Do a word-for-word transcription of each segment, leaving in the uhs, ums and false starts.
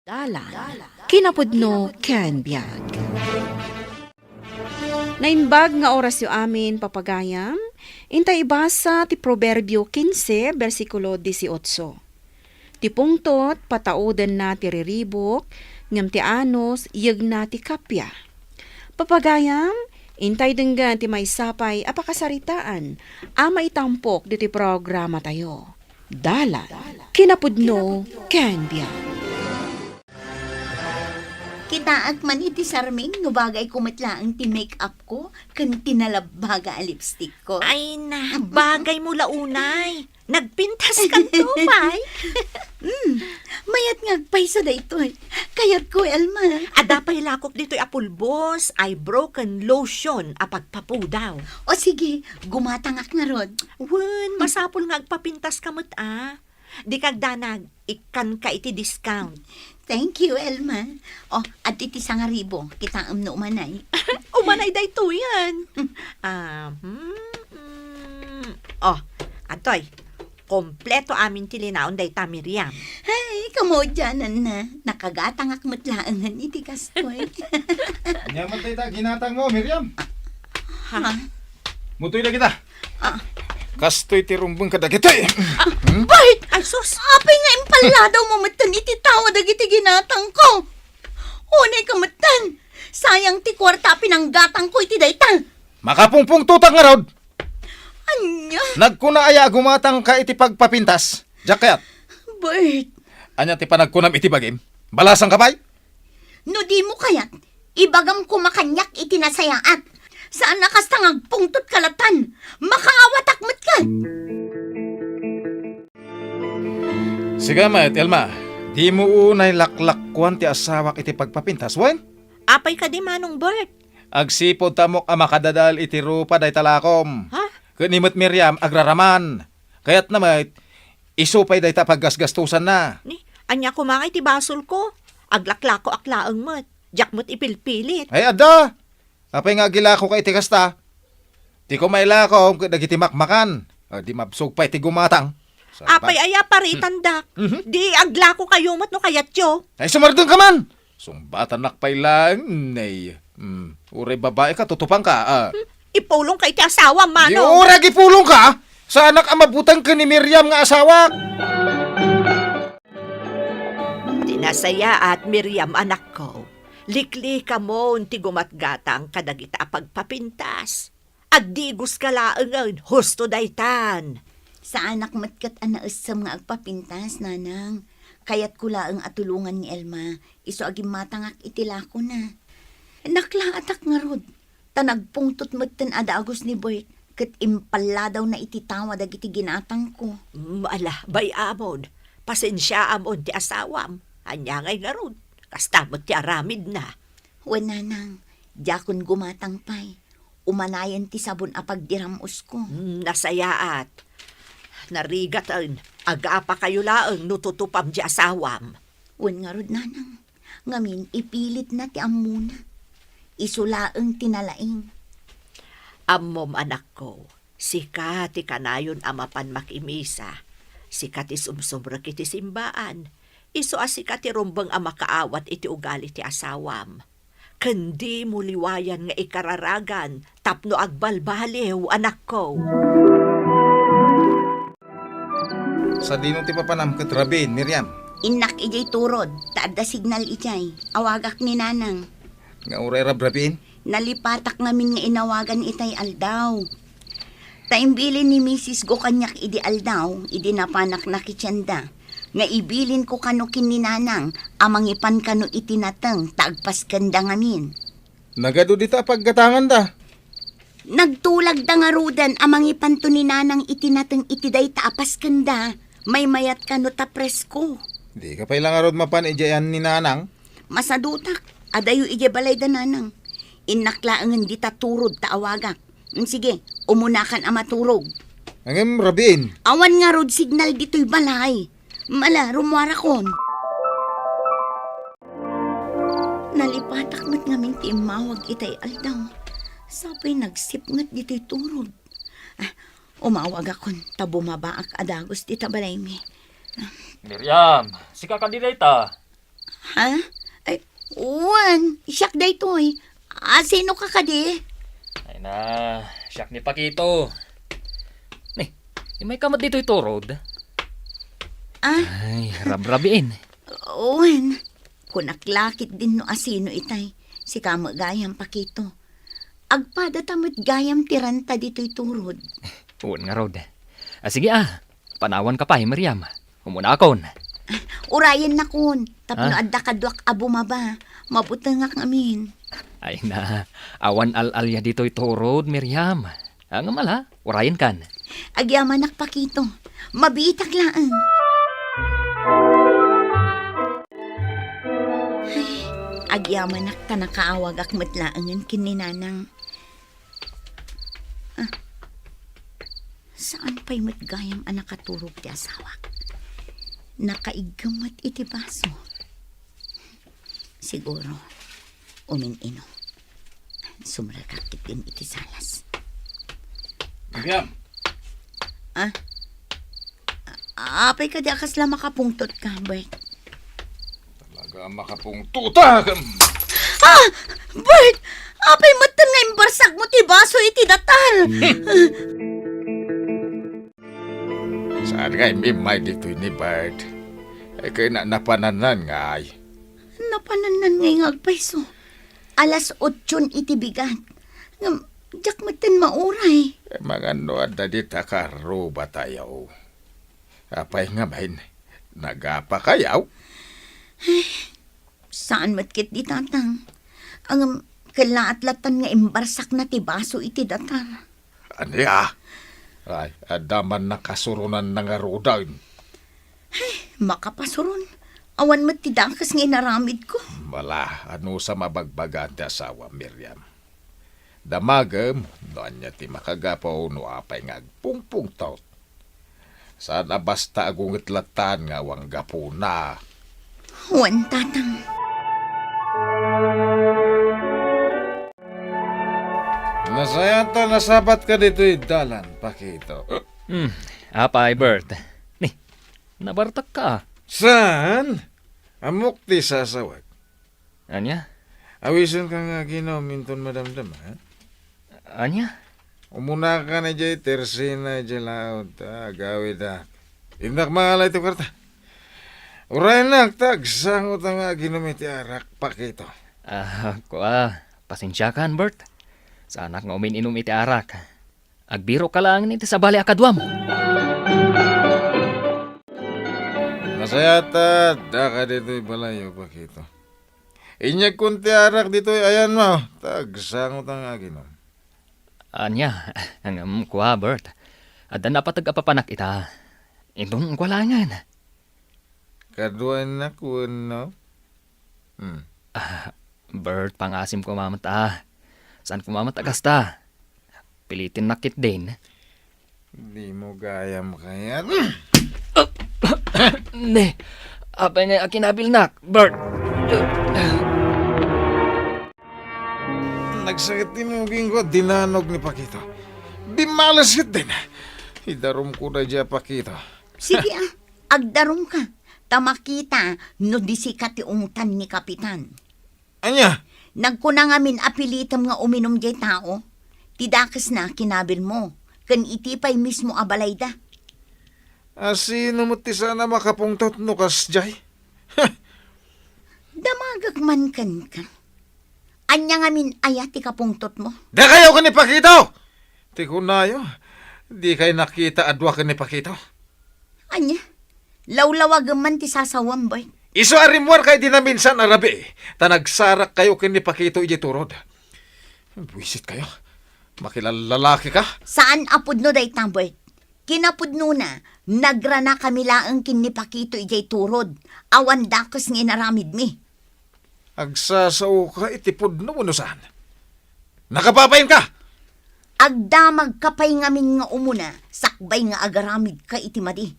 Dalan, kinapudno ken biag. Naimbag nga orasyo amin, papagayam. Intay ibasa ti Proverbio kinse, bersikulo dieciocho. Ti pungtot, pataudenna ti riribuk, ngem ti anus, yegna ti kappia. Papagayam, intay denggen ti maysa pay a pakasaritaan a maitampok ditoy programatayo. Dalan, kinapudno, ken biag. Kitaak man iti sarming no bagayko met laeng ti make-up ko ken ti nalabbaga a lipstick ko. Ay na, bagay mo la unay. Nagpintas kanto, pay. Hmm, mayat nga agpayso daytoy. Kayatko, Elma. Adda pay lakok ditoy a pulbos, eyebrow ken lotion a pagpapudaw. O sige, gumatangak ngarud. Wen, masapul nga agpapintas ka met, a. Dika agdanag, ikkanka iti discount. Thank you, Elma. O, adtoy ti sangaribu, kitaem no umanay. Umanay daytoyen. Ah, hmm, mm. O, adtoy. Kompleto amin ti linaon dayta, Miriam. Ay, kamaudiananna. Nakagatangak met laengen iti kastoy. Ania met dayta ginatangmo, Miriam? Ha? Mutoy dagita. Ah. Kastoy ti rumbeng kadagitoy. Ah, hmm? Bart! Ay, sus! Apay nga impalladawmo metten iti tawa dagiti ginatangko? Unay ka metten! Sayang ti kuarta a pinanggatangko iti dayta. Makapungpungtotak ngarud! Ania? Nagkuna aya a gumatangka iti pagpapintas? Diak kayat. Bart! Ania ti panagkunam iti bagim? Balasangka pay? No dimo kayat, ibagam koma kaniak iti nasayaat. Saan a kasta nga agpungtotka latan. Makaawatak met ket. Sika met, Elma, dimo unay laklakkuan ti asawak iti pagpapintas, wen? Apay kadi, Manong Bert? Agsipud ta ammok a makadadael iti rupa dayta lakom. Ha? Ken ni met Miriam agraraman. Kayatna met, isu pay dayta a paggasgastosanna. Ni, ania koma nga iti basolko? Aglaklakoak laeng met. Diak met ipilpilit. Ay, adda! Apay nga agilakoka iti kasta? Ti koma ilakom ket dagiti makmakan. A, di mabsog pay ti gumatang. Sa Apay bat- aya paritan, Dak? Mhm. Di aglakokayo met no kayatyo. Ay, sumardengka man! Sungbatannak pay laeng, nay. Hmm, uray babaika, tutupangka, a. Hmm, ipulongka iti asawam, Manong. Di uray agipulongka! Saanak a mabuteng ken ni Miriam nga asawak! Ti nasayaat, Miriam, anakko, liklikamon ti gumatgatang kadagita a pagpapintas. Agdigoska laengen, husto daytan. Saanak met ket a naessem nga agpapintas, Nanang. Kayatko laeng a tulongan ni Elma, isu a gimmatangak iti lakona. Naklaatak ngarud, ta nagpungtot metten a dagus ni Bert, ket impalladawna iti tawa dagiti ginatangko. Mm, ala, bay-amon, pasensiaamon ti asawam. Ania ngay ngarud, kasta met ti aramidna. Wen, Nanang, diakon gumatang pay. Umanayen ti sabon a pagdiram-osko. Mm, nasayaat. Narigaten, agapakayo laeng no tutupam ti asawam. Wen ngarud, Nanang, ngamin ipilitna ti ammona. Isu laeng ti nalaing. Ammom, anakko, sika ti kanayon a mapan makimisa. Sika ti sumsumrek iti simbaan. Isu a sika ti rumbeng a makaawat iti ugali ti asawam. Ken dimo liwayan nga ikararagan tapno agbalbaliw, anakko. Sadino ti papanam ket rabiin, Miriam? Innak idiay turod, ta adda signal idiay. Awagak ni Nanang. Nga uray rabrabiin? Nalipatak ngamin nga inawagan itay aldaw. Ta imbilin ni misisgo kaniak idi aldaw, idi napanak nakitienda, nga ibilinko kano ken ni Nanang a mangipan kano iti nateng ta agpaskenda ngamin. Nagadu dita a paggatanganda. Nagtulagda ngaruden a mangipanto ni Nanang iti nateng iti dayta a paskenda. Maymayat kano ta presko. Dika pay la ngarud mapan idiay ni Nanang? Masadutak, adayo idiay balayda, Nanang. Innak laengen dita turod ta awagak. Mm, sige, umunakan a maturog. Ngem, rabiin. Awan ngarud signal ditoy balay. Mala, rummuarakon. Nalipatak met ngamin ti immawag itay aldaw. Sapay nagsipnget ditoy turod. Ah, umawagakon ta bumabaak a dagus dita balaymi. Miriam, sika kadi dayta? Ah? Ay, wen, siak daytoy. Ah, sino ka kadi? Ay na, siak ni Pakito. Ni, imay ka met ditoy turod? Ah? Ay, rabrabiin. Wen, kunak lakit din no asino itay. Sika met gayam, Pakito. Agpada ta met gayam ti renta ditoy turod. Wen ngarud. Ah, sige ah. Panawan ka pay, Miriam. Umunakon. Urayen nakon. Tapno Ah? adda kaduak a bumaba. Mabutengak ngamin. Ay na, awan al-alia ditoy turod, Miriam. Ang mala, urayen kan. Agyamanak, Pakito. Mabiitak laeng. Ay, agyamanak ta nakaawagak met laengen ken ni Nanang. Ah, saan pay met gayam a nakaturog ti asawak? Nakaiggem met iti baso. Siguro, umin-inom. Sumrekak ketdin iti salas. Miriam! Ah? Apay kadi a kasla makapungtot ka, Bert? Talaga a makapungtotak! Ah! Bert! Apay metten nga imbarsak mo ti baso iti datar? Saan nga immay ditoy ni Bert? Ay, kay na-, napanannan ngay. Napanannan ngay nga agpayso. Alas otson iti bigat. Ngem, diak metten mauray. Eh, mangano adda dita karrubatayo? Apay ngamin, nagapakayaw? Saan met ketdi, Tatang. Ngem, kellaat lattan nga imbarsakna ti baso iti datar. Ania? Ay, adda man nakasurunanna ngaruden. Ay, makapasuron. Awan met ti dakes nga inaramidko. Bala, anusam a bagbagaan ti asawam, Miriam? Damagem no ania ti makagapu no apay nga agpungpungtot. Saan a basta agunget lattan nga awan gapuna. Wen, Tatang. Nasayaat ta nasabatka ditoy dalan, Pakito. Hmm, apay, Bert? Ni, nabartak ka. Saan? Ammok ti sasawek. Ania? Awisenka nga aginom inton madamdama, ha? Ania? Umunaka idiay tersena idiay laud, ta agawidak. Innak mangala iti kuarta. Uraynak, ta agsangotak nga aginom iti arak, Pakito. Ah, kua, pasensiakan, Bert. Saanak nga umin-inom iti arak. Agbirok ka laeng iti sabali a kaduam. Nasayaat ta addaka ditoy balayyo, Pakito. Inyegkon ti arak ditoy ayanmo, ta agsangotak nga aginom. Ania, ngem kua, Bert. Adda napateg a papanak ita. Inton kua laengen. Kaduanak wenno? Hmm. Ah, Bert, pangasim koma met a. Saan koma met a kasta. Pilitinnak ketdin. Dimo gayam kayat. Ne, apay nga akinabilnak, Bert? Nagsakit ti mugingko, dinanog ni Pakito. Bimmales ketdin. Idarumko daydiay a Pakito. Sige, ah. Agdarumka, ta makita no di sika ti ungtan ni Kapitan. Ania? Nagkuna ngamin a pilitem nga uminum diay tao. Ti dakesna, kinabilmo, ken iti pay mismo a balayda. Asino met ti saan a makapungtot no kasdiay? Damagek man kenka. Ania ngamin aya ti kapungtotmo? Dakayo ken ni Pakito! Ti kunayo, dikay nakita a dua ken ni Pakito. Ania? Lawlawagem man ti sasawam, Bert. Isu a rimmuarka idi naminsan a rabii, ta nagsarakkayo ken ni Pakito idiay turod. Buisit kayo. Makilallalaki ka? Saan a pudno dayta, Bert. Kinapudnona, nagranakami laeng ken ni Pakito idiay turod. Awan dakes nga inaramidmi. Agsasaoka iti pudno wenno saan? Nakababainka! Agdamagka pay ngamin nga umuna, sakbay nga agaramidka iti madi.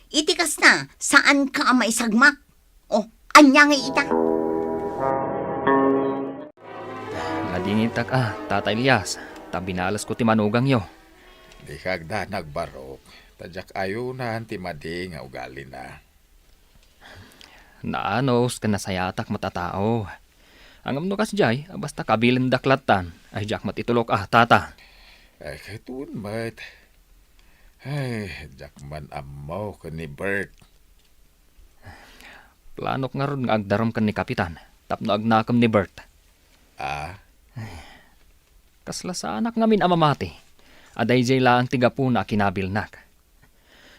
Iti kasta, saanka a maisagmak. O, ania nga ita? Nadingitak a, Tata Elias, ta binalesko ti manugangyo. Dika agdanag, Barok, ta diak ayunan ti madi nga ugalina. Naanus ken nasayaatak met a tao. Ngem no kasdiay, a basta kabilendak lattan, ay diak met itulok a, tata. Ay, ket wen met. Ay, diak man ammo ken ni Bert. Planok ngarud nga agdarum ken ni Kapitan tapno agnakem ni Bert. Ah? Kasla saanak ngamin a mamati a daydiay laeng ti gapuna a kinabilnak.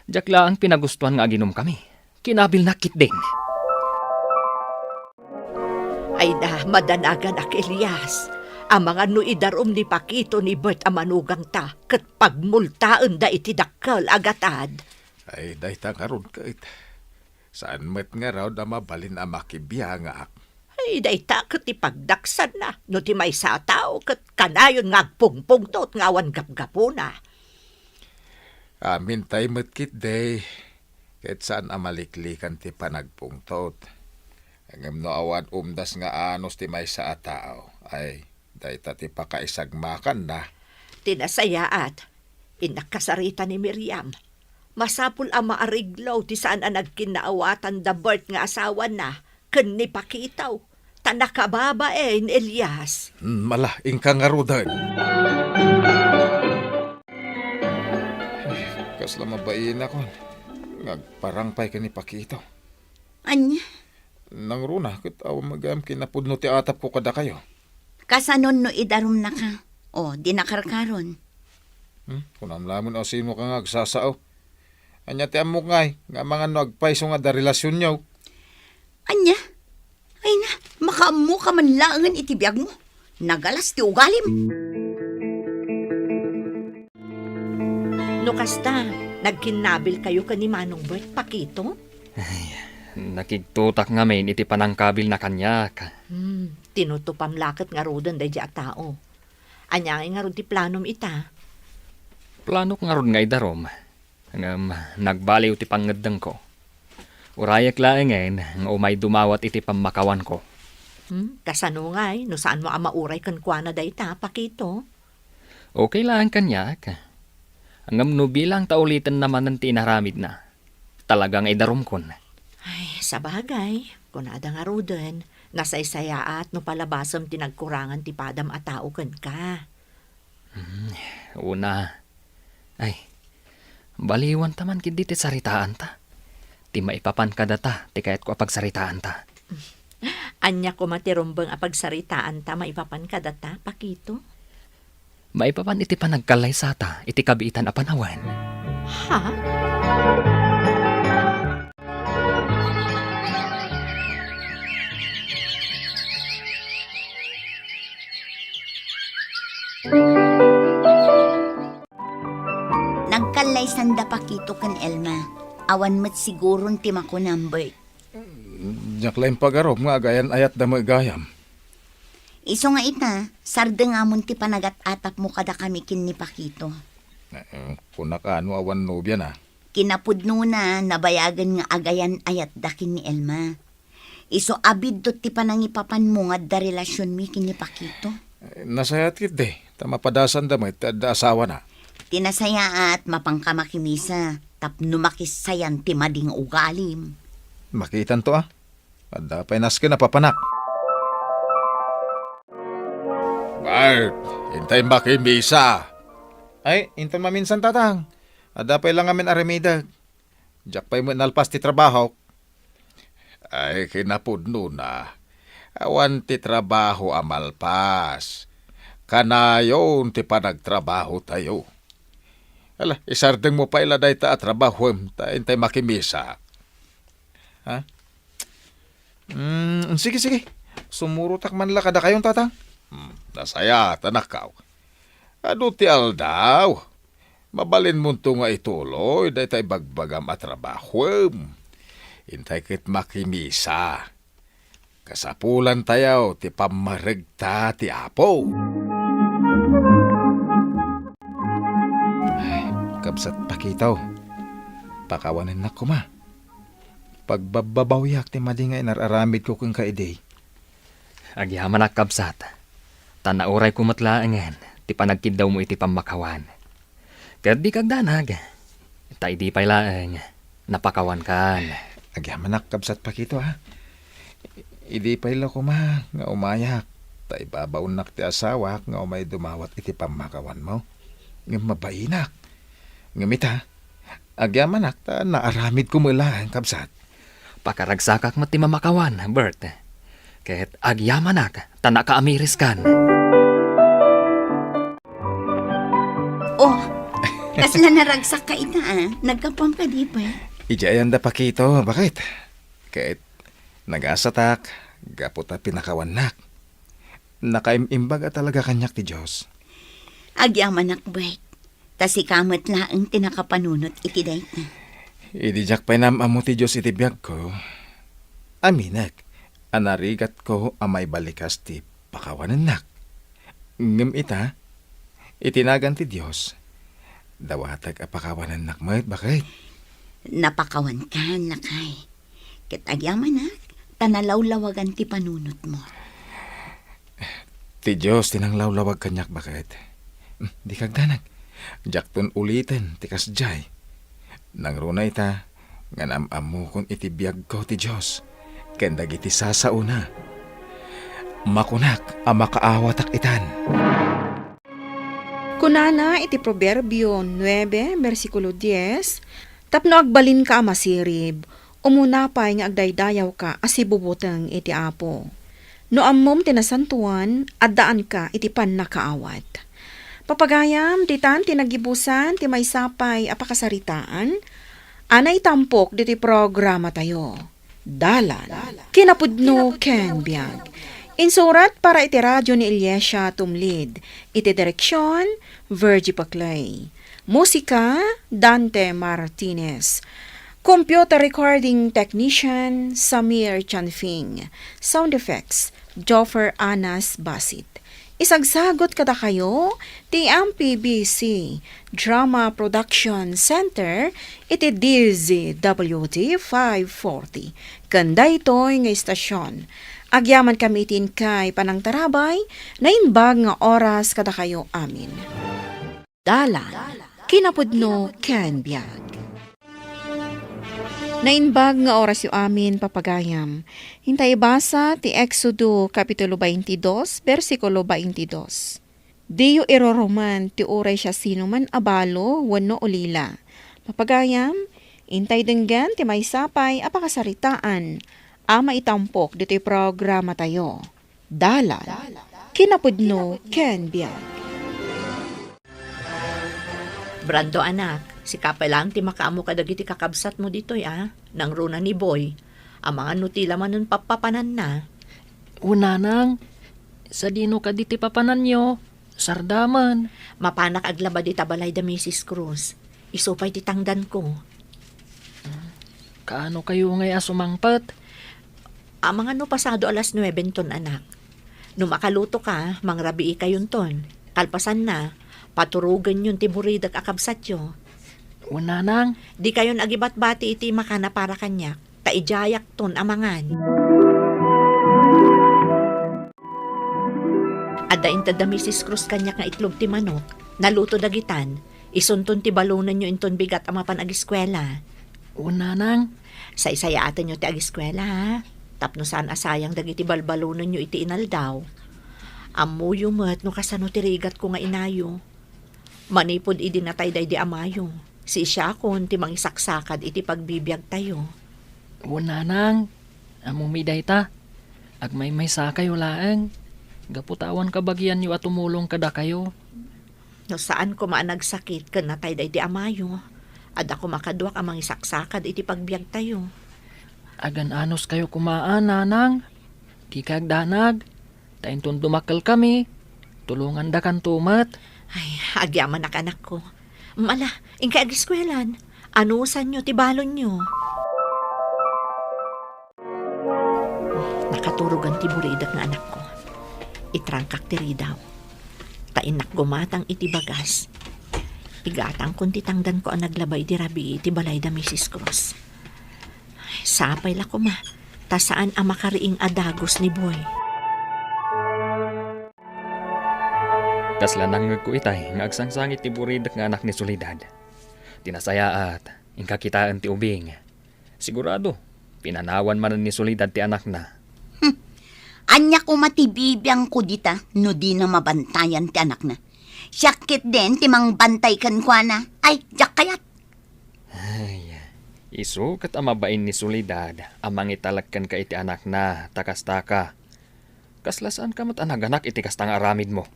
Diak laeng pinagustuan nga aginumkami. Kinabilnak ketdin. Ay da, madanaganak, Elias. Amangan no idarum ni Pakito ni Bert a manugangta, ket pagmultaenda iti dakkel a gatad. Ay, dayta ngarud ket. Saan met ngarud a mabalin a makibiangak. Ay, dayta ket ti pagdaksanna no ti maysa a tao ket kanayon nga agpungpungtot nga awan gapgapuna. Amintay met ketdi, ket saan a maliklikan ti panagpungtot. Ngem no awan umdas nga anus ti maysa a tao, ay, dayta ti pakaisagmakanna. Ti nasayaat, innak kasarita ni Miriam. Masapul a maariglo ti saan a nagkinnaawatan da Bert nga asawana ken ni Pakito, ta nakababain, Elias. Hmm, ala, inka ngaruden. Ay, kasla mabainak nga agparang pay ken ni Pakito. Ania? Nangruna, ket awan met gayam kinapudno ti atapko kadakayo. Kasanon no idarumnaka? O, di nakarkaron. Hmm? Kunam laeng a sinoka nga agsasao. Ania ti ammok ngay, nga amangan no agpayso nga adda relasionyo? Ania? Ay na, makaammoka man laengen iti biagmo. Nagalas ti ugalim. No kasta, nagkinnabilkayo ken ni Manong Bert, Pakito? Ay, nakigtutak ngamin iti panangkabilna kaniak. Hmm, tinutupam la ket ngaruden daydiay a tao. Ania ngay ngarud ti planom ita? Planok ngarud nga idarum. Ngem nagbaliw ti pangngeddengko. Urayek laengen nga umay dumawat iti pammakawanko. Hmm, kasano ngay no saanmo a mauray kenkuana dayta, Pakito? Okay laeng kaniak. Ngem no bilang ta ulitenna manen ti inaramidna, talaga nga idarumkon. Ay, sabagay, kunada ngaruden, nasaysayaat no palabasem ti nagkurangan ti padam a tao kenka. Hmm, una. Ay, baliwanta man ketdi ti saritaanta. Ti maipapan kadata ti kayatko a pagsaritaanta. Ania koma ti rumbeng a pagsaritaanta maipapan kadata, Pakito? Maipapan iti panagkallaysata iti kabiitan a panawen. Ha? Nagkallaysanda Pakito ken Elma. Awan met siguron ti makunam, Bert. Diak la impagarup nga agayan-ayatda met gayam. Isu nga ita, sardengamon ti panagat-atapmo kadakami ken ni Pakito. Eh, kunak a no awan nobiana. Kinapudnona, nabayagen nga agayan-ayatda ken ni Elma. Isu a biddut ti panangipapanmo nga adda relasionmi ken ni Pakito. Eh, nasayaat ketdi, ta mapadasanda met ti adda asawana. Ti nasayaat, mapanka makimisa, tapno makisayan ti madi nga ugalim. Makitanto a. Adda pay nasken a papanak. Bart, intay makimisa. Ay, inton maminsan, Tatang. Adda pay la ngamin aramidek. Diak pay met nalpas ti trabahok. Ay, kinapudnona. Awan ti trabaho a malpas. Kanayon ti panagtrabahotayo. Ala, isardengmo pay la dayta a trabahoem, ta intay makimisa. Ha? Mm, sige, sige. Sumurotak man la kadakayon, Tatang. Hmm, nasayaat, anakko. Adu ti aldaw. Mabalinmonto nga ituloy dayta ibagbagam a trabahoem. Intay ket makimisa. Kasapulantayo ti pammaregta ti Apo. Ay, kabsat Pakito, pakawanennak koma. Pagbabbabawiak ti madi nga inar-aramidko kenka idi. Agyamanak, kabsat, ta naurayko met laengen ti panagkiddawmo iti pammakawan. Ket dika agdanag, ta idi pay laeng, napakawankan. Agyamanak, kabsat Paquito, a. Idi pay la koma nga umayak, ta ibabaonnak ti asawak nga umay dumawat iti pammakawanmo. Ngem mabainak. Ngem ita, agyamanak ta naaramidko met laeng, kabsat. Pakaragsakak met ti mamakawan, Bert. Ket agyamanak ta nakaamiriskan. Oh, kasla naragsak ka ita, a. Naggapuam kadi, Bert? Idiay ayan da Paquito, baket. Ket nagasatak, gapu ta pinakawannak. Nakaim-imbag a talaga kaniak ti Dios. Agyamanak, Bert. Ta sika met laeng ti nakapanunot iti dayta. Idi diak pay naam-ammo ti Dios iti biagko, aminek a narigatko a maibalikas ti pakawanennak. Ngem ita, iti nagan ti Dios, dawatek a pakawanennak met, baket. Napakawankan, lakay. Ket agyamanak, ta nalawlawagan ti panunotmo. Ti Dios ti nanglawlawag kaniak, baket. Dika agdanag. Diakton uliten ti kasdiay. Nangruna ita nga naam-ammokon iti biagko ti Dios ken dagiti sasaona. Makunak a makaawatak itan. Kunana iti Proverbio nuebe, bersikulo dies, "Tapno agbalinka a masirib, umuna pay nga agdaydayawka a sibubuteng iti Apo. No ammom ti nasantoan, addaanka iti pannakaawat." Papagayam, ditan ti nagibusan ti maysa pay a pakasaritaan a naitampok ditoy programatayo. Dalan, kinapudno ken biag. Insurat para iti radio ni Iliesia Tumlid. Iti direksion, Virgie Paclay. Musika, Dante Martinez. Computer recording technician, Samir Chanfing. Sound effects, Joffer Anas Basit. Isagsagut kadakayo ti M P B C Drama Production Center iti D Z W T five forty. Ken daytoy nga istasyon, agyamankami iti inkay panangtarabay, naimbag nga oras kadakayo amin. Dalan, kinapudno ken biag. Naimbag nga orasyo amin, papagayam. Inta ibasa ti Exodo, Kapitulo twenty-two, bersikulo twenty-two. "Diyo irurumen ti uray siasinoman a balo wenno ulila." Papagayam, intay denggen ti maysa pay a pakasaritaan a maitampok ditoy programatayo. Dalan, kinapudno ken biag. Brando, anak, sika pay laeng ti makaammo kadagiti kakabsatmo ditoy, a. Nangruna ni Boy. Amangan no ti la manen pappapananna. Wen, nanang, sadino kadi ti papananyo? Sardamen. Mapanak aglaba dita balay da Misis Cruz. Isu pay ti tangdanko. Kaano kayo ngay a sumangpet? Amangan no pasado alas nuebenton, anak. No makaluto ka, mangrabii kayonton. Kalpasanna, paturogenyon ti buridek a kabsatyo. Wen, nanang. Di kayon agibatbati iti makana para kaniak, ta idiayakton a mangan. Adda inted da Misis Cruz kaniak nga itlog ti manok. Naluto dagitan. Isunton ti balonenyo inton bigat a mapan agiskuela. Wen, nanang. Saysayaatenyo ti agiskuela, ha? Tapno saan a sayang dagiti balbalonenyo iti inaldaw. Ammoyo met no kasano ti rigatko nga inayo. Manipud idi natay daydi amayo, siisiakon ti mangisaksakad iti pagbibiagtayo. Wen, nanang, ammomi dayta. Agmaymaysakayo laeng, gapu ta awan kabagianyo a tumulong kadakayo. No saan koma a nagsakit ken natay daydi amayo, adda koma kaduak a mangisaksakad iti pagbiagtayo. Agan-anos kayo koma, a, nanang. Dika agdanag. Ta inton dumakkelkami, tulongandakanto met. Ay, agyamanak, anakko. Mala, inkay agiskuelan. Anusanyo ti balonyo. Nakaturogan ti buridek nga anakko. Itrangkak ti ridaw. Ta innak gumatang iti bagas. Igatangkon ti tangdanko a naglaba iti rabii iti balay da Misis Cruz. Sapay la koma, ta saan a makariing a dagus ni Boy. Kasla nangngegko itay nga agsangsangit ti buridek nga anak ni Soledad. Ti nasayaat, inka kitaen ti ubing. Sigurado, Pinanawan manen ni Soledad ti anakna. Hmm. Ania koma ti bibiangko dita no dina mabantayan ti anakna? Siak ketdin ti mangbantay kenkuana. Ay, diak kayat. Ay, isu ket a mabain ni Soledad a mangitalek kenka iti anakna, ta kastaka. Kasla saanka met a naganak iti kasta nga aramidmo.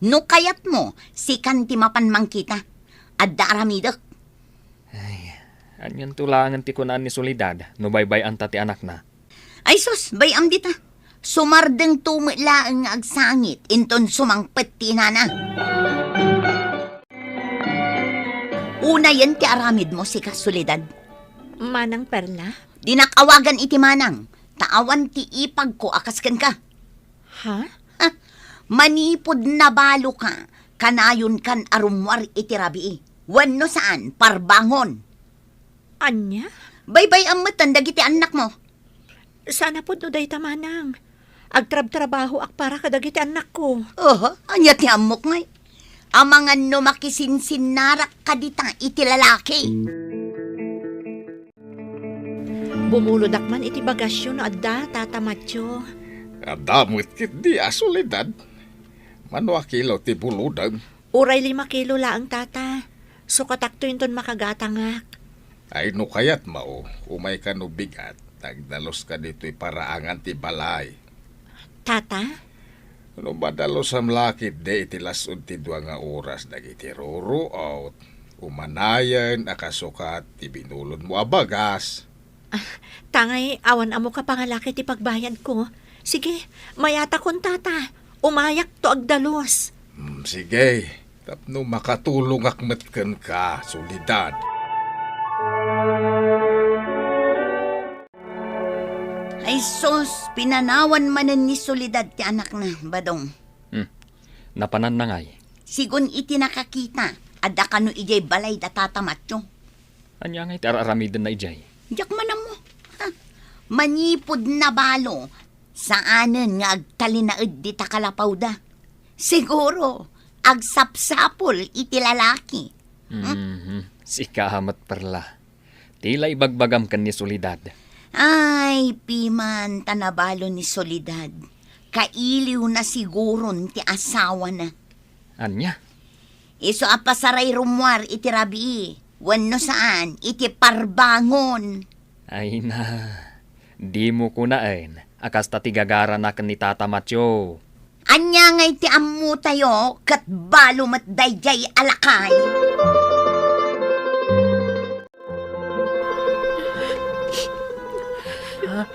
No kayatmo, sikan ti mapan mangkita. Adda aramidek. Ay, anianto laengen ti kunaan ni Soledad no baybay-anta ti anakna? Ay sus, bay-am dita. Sumardengto met laeng nga agsangit inton sumangpet ti inana. Unayen ti aramidmo, sika, Soledad. Manang Perla? Dinak awagan iti manang, ta awan ti ipagko a kas kenka. Ha? Ha? Manipud nabaloka, kanayonkan a rummuar iti rabii. Wenno saan, parbangon. Ania? Baybay-am metten dagiti annakmo. Saan a pudno dayta, manang. Agtrabtrabahoak para kadagiti annakko. Oho, ania ti ammok ngay? Amangan no makisinsinnarak ka dita iti lalaki. Bumulodak man iti bagasyo no adda, Tata Matyo. Adda met ketdi a Soledad. Mano a kilo ti bulodem? Uray lima kilo laeng, Tata. Sukatakto inton makagatangak. Ay, no kayatmo, umayka no bigat, agdaluska ditoy paraangan ti balay. Tata? No madalosam la ketdi iti las-ud ti dua nga oras dagiti ruruot, umanayen a kasukat ti binulodmo a bagas. Ah, tangay awan ammok a pangalaki ti pagbayadko. Sige, mayatakon, Tata. Umayakto agdalus. Hmm, sige. Tapno makatulongak met kenka, Soledad. Ay sus, pinanawan manen ni Soledad ti anakna, Badong. Hmm. Napananna ngay? Sigun iti nakakita, adda kano idiay balay da Tata Matyo. Ania ngay ti ar-aramidenna idiay? Diak man ammo. Ha? Manipud nabalo, saanen nga agtalinaed dita kalapawda. Siguro, agsapsapul iti lalaki. Hmm? Mhm. Sika met, Perla. Ti la ibagbagam ken ni Soledad. Ay, piman ta nabalo ni Soledad. Kailiwna siguron ti asawana. Ania? Isu a pasaray rummuar iti rabii, wenno saan, iti parbangon. Ay na, dimo kunaen a kasta ti gagarana ken ni Tata Matyo. Ania ngay ti ammotayo ket balo met daydiay a lakay? Ha?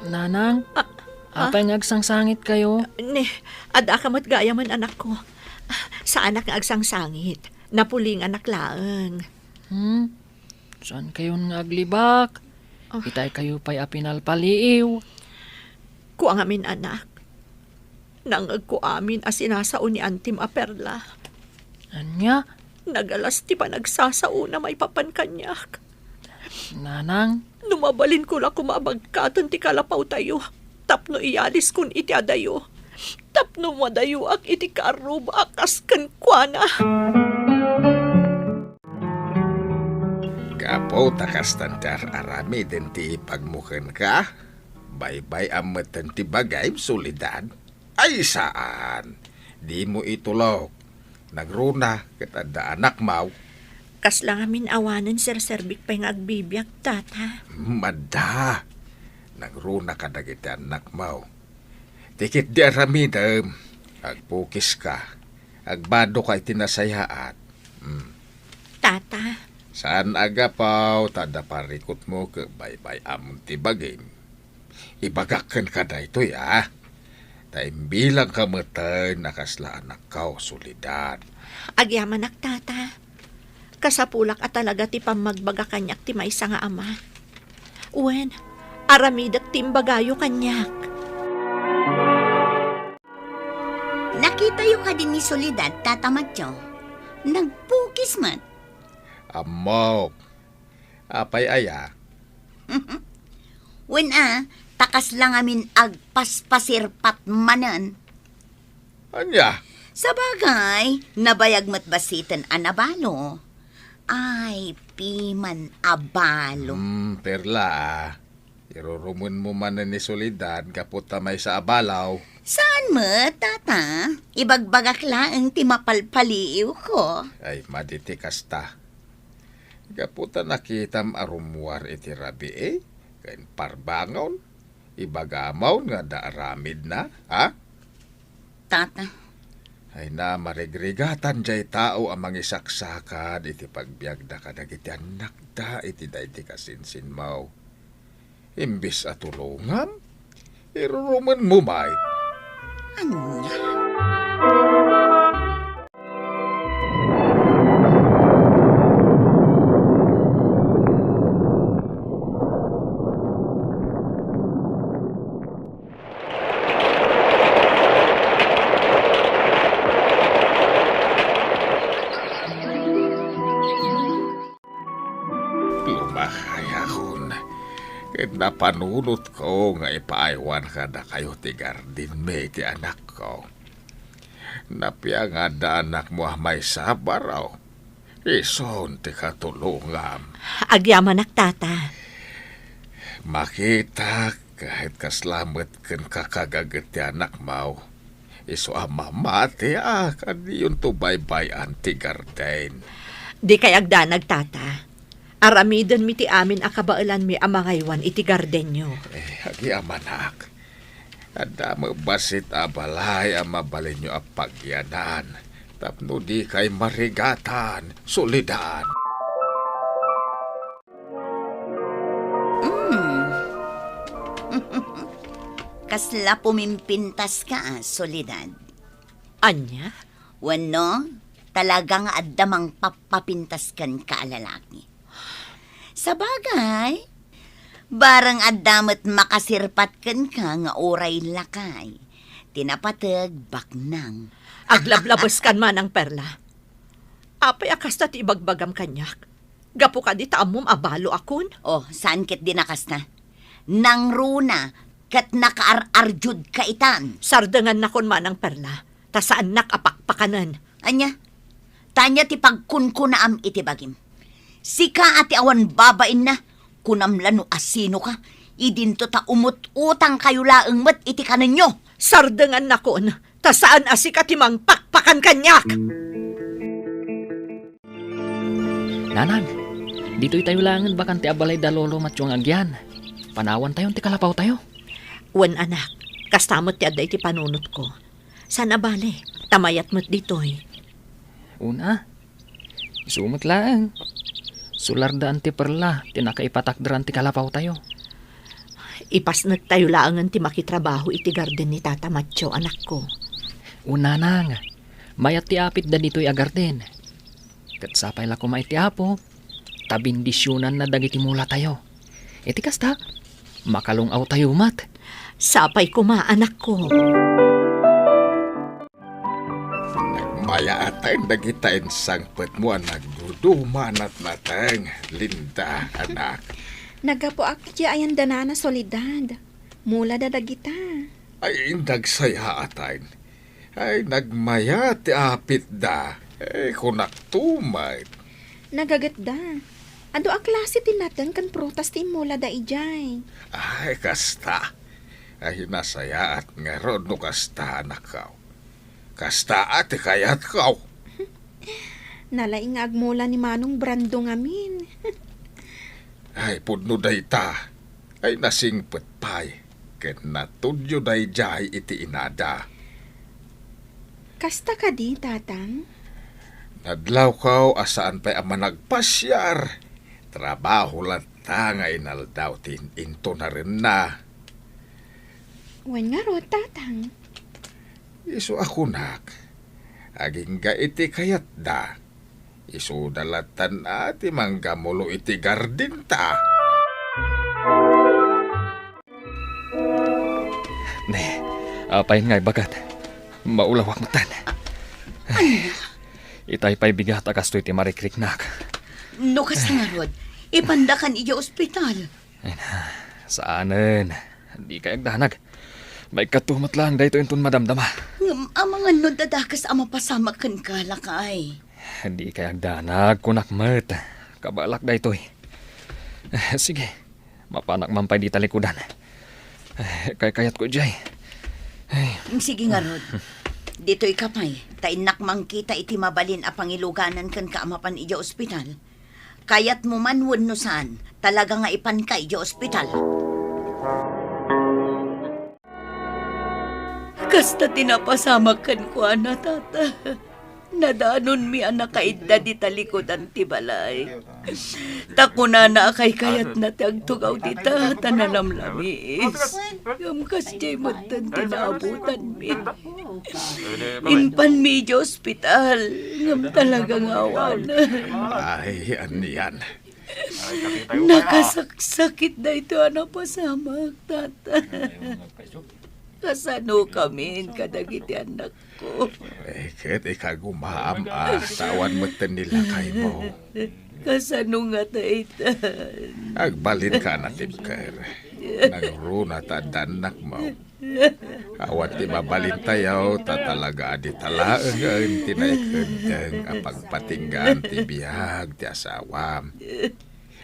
Nanang? Ah, ah? Apay nga agsangsangitkayo? Ni, addaka met gayamen, anakko. Saanak nga agsangsangit. Napulinganak laeng. Hmm? Saankayon nga aglibak? Ah. Itaykayo pay a pinalpaliiw. Kua ngamin, anak. Nangngegko amin a sinasao ni antim a Perla. Ania? Nagalas ti panagsasaona maipapan kaniak. Nanang? No mabalinko la koma a bagkaten ti kalapawtayo, tapno iyaliskon iti adayo, tapno madayoak iti kaarruba a kas kenkuana. Gapu ta kastan ti ar-aramiden ti ipagmo kenka, baybay-am metten ti bagim, Soledad. Ay, saan. Dimo itulok. Nagruna ket adda anakmaw. Kasla ngamin awanen serserbik pay nga agbibiag, Tata. Hmm, adda. Nagruna kadagiti annakmaw. Ti ketdi aramidem, agpukiska, agbadoka iti nasayaat. Hmm. Tata. Saan a gapu ta adda parikutmo ket baybay-amon ti bagim. Ibagak kenka daytoy, a. Ta imbilangka metten a kasla anakko, Soledad. Agyamanak, Tata. Kasapulak a talaga ti pammagbaga kaniak ti maysa nga ama. Wen, aramidek ti imbagayo kaniak. Nakitayo kadi ni Soledad, Tata Matyo? Nagpukis met. Ammok. Apay aya? Wen a, ta kasla ngamin agpaspasirpat manen. Ania? Sabagay, nabayag met bassiten a nabalo. Ay, piman a balo. Hmm, Perla, a. Irurumenmo manen ni Soledad gapu ta maysa a balaw. Saan met, Tata? Ibagbagak laeng ti mapalpaliiwko. Ay, madi ti kasta. Gapu ta nakitam a rummuar iti rabii ken parbangon, ibagam nga adda aramidna, ha? Tata. Ay na, marigrigatan jay tao a mangisaksakad iti pagbiagda kadagiti annakda iti daydi kasinsinmo. Imbes a tulongam, irurumenmo met. Ania? Lumakayakon, ket napanunotko nga ipaaywan kadakayo ti gardenmi ti anakko. Napiangad da anakmo a maysa a baro. Isun ti katulongam. Agyamanak, Tata. Makitak ket kasla met ken kakagaget ti anakmo. Isu a mamati a kadiyonto baybay-an ti garden. Dikay agdanag, Tata. Aramidenmi ti amin a kabaelanmi a mangaywan iti gardenyo. Eh, agyamanak. Adda met bassit a balay a mabalinyo a pagyanan tapno dikay marigatan, Soledad. Mm. Kasla pumimpintaska, Soledad. Ania? Wenno, talaga nga adda mangpappapintas kenka a lalaki. Sabagay, bareng adda met makasirpat kenka nga uray lakay. Ti napateg, baknang. Aglablabeskan, Manang Perla. Apay a kasta ti ibagbagam kaniak? Gapu kadi ta ammom a baloakon? Oh, saan ketdi a kasta? Nangruna ket nakaar-ardiodka itan. Sardengannakon, Manang Perla, ta saannak a pakpakanen. Ania? Ta ania ti pagkunkunaam iti bagim? Sika a ti awan babainna, kunam la no asinoka, idinto ta umut-utangkayo laeng met iti kanenyo. Sardengannakon, ta saan a sika ti mangpakpakan kaniak. Nanang, ditoy tayo laengen bakante a balay da Lolo Matyo nga agyan. Panawantayon ti kalapawtayo. Wen, anak, kasta met ti adda iti panunotko. Saan a bale, ta mayat met ditoy. Una, isu met laeng. Sulardaan ti Perla ti nakaipatakderan ti kalapawtayo. Ipasnektayo laengen ti makitrabaho iti garden ni Tata Matyo, anakko. Wen, nanang, mayat ti apitda ditoy a garden. Ket sapay la koma iti Apo, ta bendisionanna dagiti mulatayo. Iti kasta, makalung-awtayo met. Sapay koma, anakko. Nagmayaten dagita insangpetmo a nagduduma a natnateng, Linda, anak. Naggapuak iti ayandanana, Soledad. Mulada dagita. Ay, nagsayaat. Ay, nagmayat ti apitda. Eh, kunakto met. Nagagetda. Adu a klase ti nateng ken prutas ti immulada idiay. Ay, kasta. Ay, nasayaat ngarud no kasta, anakko. Kasta a ti kayatko. Nalaing nga agmula ni Manong Brando ngamin. Ay, pudno dayta. Ay, nasingpet pay, ket natudyo daydiay iti inada. Kasta kadi, Tatang? Nadlawko a saan pay a managpasiar. Trabaho latta nga inaldaw ti in-, intunarenna. Wen ngarud, Tatang. Isu a kunak, agingga iti kayatda. Isuda lattan a ti manggamulo iti gardenta. Ne, apay nga ibagat? Maulawak metten. Ania? Itay pay bigat a kastoy ti marikriknak. No kasta ngarud, ipandakan idiay ospital. Ay na, saanen. Dikay agdanag. Maikkato met laeng daytoy inton madamdama. Ngem amangan no adda dakes a mapasamak kenka, lakay. Dikay agdanag, kunak met. Kabaelak daytoy. Sige, Mapanak man pay di talikudan. Ay, kaykayatko idiay. Ay. Sige ngarud. Ditoyka pay, ta innak mangkita iti mabalin a pangiluganan kenka a mapan idiay ospital. Kayatmo man wenno saan, talaga nga ipanka idiay ospital. Kasta ti napasamak kenkuana, Tata. Nadanonmi a nakaidda dita likudan ti balay. Ta kunana a kaykayatna ti agtugaw dita ta nalamlamiis. Ngem kasdiay metten ti naabutanmi. Impanmi idiay ospital, ngem talaga nga awanen. Ay, anian? Nakasaksakit daytoy a napasamak, Tata. Kasanokamin kadagiti annakko? Eh, ket ikagumaam a ta awan metten ni lakaymo. Kasano nga daytan? Agbalinka a natibker. Nangruna ta adda annakmo. Awan ti mabalintayo, ta talaga a dita laengen ti naikeddeng a pagpatinggaan ti biag ti asawam.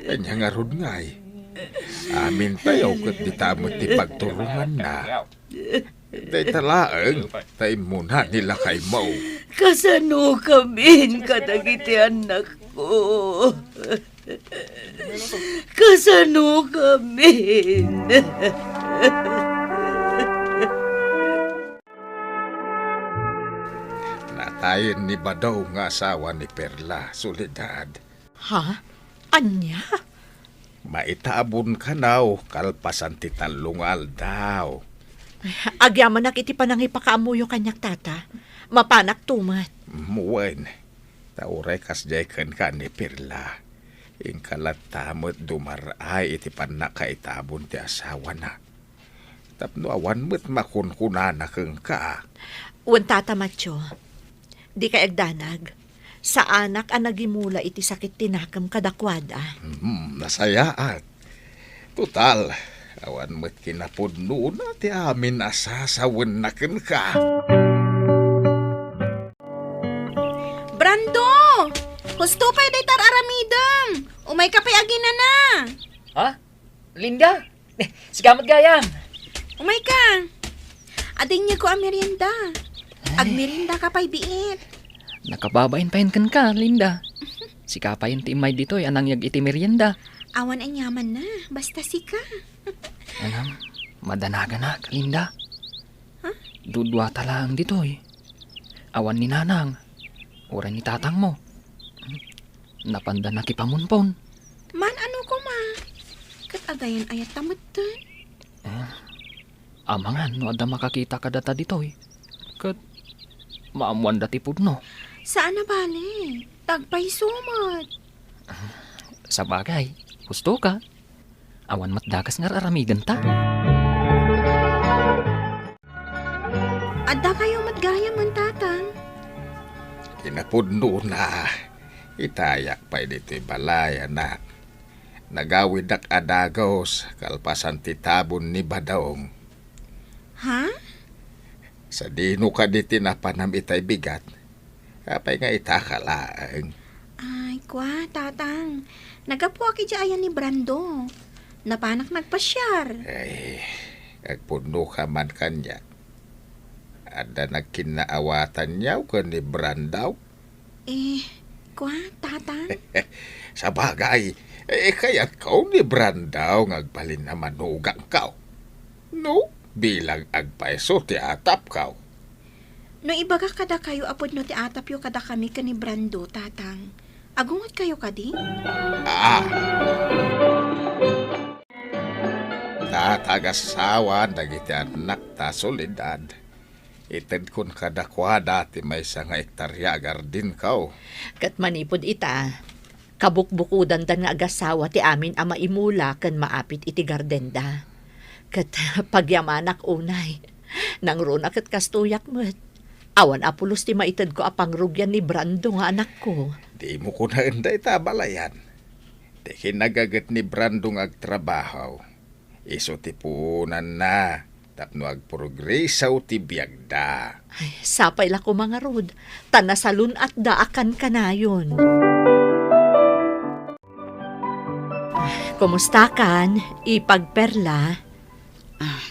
Ania ngarud ngay? Amintayo ket dita met ti pagturonganna. Dayta laeng, ta immuna ni lakaymo. Kasanokamin kadagiti annakko? Kasanokamin? Natayen ni Badong nga asawa ni Perla, Soledad. Ha? Ania? Maitabon kanaw kalpasan ti tallo nga aldaw. Agyamanak iti panangipakaammoyo kaniak, Tata. Mapanak tumet. Mm, wen. Ta uray kasdiay kenka ni Perla, inka latta met dumar-ay iti pannakaitabon ti asawana. Tapno awan met makunkunana kenka. Wen, Tata Matio, dikay agdanag. Saanak a nagimula iti sakit ti nakem kadakuada. Hmm, nasayaat. Total, awan met kinapudnona ti amin a sasawenna kenka. Brando! Husto pay dayta ar-aramidem! Umayka pay aginana! Ha? Linda? Sika met gayam. Umayka. Adda inyegko a merienda. Ay. Agmeriendaka pay biit. Nakababain payen kenka, Linda. Sika payen ti immay ditoy a nangyeg iti merienda. Awan aniamanna, basta sika. Anam, madanaganak, Linda. Ha? Duduata laeng ditoy. Awan ni nanang, uray ni tatangmo. Napanda nakipamunpon. Maan-ano koma? Ket agayen-ayatta metten? Eh, amangan no adda makakita kadata ditoy. Ket maammoanda ti pudno. Saan a bale. Tagpayso met. Sabagay, husto ka. Awan met dakes nga ar-aramidenta. Addakayo met gayam, Tatang. Kinapudnona, itayak pay ditoy balay, anak. Nagawidak a dagus kalpasan ti tabon ni Badong. Ha? Sadino kadi ti napanam itay bigat? Apay nga itaka laeng? Ay, kua, Tatang. Naggapuak idiay ayan ni Brando. Napanak nagpasiar. Ay, agpudnoka man kaniak. Adda nagkinnaawatanyo ken ni Brando? Eh, kua, Tatang? Sabagay, eh, kayatko ni Brando nga agbalin a manugangko. No, bilang agpayso ti atapko. No ibagak kadakayo a pudno ti atapyo kadakami ken ni Brando, Tatang, agungotkayo kadi? Ah. Ta, ta agassawan dagiti annakta, Soledad. Itedkon kadakuada ti maysa nga ektaria a gardenko. Ket manipud ita, kabukbukodandan nga agassawa ti amin a maimula ken maapit iti gardenda. Ket pagyamanak unay, nangruna ket kastoyak met. Awan a pulos ti maitedko a pangrugian ni Brando nga anakko. Dimo kunaen dayta a balayan. Ti kinagaget ni Brando nga agtrabaho, isu ti puonanna tapno agprogreso ti biagda. Ay, sapay la koma ngarud, ta nasalun-atda a kankanayon. Kumustakan, ipagperla? Ah,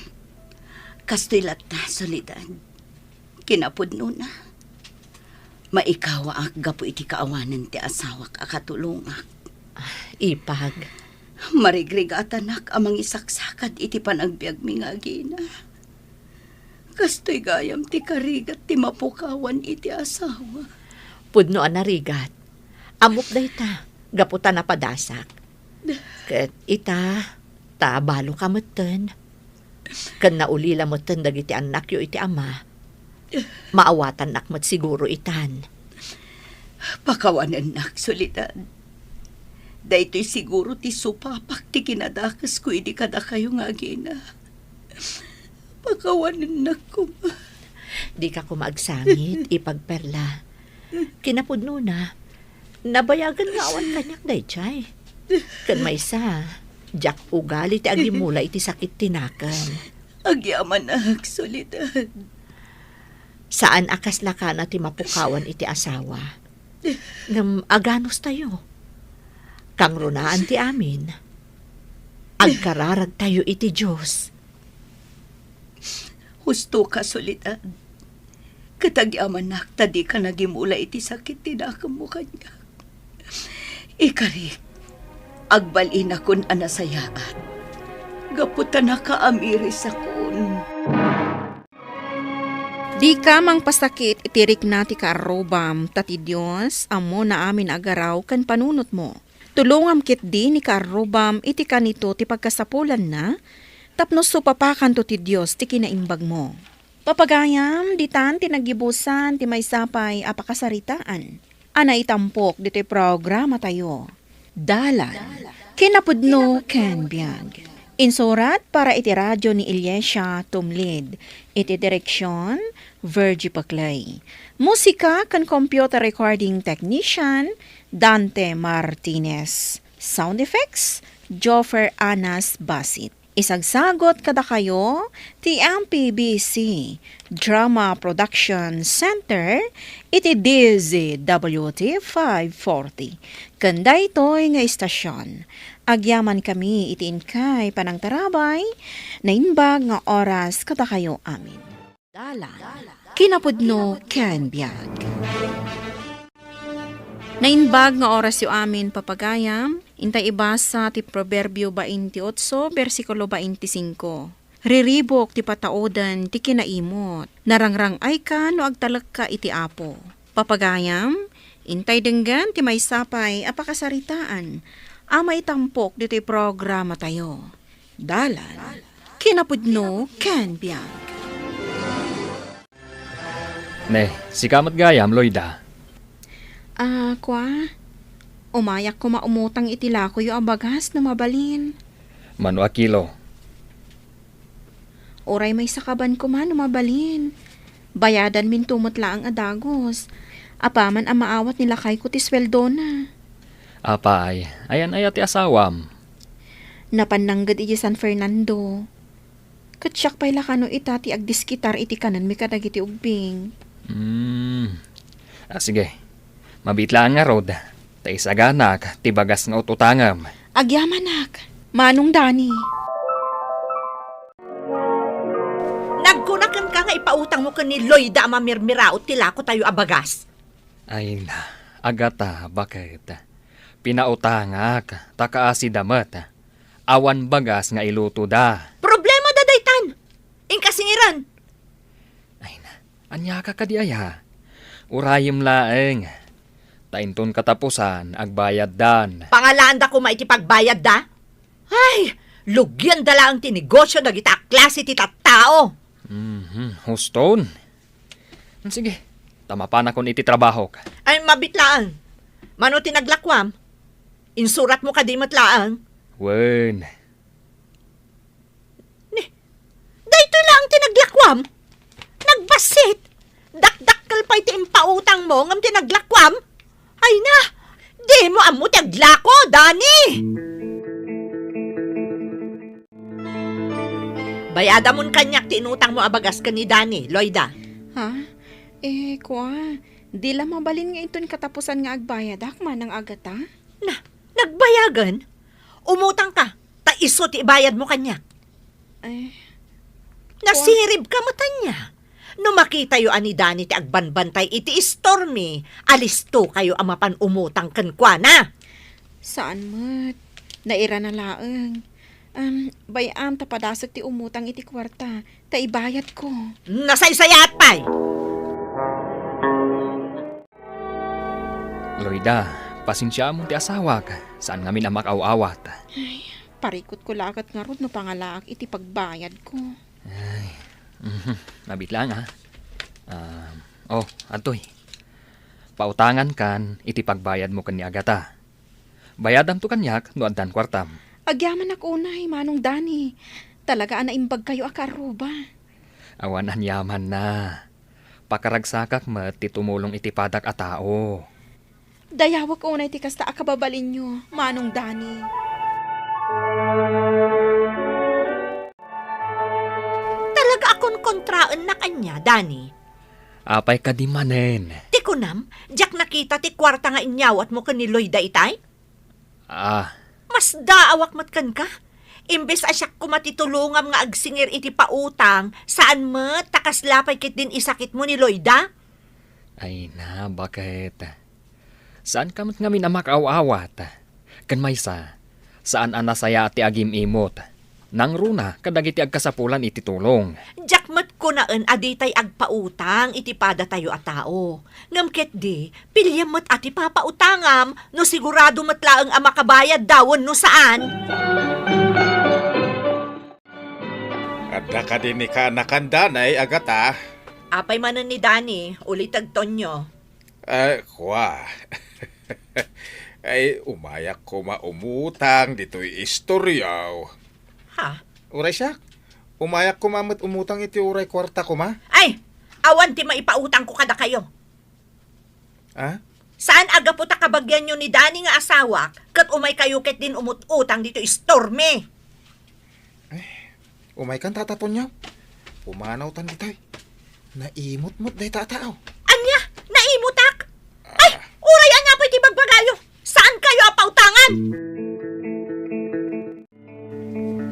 kastoy latta, Soledad. Kinapudnona, maikawaak gapu iti kaawanen ti asawak a katulongak. Ah, ipag. Marigrigatanak a mangisaksakad iti panagbiagmi nga agina. Kastoy gayam ti karigat ti mapukawan iti asawa. Pudno a narigat. Ammok dayta, gapu ta napadasak. Ket ita, ta balo ka metten. Ken naulila metten dagiti annakyo iti ama. Maawatannak met siguro itan. Pakawanennak, Soledad. Daytoy siguro ti supapak ti kinadakesko idi kadakayo nga agina. Pakawanennak koma. Dika koma agsangit, ipagperla. Kinapudnona, nabayagen nga awan kaniak daydiay. Ken maysa, diak ugali ti agimula iti sakit ti nakem. Agyamanak, Soledad. Saan a kasla kana ti mapukawan iti asawa. Ngem aganos tayo? Kangrunaan ti amin. Agkararagtayo iti Dios. Husto ka, Soledad. Ket agyamanak ta dika nagimula iti sakit ti nakemmo kaniak. Ikarik, agbalinakon a nasayaat. Gapu ta nakaamirisakon. Dika mangpasakit iti rikna ti kaarrubam, ta ti Dios, ammona amin a agaraw ken panunotmo. Tulongam ketdi ni kaarrubam iti kanito ti pagkasapulanna, tapno supapakanto ti Dios ti kinaimbagmo. Papagayam, ditan ti naggibusan ti maysa pay a pakasaritaan a naitampok ditoy programatayo. Dalan. Kinapudno ken biag. Insurat para iti radio ni Iliesia Tumlid. Iti direksion, Virgie Paclay. Musika ken computer recording technician, Dante Martinez. Sound effects, Joffer Anas Basit. Isagsagot kadakayo ti M P B C Drama Production Center iti D Z W T five forty. Ken daytoy nga istasion, agyamankami iti inkay panangtarabay, naimbag nga oras kadakayo amin. Dalan. Kinapudno ken biag. Naimbag nga orasyo amin, papagayam, intay ibasa ti Proverbio baintiotso, bersikulo baintisingko. Riribuk ti patauden ti kinaimut. Narangrang-ayka no agtalekka iti Apo. Papagayam, intay denggen ti maysa pay a pakasaritaan a maitampok ditoy programatayo. Dalan. Kinapudno ken biag. Ne, sika met gayam, Loida. Ah, kua, umayak koma umutang iti lakoyo a bagas no mabalin. Mano a kilo? Uray maysa kaban koma no mabalin. Bayadanminto met laeng a dagus. Apaman a maawat ni lakayko ti sueldona. Apay, ayan aya ti asawam? Napan nangged iti San Fernando. Ket siak pay la kano ita ti agdiskitar iti kanenmi kadagiti ubbing. Hmm. Ah, sige. Mabiit laeng ngarud, ta isaganak ti bagas nga ut-utangem. Agyamanak, Manong Dani. Nagkuna kenka nga ipautangmo ken ni Loida a mamirmiraot ti lakotayo a bagas. Ay na, Agata, baket? Pinautangak, ta kaasida met. Awan bagas nga ilutoda. Problemada daytan! Inka singiran! Ay na, aniaka kadi aya? Urayem laeng. Ta inton katapusan, agbayaddan. Pangalaanda koma iti pagbayadda? Ay, lugianda laeng ti negosio dagita a klase ti tattao. Mhm, huston. Sige, ta mapanakon iti trabahok. Ay, mabiit laeng. Mano ti naglakuam? Insuratmo kadi met laeng? Wen. Ni, daytoy laeng ti naglakuam? Nagbassit! Dakdakkel pay ti impautangmo ngem ti naglakuam? Ay na, dimo ammo ti aglako, Dani! Bayadamon kaniak ti inutangmo a bagas ken ni Dani, Loida. Ha? Eh, kua, di la mabalin nga inton katapusan nga agbayadak, Manang Agata? Na, nagbayagen? Umutangka, ta isu ti ibayadmo kaniak. Ay. Nasiribka met ania. No makitayo a ni Dani ti agbanbantay iti istormi, alistokayo a mapan umutang kenkuana. Saan met. Nairana laeng. Am, bay-am ta padasek ti umutang iti kuarta, ta ibayadko. Nasaysayaat pay! Loida, pasensiaam ti asawak, saan ngamin a makaw-awat. Ay, parikutko la ket ngarud no pangalaak iti pagbayadko. Ay, mhm, mabit lang, ah. Ah, oh, adtoy. Pautangankan iti pagbayadmo ken ni Agata. Bayadamto kaniak no addan kuartam. Agyamanak unay, Manong Dani. Talaga a naimbagkayo a kaarruba. Awan aniamanna. Pakaragsakak met ti tumulong iti padak a tao. Dayawek unay ti kasta a kababalinyo, Manong Dani. Talaga a konkontraennak ania, Dani? Apay kadi manen? Ti kunam, diak nakita ti kuarta nga inyawatmo ken ni Loida itay? Ah. Masdaawak met kenka. Imbes a siak koma ti tulongam nga agsingir iti pautang, saan met ta kasla pay ketdin isakitmo ni Loida? Ay na, baket? Saanka met ngamin a makaaw-awat. Ken maysa, saan a nasayaat ti agim-imot. Nangruna kadagiti agkasapulan iti tulong. Diak met kunaen a ditay agpautang iti padatayo a tao. Ngem ketdi, piliem met a ti papautangam no sigurado met laeng a makabayadda wenno saan. Adda kadi ni kaanakan danay, Agata? Apay manen ni Dani, uliteg Tonyo? Ay, kua. Ay, umayak koma umutang ditoy istoryaw. Ha? Uray siak, umayak koma met umutang iti uray kuarta koma. Ay, awan ti maipautangko kadakayo. Ah? Saan a gapu ta kabagianyo ni Dani nga asawak, ket umaykayo ketdin umut-utang ditoy istormi? Ay, umaykan, Tata Tonyo. Pumanawtan ditoy. Naimot met dayta a tao. Ania? Naimutak? Ay, uray ania pay ti bagbagayo? Saankayo a pautangan?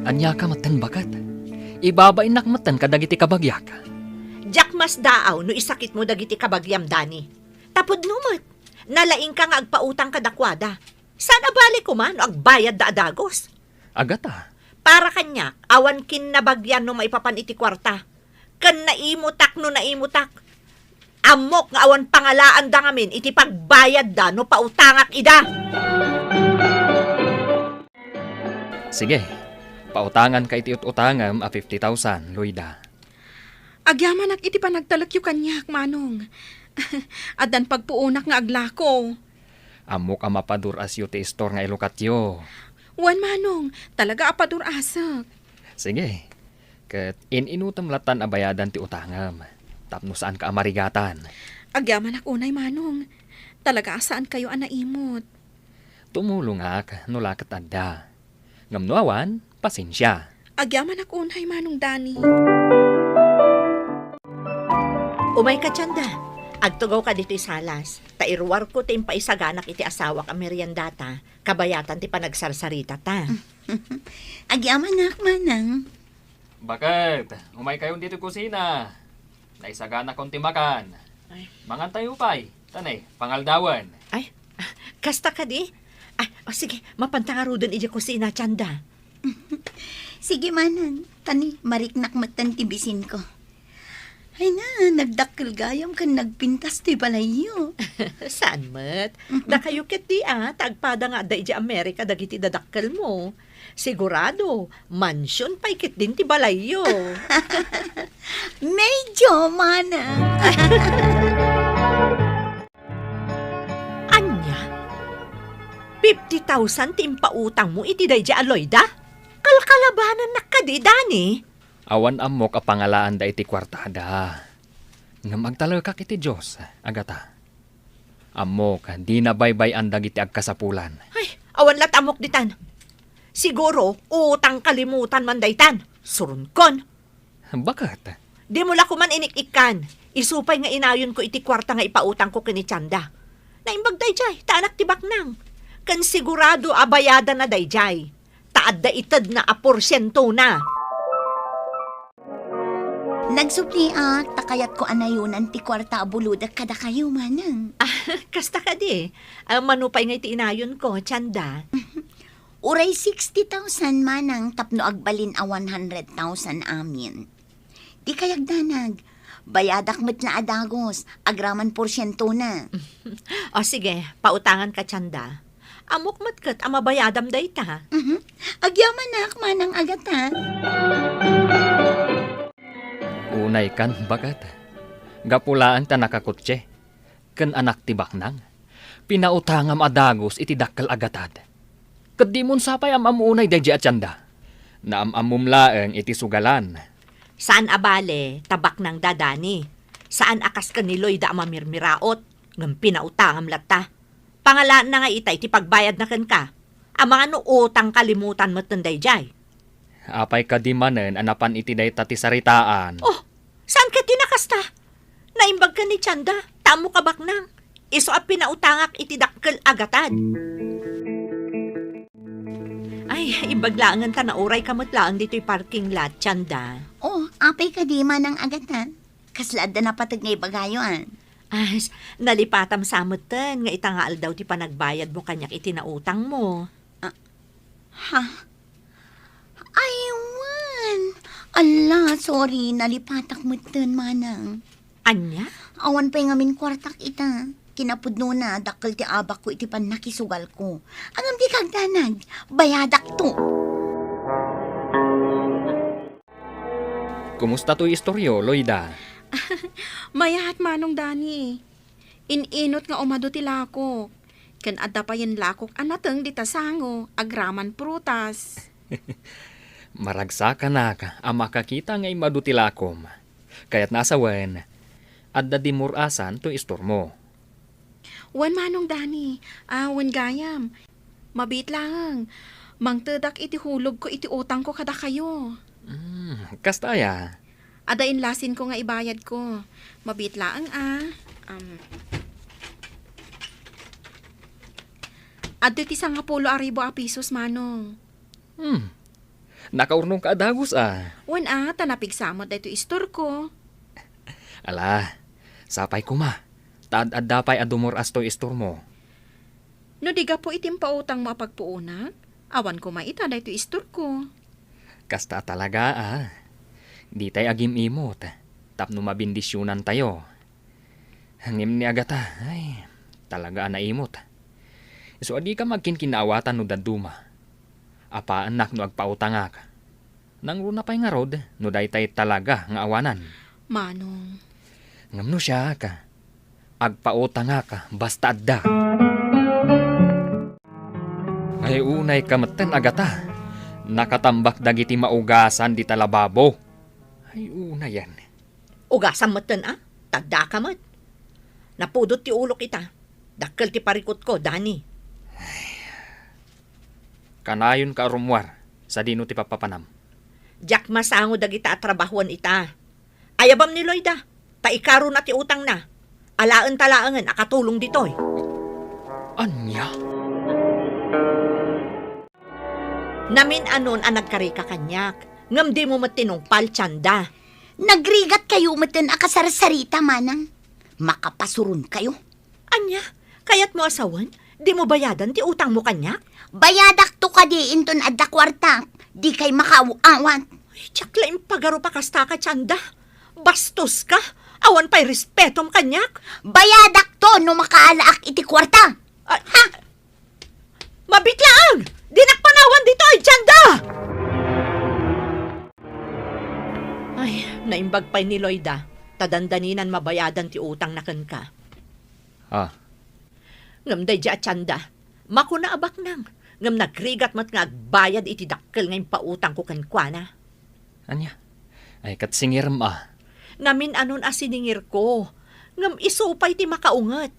Aniaka metten, baket? Ibabainnak metten kadagiti kabagiak. Diak masdaaw no isakitmo dagiti kabagiam, Dani. Ta pudno met, nalaingka nga agpautang kadakuada. Saan a bale koma no agbayadda a dagus? Agata. Para kaniak, awan kinnabagian no maipapan iti kuarta. Ken naimutak no naimutak. Ammok nga awan pangalaanda ngamin iti pagbayadda no pautangak ida. Sige, pautanganka iti ut-utangem a fifty thousand, Loida. Agyamanak iti panagtalekyo kaniak, Manong. Addan pagpuonak nga aglako. Ammok a mapadur-asyo ti istor nga ilukatyo. Wen, Manong, talaga a padur-asek. Sige, ket in-inutem lattan a bayadan ti utangem, tapno saanka a marigatan. Agyamanak unay, Manong. Talaga a saankayo a naimot. Tumulongak no la ket adda. Ngem no awan, pasensia. Agyamanak unay, Manong Dani. Umayka, Tienda. Agtugawka ditoy salas, ta iruarko ti impaisaganak iti asawak a meriendata, kabayatan ti panagsarsaritata. Agyamanak, Manang. Baket, umaykayon ditoy kusina. Naisaganakon ti makan. Ay. Mangantayo pay, ta ne, pangaldawen. Ay, kasta kadi? Ay, o sige, mapanta ngaruden idiay kusina, Tienda. Sige, Manang. Ta ne, mariknak metten ti bisinko. Ay na, nagdakkel gayam ken nagpintas ti balayyo. Saan met? Dakayo ketdi a, ta agpada nga adda idiay Amerika dagiti dadakkelmo. Sigurado, mansion pay ketdin ti balayyo. Medyo, Manang. Ania? Fifty thousand ti impautangmo iti daydiay a Loida? Kalkalabanannak kadi, Dani? Awan ammok a pangalaanda iti kuartada. Ngem agtalekak iti Dios, Agata. Ammok, dina baybay-an dagiti agkasapulan. Ay, awan la't ammok ditan. Siguro, utang kalimutan man daytan. Suronkon. Baket? Dimo la koman inik-ikkan. Isu pay nga inayonko iti kuarta nga ipautangko ken ni Tienda. Naimbag daydiay, ta anak ti baknang. Ken sigurado a bayadanna daydiay. adda itedna a porsientona. Nagsubliak, ta kayatko a nayonan ti kuarta a bulodek kadakayo, manang. Ah, kasta kadi. Ah, mano pay nga iti inayonko, Tienda? Uray sixty thousand, manang, tapno agbalin a one hundred thousand amin. Dikay agdanag. Bayadak met la a dagus, agraman porsientona. O sige, pautanganka, Tienda. Ammok met ket a mabayadam dayta. Mhm. Agyamanak, manang Agata. Unaykan, baket. Gapu laeng ta nakakotse ken anak ti baknang, pinautangam a dagus iti dakkel a gatad. Ket dimon sapay am-ammo unay daydiay a Tienda. Naam-ammom laeng iti sugalan. Saan a bale ta baknangda, Dani. Saan a kas ken ni Loida a mamirmiraot, ngem pinautangam latta. Pangalaenna nga ita iti pagbayadna kenka. Amangan no utangka limutan metten daydiay. Apay kadi manen a napan iti dayta ti saritaan? Oh, saan ket ti nakasta? Naimbag ken ni Tienda, ta ammok a baknang. Isu a pinautangak iti dakkel a gatad. Ay, imbag laengen ta naurayka met laeng ditoy parking lot, Tienda. Oh, apay kadi, manang Agata? Kasla adda napateg nga ibagayo, a? Ah, s-, nalipatam sa metten nga ita nga aldaw ti panagbayadmo kaniak iti nautangmo. Ah, ha? Ay, wen. Ala, sorry, nalipatak metten, manang. Ania? Awan pay ngamin kuartak ita. Kinapudnona, dakkel ti abakko iti pannakisugalko. Ngem dika agdanag, bayadakto. Kumusta toy istoryo, Loida? Mayat, Manong Dani. In-inut nga umadu ti lakok. Ken adda payen lakok a nateng dita sango, agraman prutas. Maragsakanak a makakita nga immadu ti lakom. Kayatna a sawen, adda dimur-asan toy istormo. Wen, Manong Dani, a, wen gayam. Mabiit laeng. Mangtedak iti hulogko iti utangko kadakayo. Hmm, kasta aya? Adda inlasinko nga ibayadko. Mabiit laeng, a. Am, adda ti sangapulo a ribu a pisos, Manong. Hmm. Nakaurnongka a dagus, a. Wen, a, ta napigsa met daytoy istorko. Ala, sapay koma. Ta ad-adda pay a dumur-as toy istormo. No di gapu iti impautangmo a pagpuonak, awan koma ita daytoy istorko. Kasta a talaga, a. Ditay agim-imot tapno mabendisionantayo. Ngem ni Agata, ay, talaga a naimot. Isu a dika agkinkinnaawatan no dadduma. Apaannak no agpautangak. Nangruna pay ngarud no daytay talaga nga awanan. Manong. Ngem no siak, agpautangak basta adda. Ay, unayka metten, Agata. Nakatambak dagiti maugasan dita lababo. Ay, unayen. Ugasam metten, a? Ta addaka met. Napudot ti ulok ita. Dakkel ti parikutko, Dani. Kanayonka a rummuar, sadino ti pappapanam? Diak masango dagita a trabahoen ita. Ayabam ni Loida, ta ikarona ti utangna. Alaenta laengen a katulong ditoy. Ania? Namin-anon a nagkarika kaniak, ngem dimo met tinungpal, Tienda. Nagrigatkayo metten a kasarsarita, manang. Makapasuronkayo. Ania? Kayatmo a sawen? Dimo bayadan ti utangmo kaniak? Bayadakto kadi inton adda kuartak. Dikay makaaw-awat. Ay, diak la impagarup a kastaka, Tienda. Bastoska. Awan pay respetom kaniak. Bayadakto no makaalaak iti kuarta. Ay, ha? Mabiit laeng! Dinak panawan ditoy, Tienda! Ay, naimbag pay ni Loida, ta dandaninan mabayadan ti utangna kenka. Ah. Ngem daydiay a Tienda, makuna a baknang, ngem nagrigat met nga agbayad iti dakkel nga impautangko kenkuana. Ania? Ay, ket singirem a. Namin-anon a siningirko, ngem isu pay ti makaunget.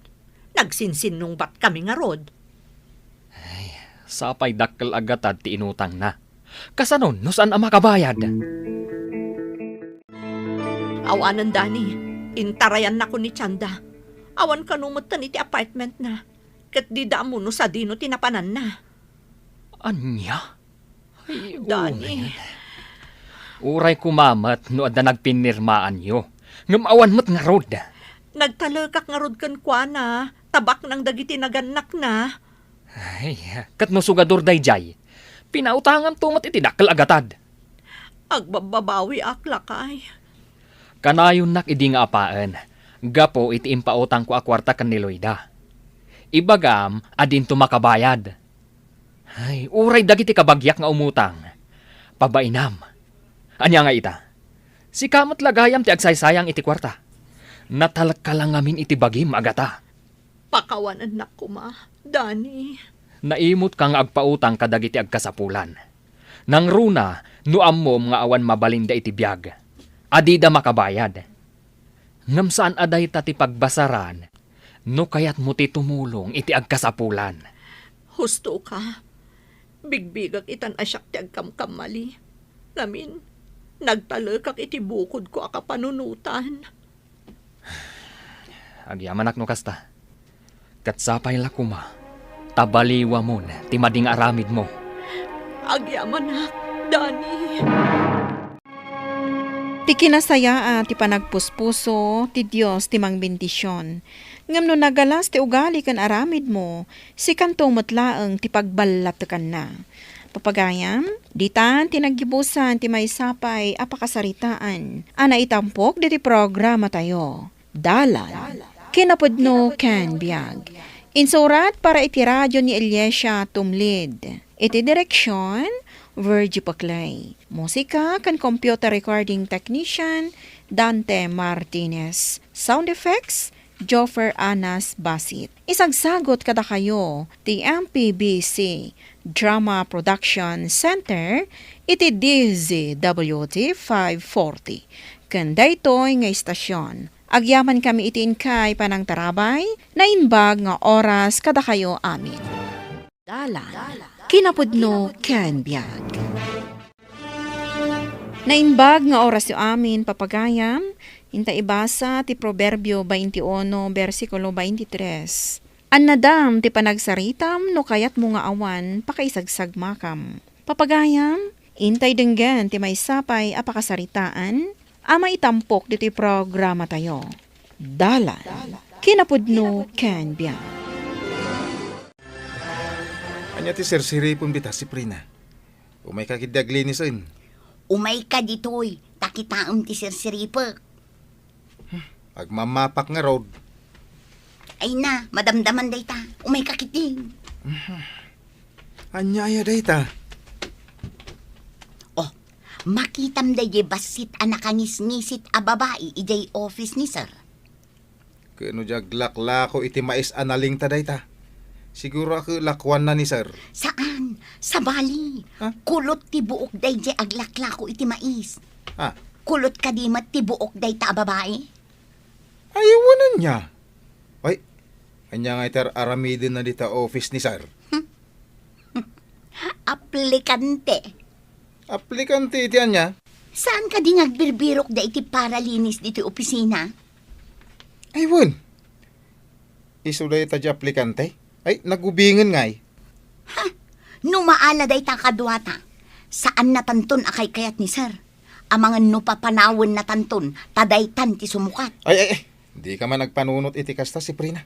Nagsinsinnungbatkami ngarud. Ay, sapay dakkel a gatad ti inutangna. Kasano no saan a makabayad? Awanen, Dani, intarayannakon ni Tienda. Awan kano metten iti apartmentna. Ket dida ammo no sadino ti napananna. Ania? Ay, Dani. Uray. Uray koma met no adda nagpinnirmaanyo. Ngem awan met ngarud. Nagtalekak ngarud kenkuana, tabaknang dagiti nagannakna. Ay, ket no sugador daydiay, pinautanganto met iti dakkel a gatad. Agbabbabawiak, lakay. Kanayonnak idi nga apaen, gapu iti impautangko a kuarta ken ni Loida. Ibagam a dinto makabayad. Ay, uray dagiti kabagiak nga umutang. Pabainam. Ania nga ita? Sika met la gayam ti agsaysayang iti kuarta. Natalka la ngamin iti bagim a gata. Pakawanennak koma, Dani. Naimutka nga agpautang kadagiti agkasapulan. Nangruna, no ammom nga awan mabalinda iti biag, a dida makabayad. Ngem saan a dayta ti pagbasaran no kayatmo ti tumulong iti agkasapulan. Hustoka. Bigbigak itan a siak ti agkamkamali. Ngamin, nagtalekak iti bukodko a kapanunotan. Agyamanak no kasta. Ket sapay la koma ta baliwamon ti madi nga aramidmo. Agyamanak, Dani. Ti kinasayaat ti panagpuspuso, ti Dios ti mangbendision. Ngem no nagalas ti ugali ken aramidmo, sikanto met laeng ti pagballatekanna. Papagayam, ditan ti naggibusan ti maysa pay a pakasaritaan a naitampok ditoy programatayo. Dalan, kinapudno ken biag. Insurat para iti radio ni Eliasia Tumlid. Iti direksion, Virgie Paclay. Musika ken computer recording technician, Dante Martinez. Sound effects, Joffer Anas Basit. Isagsagot kadakayo ti M P B C Drama Production Center iti D Z W T five forty. Ken daytoy nga istasyon, agyamankami iti inkay panangtarabay, naimbag nga oras kadakayo amin. Dalan, kinapudno ken biag. Naimbag nga orasyo amin, papagayam, inta ibasa ti Proverbio twenty-one, bersikulo twenty-three. Annadam ti panagsaritam no kayatmo nga awan pakaisagsagmakam. Papagayam, intay denggen ti maysa pay a pakasaritaan a maitampok ditoy programatayo. Dalan, kinapudno ken biag. Ania ti sirsiripem dita, Siprina? Umayka ketdi aglinisen. Umayka ditoy, ta kitaem ti sirsiripek. Hmm, agmamapak ngarud. Ay na, madamdaman dayta. Umayka ketdi. Mhm. Ania aya dayta? Oh, makitam daydiay bassit a nakangisngisit a babai idiay office ni sir. Ket no di aglaklako iti mais a nalingta dayta, siguro a ket lakuanna ni sir. Saan? Sabali. Ha? Kulot ti buok daydiay aglaklako iti mais. Ha? Kulot kadi met ti buok dayta a babai? Ay, wen ania? Ay, ania nga iti ar-aramidenna dita office ni sir? Aplikante. Aplikante iti ania? Saan kadi nga agbirbirok da iti paralinis ditoy opisina? Ay, wen. Isu dayta ti aplikante? Ay, nagubingen ngay. Ha? No maala dayta kaduata, saannatanton a kaykayat ni sir. Amangan no papanawennatanton, ta daytan ti sumukat. Ay, ay, ay. Dika man agpanunot iti kasta, Siprina.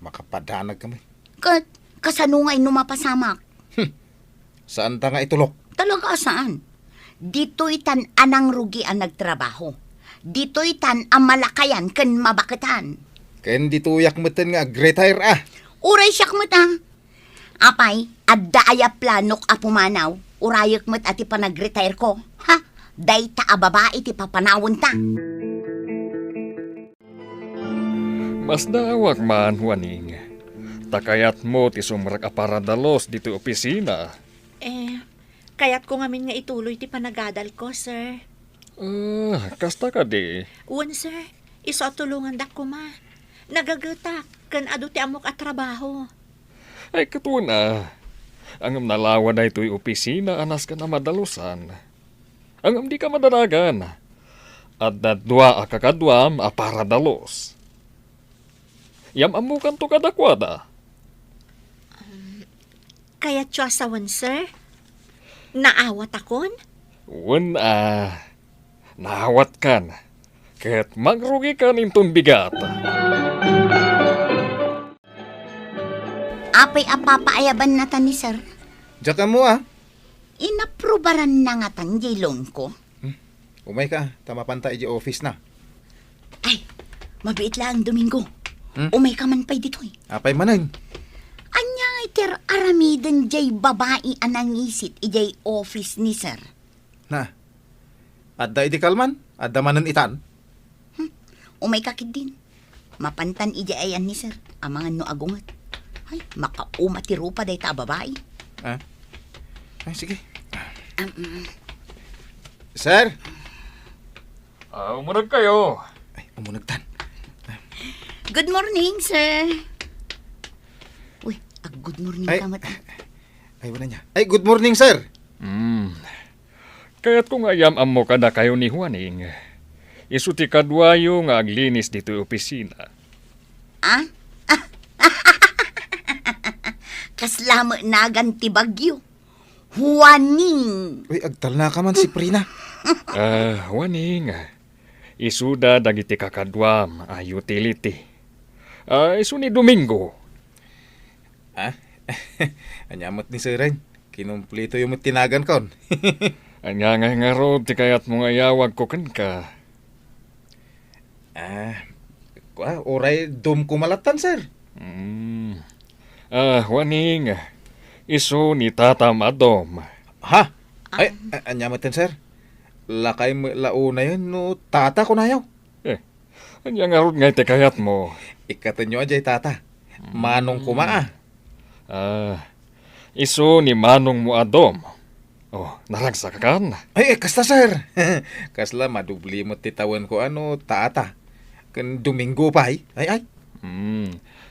Makapadanag kami. Ket, kasano ngay no mapasamak? Hmm. Saanta nga itulok? Talaga a saan. Ditoytan a nangrugi a nagtrabaho. Ditoytan a malakayan ken mabaketan. Ken ditoyak metten nga ag-retire a. Uray siak met a. Apay, adda aya planok a pumanaw? Urayek met a ti panag-retire ko. Ha? Dayta a babai ti papanawenta. Masdaawak man, Waning. Ta kayatmo ti sumrek a paradalus ditoy opisina. Eh, kayatko ngamin nga ituloy ti panagadalko, sir. Ah, kasta kadi? Wen, sir. Isu a tulongandak koma. Nagagetak, ken adu ti ammok a trabaho. Ay, ket wen a. Ngem nalawa daytoy opisina a nasken a madalusan. Ngem dika madanagan. Adda dua a kakaduam a paradalus. Yam-ammokanto kadakuada. Um, kayatyo a sawen, sir? Naawatakon? Wen a, naawatkan. Ket mangrugikan inton bigat. Apay a papaayabannata ni Sir? Diak ammo a. Inaprubaranna ngatan diay loan ko? Hmm. Umayka, ta mapanta idiay office na. Ay, mabiit laeng Domingo. Hmm? Umayka man pay ditoy. Apay manen? Ania ngay ti ar-aramiden diay babai a nangisit idiay office ni Sir? Na, adda idi kalman? Adda manen itan? Hmm, umayka ketdin. Mapantan idiay ayan ni Sir, amangan no agunget. Ay, makauma ti rupa dayta a babai. Ah? Ay, sige. Um, Sir? Ah, umuneg kayo. Ay, umuneg tan. Good morning, sir. Uy, ag-good morning Ay, ka met. Ay, wala niya. Ay, good morning, sir. Hmm. Kayatko nga iyam-ammo kadakayo ni Juaning. Isu ti kaduayo nga aglinis ditoy opisina. Ah? Kasla met nagan ti bagyo. Juaning. Uy, agtalnaka man si Prina. Ah, Juaning. Isuda dagiti kakaduam a utility. Ah, isu ni Domingo. Ah? Ania met ni Sir? Kinumplitoyo met ti nagankon. Ania ngay ngarud ti kayatmo nga iyawagko kenka? Ah, kua, uray dom koma lattan, sir. Hmm. Ah, Juaning, isu ni tatam a dom. Ha? Ay, a-, ania metten, sir? Lakay met la unayen no tata kunayo. Eh, ania ngarud ngay ti kayatmo? Ikkatenyo a diay tata. Manong koma a. Ah, isu ni manongmo a dom. Oh, naragsakkan? Ay, ay, kasta, sir. Kasla madubli met ti tawenko a no tata. Ken Domingo pay. Ay, ay. Hmm.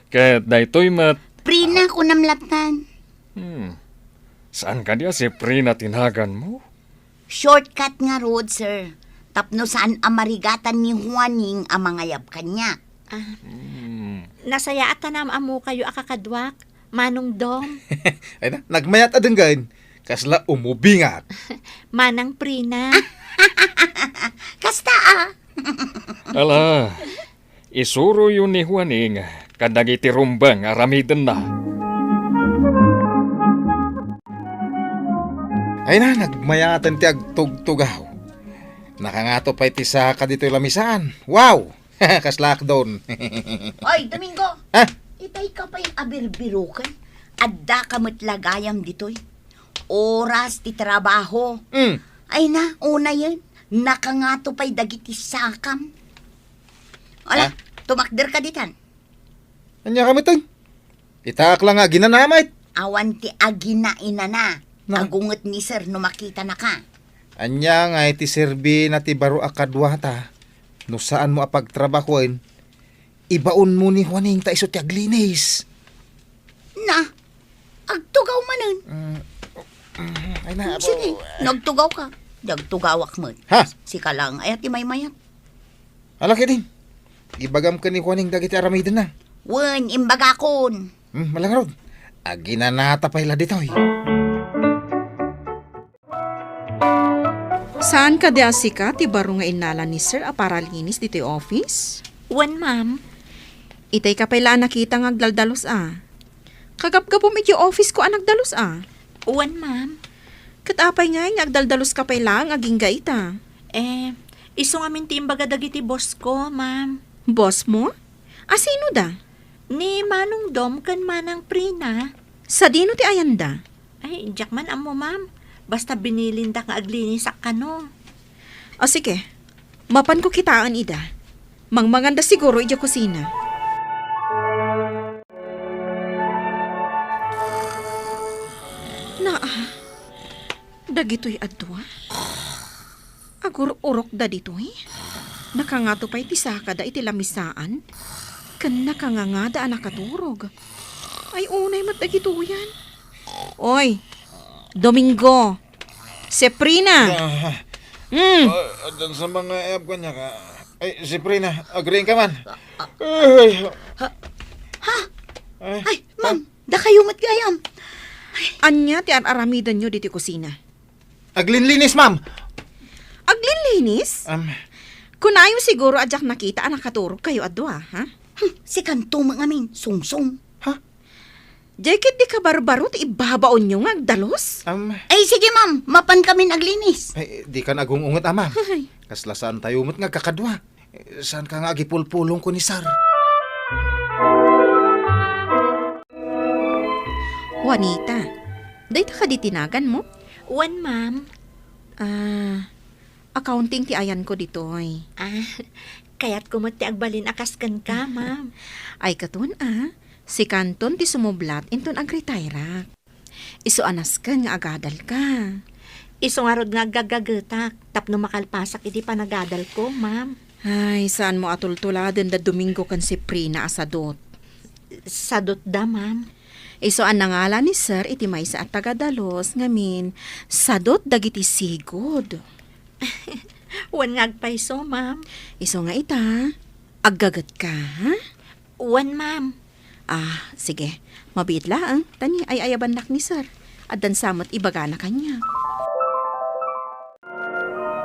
Ket daytoy met. Prina, kunam lattan. Hmm. Saan kadi a si Prina ti naganmo? Shortcut ngarud, sir. Tapno saan a marigatan ni Juaning a mangayab kaniak. Ah, Hmm. Nasayaat a naam-ammokayo a kakaduak, Manong Dom. Ay na, nagmayat a denggen. Kasla umubingat. Manang Prina. Kasta, ah. Ala, isuroyo ni Juaning kadagiti rumbeng a aramidenna. Ay na, nagmayaten ti agtugtugaw. Nakangato pay ti saka ditoy lamisaan. Wow! Kasla akdon. Oy, Domingo! Ha? Itay ka pay abirbiruken. Adda ka met la gayam ditoy. Oras ti trabaho. Mm. Ay na, unayen. Nakangato pay dagiti sakam. Ala, Ha? Tumakder ka ditan. Ania ka metten? Itaak la nga aginana met. Awan ti aginainana. Na. Agunget ni sir no makitanaka. Ania nga iti serbina ti baro a kaduata? No saanmo a pagtrabahoen, ibaonmo ni Juaning ta isu ti aglinis. Na, agtugaw manen. Mm, mm, ay na, Mm, apo. Sige, nagtugaw ka. Di agtugawak met. Ha? Sika lang, ay, ti maymayat. Ala ketdin. Ibagam ken ni Juaning dagiti aramidenna. Wen, imbagakon. Hmm, malangrod. Aginanata pay la ditoy. Saan kadi a sika ti baro nga innala ni sir a paralinis ditoy office? Wen, ma'am. Itay ka pay la a nakita nga agdaldalus a. Kagapgapum iti office ko a nagdalus a. Wen, ma'am. Ket apay ngay nga agdaldalus ka pay laeng agingga ita? Eh, isu ngamin ti imbaga dagiti boss ko, ma'am. Boss mo? A sino da? Ni Manong Dom ken Manang Prina. Sadino ti ayanda? Ay, diak man ammo, ma'am. Basta binilinda nga aglinisak kano. O sige, mapanko kitaen ida. Mangmanganda siguro idiay kusina. Naa, dagitoy a dua. Agur-urokda ditoy. Nakangato pay ti sakada iti lamisaan. Ken nakangangada a nakaturog. Ay, unay met dagitoyan. Oy, Domingo. Seprina. Ah, Mm. Ah, addan sa mga ayab kanya ka. Ay, Seprina, agriing ka man. Ay. Ha? Ha? Ay. Ay, ma'am, dakayo met gayam. Ania ti ar-aramidenyo ditoy kusina? Aglinlinis, ma'am. Aglinlinis? Um, Kunayo siguro a diak nakita a nakaturogkayo a dua, ha? Hmm, sikanto met ngamin, sungsong. Ha? Diay ket di kabarbaro ti ibabaonyo nga agdalus? Um, Ay, sige, ma'am. Mapan kamin aglinis. Ay, di kan agung-unget, a, ma'am. Ay. Kasla saantayo met nga agkakadua. Saanka nga agipulpulong ken ni sir? Juanita, dayta kadi ti naganmo? Wen, ma'am. Ah, accounting ti ayanko ditoy. Ah, kayatko met ti agbalin a kas kenka, ma'am. Ay, katon, a. Sikanton ti sumublat inton agretire-ak. Isu a nasken nga agadalka. Isu ngarud nga aggagagetak tapno makalpasak iti panagadalko, ma'am. Ay, saanmo a tultuladen da Domingo ken Siprina a sadut. Sadutda, ma'am. Isu a nangala ni sir iti maysa a taga-Dalos ngamin, sadut dagiti sigud. Wen nga agpayso, ma'am. Isu nga ita, aggagetka, ha? Wen, ma'am. Ah, sige. Mabiit laeng, ta ni ay-ayabannak ni sir. Addan sa met ibagana kaniak.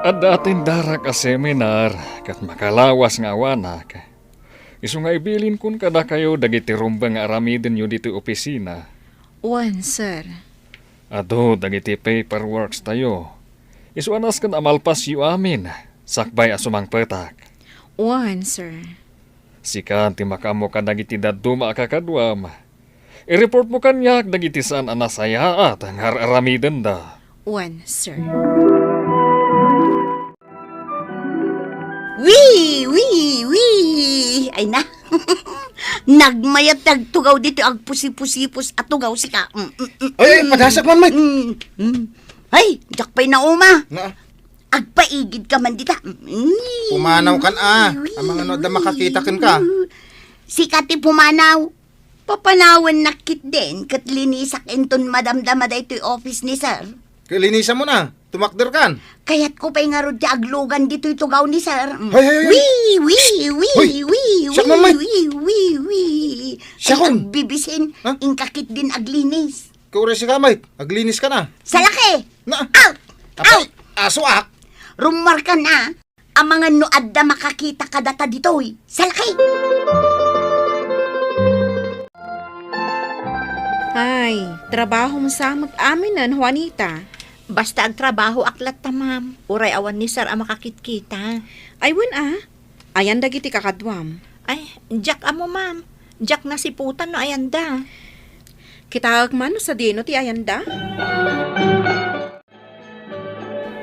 Adda atendarak a seminar ket makalawas nga awanak. Isu nga ibilinkon kadakayo dagiti rumbeng nga aramidenyo ditoy opisina. Wen, sir. Adu dagiti paperworks tayo. Isu a nasken a malpasyo amin, sakbay a sumangpetak. Wen, sir. Sika ti makaammo kadagiti dadduma a kakaduam. I-reportmo kaniak dagiti saan a nasayaat nga ar-aramidenda. Wen, sir. Wee! Wee! Wee! Ay na. Nagmayat ti agtugaw ditoy agpusipusipus a tugaw sika. Mm, mm, mm, Ay, mm. Padasakman, Mike. Mm, mm. Ay, diak pay nauma. Na? Agpaigidka man dita. Mm. Pumanaw kan, a. Wee! Amangan no adda makakita kenka. Sika ti pumanaw. Papanawennak ketdin ket linisak inton madamdama daytoy office ni sir. Ket linisamon a, tumakderkan. Kayatko pay ngarud ti aglugan ditoy tugaw ni sir. Mm. Hay, hay, hay. Wee, wee, wee, Hoy! Wee, siak man, Mike. Wee, wee, wee. Siakon. Ay, agbibisin, Ha? Inka ketdin aglinis. Kauray sika, Mike. Aglinis ka na. Salaki! Na. Out! Apay, Out! Asoak. Rummuarkan a. Amangan no adda makakita kadata ditoy. Salaki! Ay, trabahom sa met aminen, Juanita. Basta agtrabahoak latta, ma'am. Uray awan ni sir a makakitkita. Ay, wen a. Ayan dagiti kakaduam. Ay, diak ammo, ma'am. Diak nasiputan no ayanda. Kitaek man no sadino ti ayanda?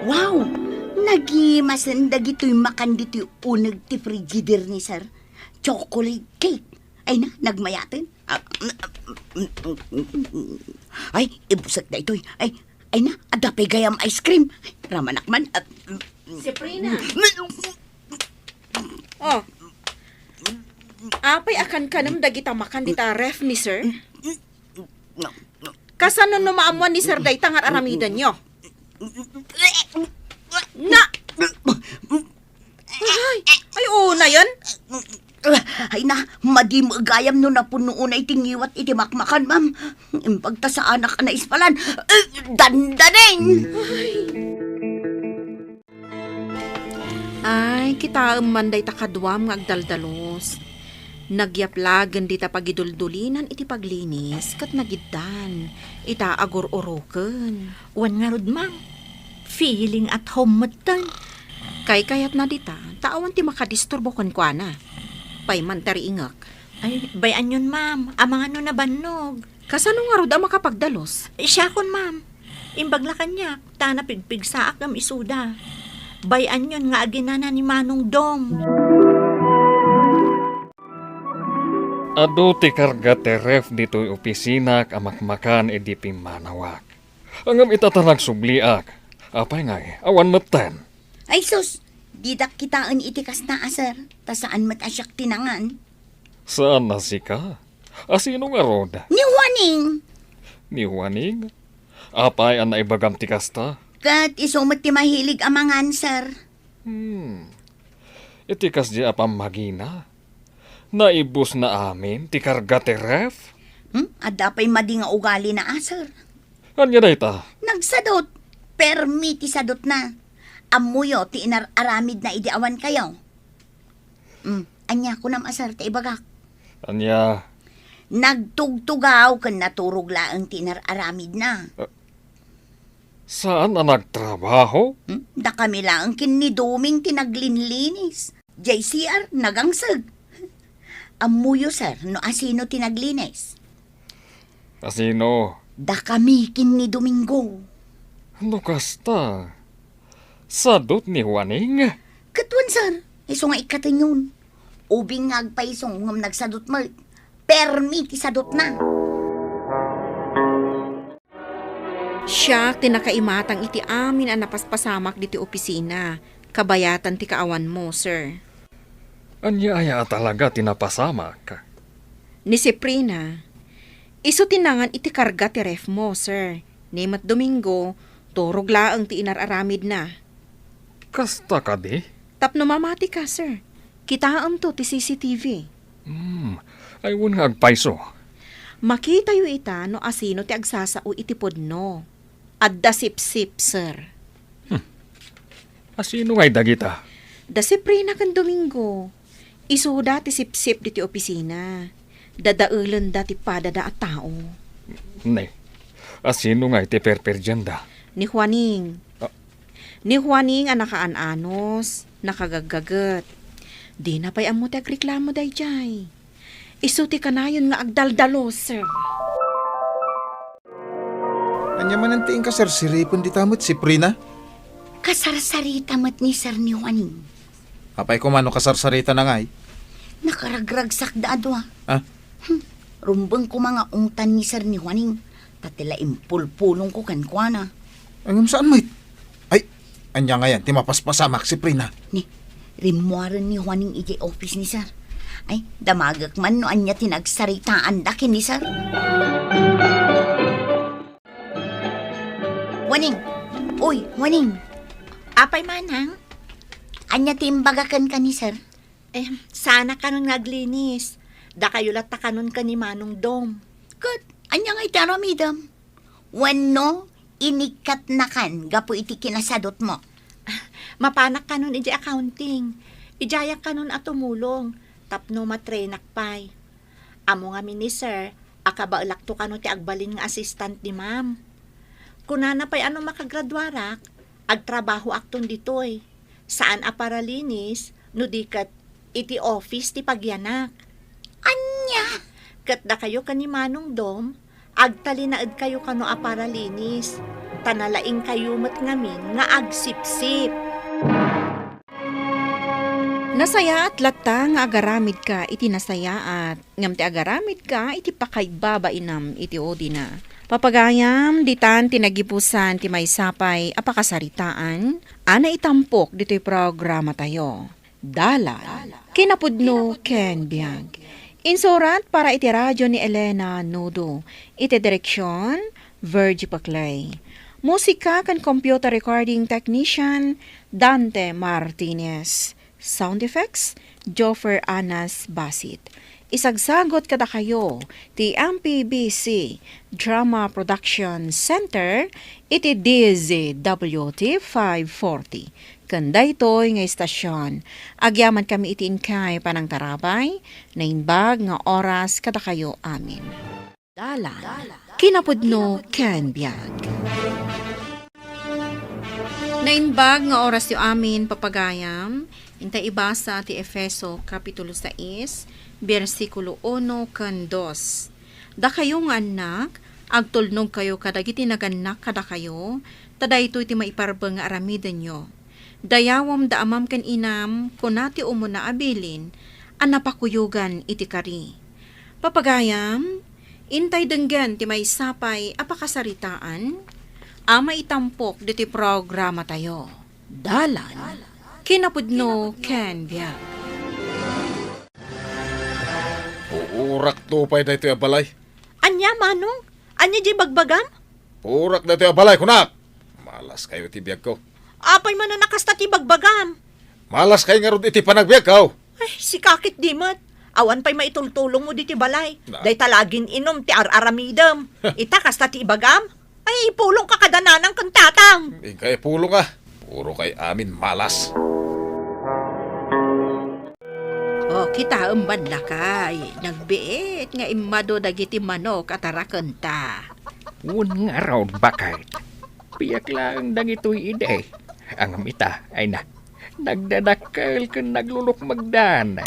Wow! Nagimasen dagitoy makan ditoy uneg ti frigider ni sir. Chocolate cake. Ay na, nagmayaten. Ah, ay, ibusek daytoy. Ay, ay na, adda pay gayam ice cream. Ay, ramanak man. Ah, Sabrina. Oh. Apay a kankanem dagita makan dita ref ni sir? Kasano no maammuan ni sir dayta nga ar-aramidenyo? Na! Ay, ay, unayen? Ay na, madi met gayam no napuno unay ti ngiwat iti makmakan, ma'am. Imbag ta saanak a naispalan. Eh, dandanin! Ay. Ay, kitaem man dayta kaduam nga agdaldalus. Nagyaplagen dita pagiduldulinan iti paglinis ket nagiddan ita agur-uroken. Wen ngarud, ma'am, feeling at home metten. Kaykayatna dita, ta awan ti makadisturbo kenkuana. Pay man ti riingek. Ay, bay-anyon, ma'am, amangan no nabannog. Kasano ngarud a makapagdalus? Siakon, ma'am. Imbag la kaniak, ta napigpigsaak ngem isuda. Bay-anyon nga aginana ni Manong Dom. Adu ti karga ti ref ditoy opisinak a makmakan idi pimmanawak. Ngem ita ta nagsubliak, apay ngay, awan metten. Ay sus, didak kitaen iti kasta a sir, ta saan met a siak ti nangan. Saan a sika? A sino ngarud? Ni Juaning. Ni Juaning? Apay a naibagam ti kasta? Ket isu met ti mahilig a mangan, sir. Hmm. Iti kasdi a pammagina, naibusna amin ti karga ti ref? Hmm? Adda pay madi nga ugalina a, sir. Ania dayta? Nagsadut. Permi ti sadutna. Ammoyo ti inar-aramidna idi awan kayo. Mm, ania kunam a, sir, ti ibagak? Ania? Nagtugtugaw ken naturog laeng ti inar-aramidna. Ah, saan a nagtrabaho? Hmm? Dakami laeng ken ni Doming ti naglinlinis. Jay C R, nagangseg. Ammoyo, sir, no asino ti naglinis? Asino? Dakami ken ni Domingo. No kasta, sadut ni Juaning? Ket wen, sir, isu nga ikkatenyon. Ubing nga agpayso ngem nagsadut met. Permi ti sadutna. Siak ti nakaimatang iti amin a napaspasamak ditoy opisina. Kabayatan ti kaawanmo, sir. Ania aya a talaga ti napasamak? Ni Siprina, isu ti nangan iti karga ti refmo, sir. Ni met Domingo, turog laeng ti inar-aramidna. Kasta kadi? Tapno mamatika, sir. Kitaemto ti C C T V. Hmm, ay wen nga agpayso. Makitayo ita no asino ti agsasao iti pudno. Adda sipsip, sir. Hmm. Asino ngay dagita? Da Siprina ken Domingo. Isuda ti sipsip ditoy opisina. Dadaelenda ti padada a tao. Ne, asino ngay ti perperdianda? Ni Juaning. Ah. Ni Juaning a nakaanunos, nakagaggaget. Dina pay ammo ti agreklamo daydiay. Isu ti kanayon nga agdaldalo, sir. Ania manen ti inkasarsaripen dita met, Siprina? Kasarsarita met ni Sir ni Juaning. Apay koma no kasarsaritana ngay? Nakaragragsakda a dua. Ah? Hmm. Rumbeng koma nga ungtan ni Sir ni Juaning, ta ti la impulpulongko kenkuana. Ngem saan met? Ay, ania ngayen ti mapaspasamak, Siprina? Ni, rimmuaren ni Juaning idiay office ni Sir. Ay, damagek man no ania ti nagsaritaanda ken ni Sir. Juaning! Uy, Juaning! Apay, manang? Ania ti imbaga kenka ni Sir? Eh, saan a kanon nga aglinis. Dakayo latta kanon ken ni Manong Dom. Ket ania nga iti aramidem? Wenno, inikkatnakan gapu iti kinasadutmo? Mapanak kanon idiay accounting. Idiayak kanon a tumulong tapno matrainak pay. Ammo ngamin ni Sir a kabaelakto kano ti agbalin nga assistant ni Ma'am. Kunana pay a no makagraduarak, agtrabahoakton ditoy. Saan a paralinis, no di ket iti office ti pagyanak. Ania? Ket dakayo ken ni Manong Dom, agtalinaedkayo kano a paralinis, ta nalaingkayo met ngamin nga agsipsip. Nasayaat latta nga agaramidka iti nasayaat, ngem ti agaramidka iti pakaibabainam iti udina. Papagayam, ditan ti nagipusan ti maysa pay a pakasaritaan a naitampok ditoy programatayo. Dalan, kinapudno ken biag. Insurat para iti radio ni Elena Nudo. Iti direksion, Virgie Paclay. Musika ken computer recording technician, Dante Martinez. Sound effects, Joffer Anas Basit. Isagsagot kadakayo ti M P B C Drama Production Center iti D Z W T five forty. Ken daytoy nga istasyon, agyamankami iti inkay panangtarabay, naimbag nga oras kadakayo amin. Dalan, kinapudno ken biag. Naimbag nga orasyo amin, papagayam, intay ibasa ti Efeso Kapitulo sais, bersikulo uno ken dos. Dakayo nga annak, agtulnogkayo kadagiti nagannak kadakayo, ta daytoy ti maiparbeng nga aramidenyo. Dayawem da amam ken inam, kuna ti umuna a bilin a napakuyogan iti kari. Papagayam, intay denggen ti maysa pay a pakasaritaan a maitampok ditoy programatayo. Dalan, kinapudno ken biag. Puurakto pay daytoy a balay. Ania, Manong? Ania diay bagbagam? Purak daytoy a balay, kunak! Malas kayo iti biagko. Apay manen a kasta ti bagbagam? Malas kayo ngarud iti panagbiagko. Ay, sika ket di met. Awan pay maitultulongmo ditoy balay. Na. Dayta la gin-inum ti ar-aramidem. Ita, kasta ti ibagam? Ay, Ipulongka kada nanang ken tatang. Inka ipulonga. Puro kay amin malas. O, kitaem man, lakay, nagbiit nga immadu dagiti manok a tarakenta. Wen ngarud, baket. Biag laeng dagitoy idi. Ngem ita, ay na, nagdadakkel ken naglulukmegdan.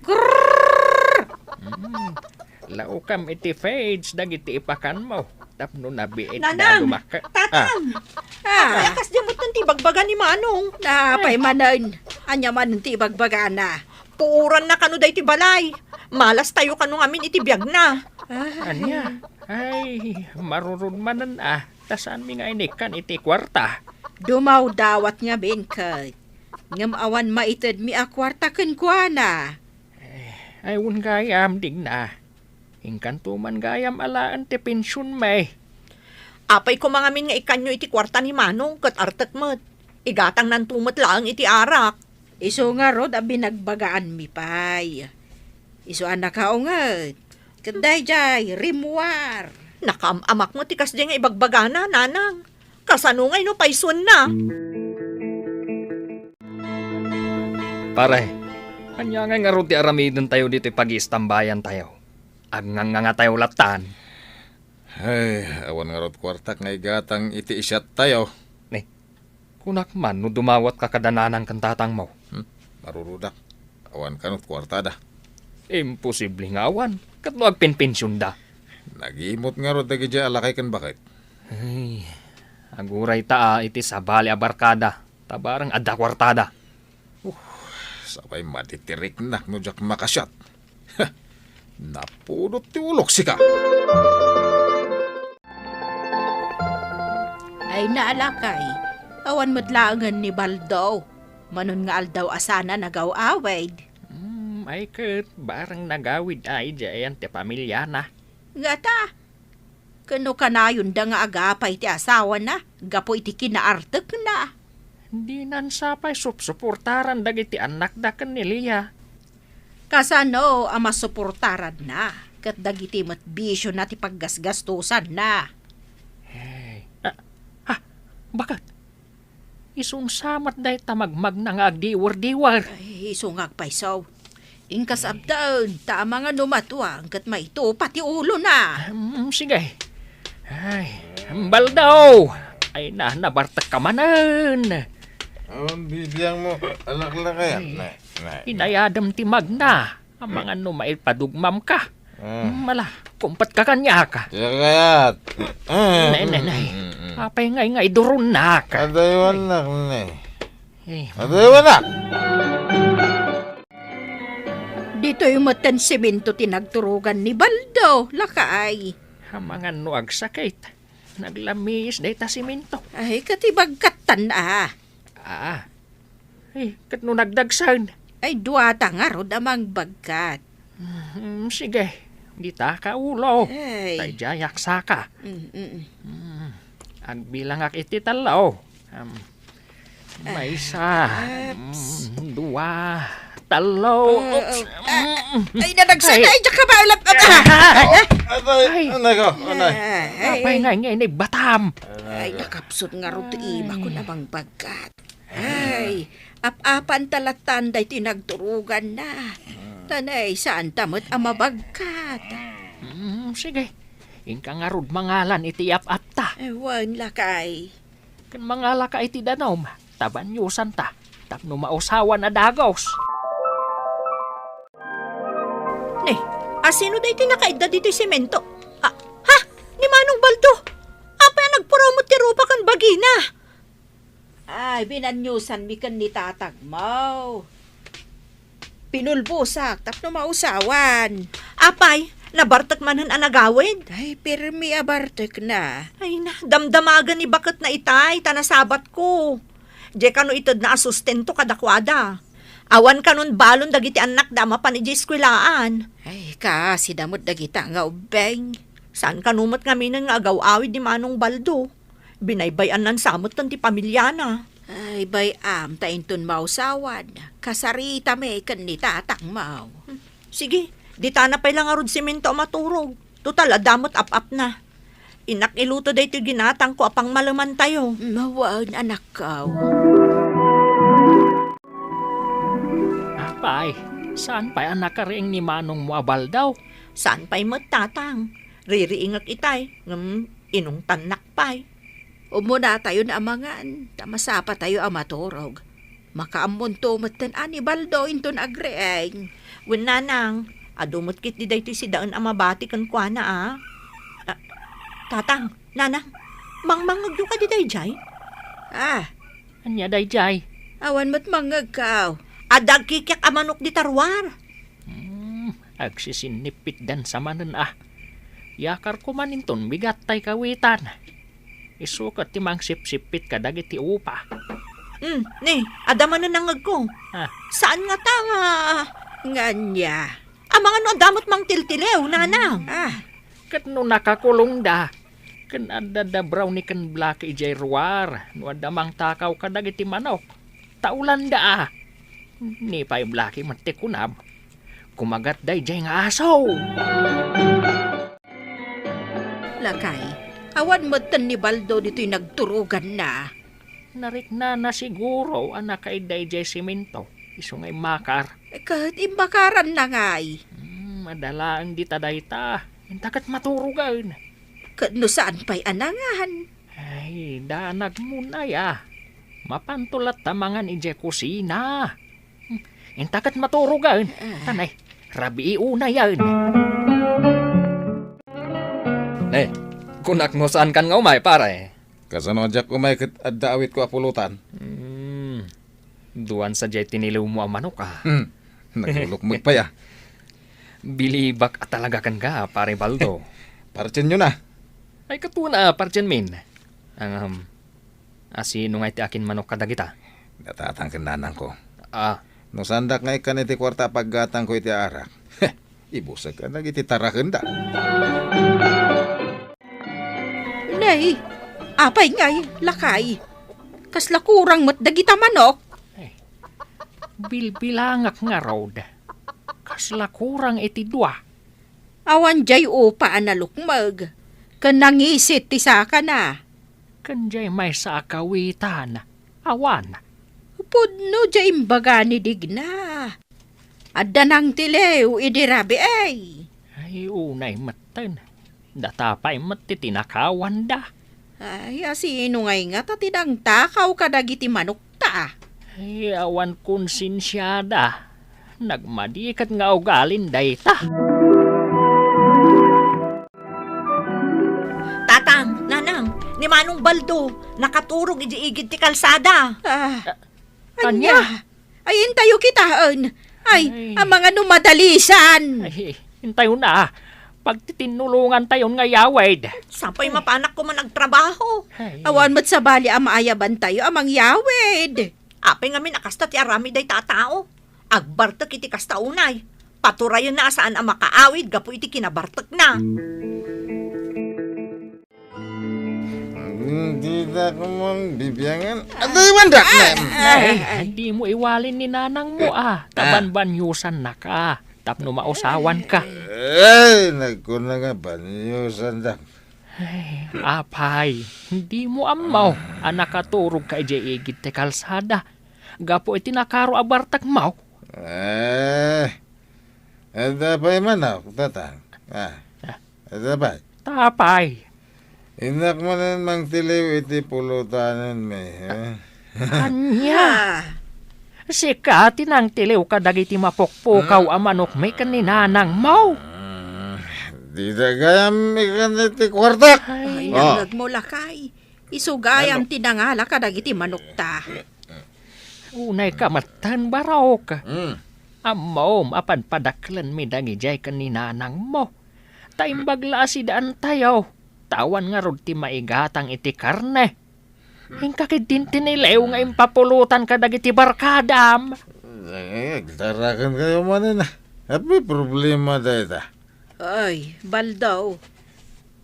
Grrrr! Mm. Laukam iti fridge dagiti ipakanmo tapno nabiit da Nanang, dumakkel. Tatang! Ah. Ah. Ay, kasdiay met ti ibagbaga ni Manong. Apay manen, ania manen ti ibagbagana? Puoranna kano daytoy balay. Malastayo kano ngamin iti biagna. Ah. Ania? Ay, marurod manen a, ta saanmi nga inikkan iti kuarta. Dumawdawat ngamin ket. Ngem awan maitedmi a kuarta kenkuana. Eh, ay, wen gayam, Digna. Inkanto man gayam alaen ti pensionmi. Apay koma ngamin nga ikkanyo iti kuarta ni Manong ket artek met. Igatangnanto met laeng iti arak. Isu ngarud a binagbagaanmi pay. Isu a nakaunget. Ket daydiay, rimmuar. Nakaam-amak met ti kasdiay nga ibagbagana, Nanang. Kasano ngay no paysuenna? Pare, ania ngay ngarud ti aramidentayo ditoy pagiistambayantayo? Agngangngangatayo lattan. Ay, awan ngarud kuartak nga igatang iti isiattayo. Ni, kunak man no dumawatka kada nanang ken tatangmo. Hmm, marurodak. Awan kano kuartada. Imposible nga awan. Ket no agpenpensionda? Nagimot ngarud dagidiay a lakay ken baket. Ay, agurayta a iti sabali a barkada. Ta bareng adda kuartada. Uh, sapay madi ti riknak no diak makasiat. Napudot ti ulok sika. Ay, naalakay, awan met laengen ni Baldo. Manon nga aldaw a sana nagaw-awid. Hmm, ay ket, bareng nagawid ay diayan ti pamiliana. Ngata, ken no kanayonda nga agapay ti asawana gapu iti kinaartekna? Dinan sa pay supsuportaran dagiti annakda ken ni Lia. Kasano a masuportaranna ket dagiti met bisiona ti paggasgastosanna? Hey. Ah, ah, baket? Isu sa met dayta magmagna nga agdiwer-diwer. Ay, isu nga agpayso. Inkas abdaen, ta amangan no matuang ket maitupa ti ulona. Hmm, sige. Ay, Baldo! Ay na, nabartekka manen. Awan bibiangmo, alaklakayat. Ay, ne, ne, ne. Inayadem ti magna. Amangan no maipadugmamka. Ah. Hmm, ala, kumpatka kaniak. Siak kayat. Ah. Nay, nay, nay. Mm, mm, mm. Apay ngay nga iduronnak? Adaywannak, ne. Eh. Adaywannak! Ditoy metten semento ti nagturogan ni Baldo, lakay. Amangan no agsakit. Naglamiis dayta semento. Ay, ket ibagkattan a. Ah. Eh, ket no nagdagsen? Ay, duata ngarud a mangbagkat. Hmm, sige. Dita ka ulo. Ay. Tay diayak saka. Mm, mm. Hmm. Agbilangak iti tallo. Um, maysa. Ah, oops. Mm, dua. Tallo. Ah, oops. Ah, mm, ay, nadagsen. Ay. Ay, diak ka mailap. Ah, ah, ah. Atay, ay. Anay ko, anay. Ah, ay. Apay nga, nga, inay batam. Ay, nakapsut ngarud ti ima ko na mangbagkat. Ay, ap-apanta lattan daytoy nagturoganna. Tanay, saanta met a mabagkat. Mm, sige. Inka ngarud mangalan iti ap-apta. Eh, wen, lakay. Ken mangalaka iti danum, ta baniosanta, tapno mausawan a dagos. Ne, asino daytoy nakaidda ditoy semento? Ah, ha? Ni Manong Baldo? Apay a nagpurumot ti rupa ken bagina? Ay, binanyosanmi ken ni tatagmo. Pinulbosak tapno mausawan. Apay, nabartek manen a nagawid? Ay, pirmi a bartekna. Ay na, damdamagen ni baketna itay, ta nasabatko. Diay kano itedna a sustento kadakuada. Awan kanon balon dagiti annakda a mapan idiay eskuelaan. Ay, kaasida met dagita nga ubbing. Saan kano met ngaminen nga agaw-awid ni Manong Baldo? Binaybay-annan sa met ti pamiliana. Ay, bay-am ta inton mausawan, kasaritami ken ni tatangmo. Hmm. Sige, ditana pay la ngarud semento a maturog. Total, adda met ap-apna. Innak iluto daytoy ginatangko a pangmalemantayo. Mm, wen, anakko. Apay, saan pay a nakariing ni manongmo a Baldo? Saan pay met, Tatang. Ririingek itay, ngem inungtannak pay. Umunatayon a mangan, ta masapatayo a maturog. Makaammonto metten a ni Baldo inton agriing. Wen, Nanang, adu met ketdi daytoy sidaen a mabati kenkuana, a. Ah, Tatang, Nanang, mangmangngegyo kadi daydiay? Ah. Ania daydiay? Awan met mangngegko. Adda agkikiak a manok dita ruar. Hmm, agsisinnipitdan sa manen a. Yakarko man inton bigat tay kawitan. Isu ket ti mangsipsippit kadagiti upa. Hmm, ni, adda manen nangngegko. Ah. Saan ngata nga, nga ania? Amangan no adda met mangtiltiliw, Nanang. Ah. Ket no nakakulongda, ken adda da Brownie ken Blackie idiay ruar, no adda mangtakaw kadagiti manok. Taulanda a. Ni pay Blackie met ti kunam. Kumagat daydiay nga aso. Lakay, awan metten ni Baldo ditoy nagturoganna. Nariknana siguro a nakaidda idiay semento, isu nga immakar. Ket immakaranna ngay? Hmm, adda laeng dita dayta. Inta ket maturogen. Ket no saan pay a nangan? Ay, danagmon aya. Mapanto latta mangan idiay kusina. Hmm, inta ket maturogen. Ah. Tanay, rabii unayen. Ne, kunak no saankan nga umay, pare. Kasano a diak umay ket adda awitko a pulutan? Hmm. Duan sadiay tiniliwmo a manok, a. Hmm. Nagulukmeg pay, a. Bilibak a talaga kenka, pare Baldo. Partienyo na. Ay, katuan a partienmin. Ang, um, a, sino nga iti akin manok kadagita? Natatang ken nanangko. Ah. No saandak nga ikkan iti kuarta a paggatangko iti arak. Ibusek dagiti tarakenda. Nay, apay ngay, lakay? Kasla kurang met dagita manok? Ay, bilbilangak ngarud. Kasla kurang iti dua. Awan diay upa a nalukmeg, ken nangisit ti sakana. Ken diay maysa a kawitan, awan. Pudno diay imbaga ni Digna. Adda nangtiliw idi rabii. Ay, unay metten. Data pay met ti tinakawanda. Ay, a sino ngay ngata ti nangtakaw kadagiti manokta? Ay, awan konsensiada. Nagmadi ket nga ugalin dayta. Tatang, Nanang, ni Manong Baldo, nakaturog iti igid ti kalsada. Ah, ania? Ania? Ay, intayo kitaen. Ay, ay, amangan no madalisan. Ay, intayo na. Pagtitinnulongantayon nga yawid. Sapay mapanak koma nagtrabaho. Ay. Awan met sabali a maayabantayo a mangyawid. Apay ngamin a kasta ti aramid dayta a tao? Agbartek iti kasta unay. Paturayenna a saan a makaawid gapu iti kinabartekna. Dita ko man bibiangan. Adda iwandak na. Ay, dimo iwalin ni nanangmo, a. Ta banbaniusannaka tapno mausawanka. Ay, nagkuna nga baniusanda. Ay, apay, dimo ammo a nakaturogka idiay igid ti kalsada gapu iti nakaro a bartekmo? Eh, adda pay manok, tatang? Ah. Ah. Adda pay? Tapay. Innak manen mangtiliw iti pulutanenmi, eh? Ania? Ah. Sika ti nangtiliw kadagiti mapukpukaw a manokmi ken ni nanangmo? Mm, dita gayam ikan iti kuartak. Ay. Ay, nangngegmo, lakay. Isu gayam ti nangala kadagiti manokta. Unayka metten, barok. Mm. Ammom a padpadaklenmi dagidiay ken ni nanangmo. Ta imbag la a sidaantayo, ta awan ngarud ti maigatang iti karne. Inka ketdin tiniliw nga impapulutan kadagiti barkadam. Eh, agtarakenkayo manen, a. Apay problema dayta? Ay, Baldo,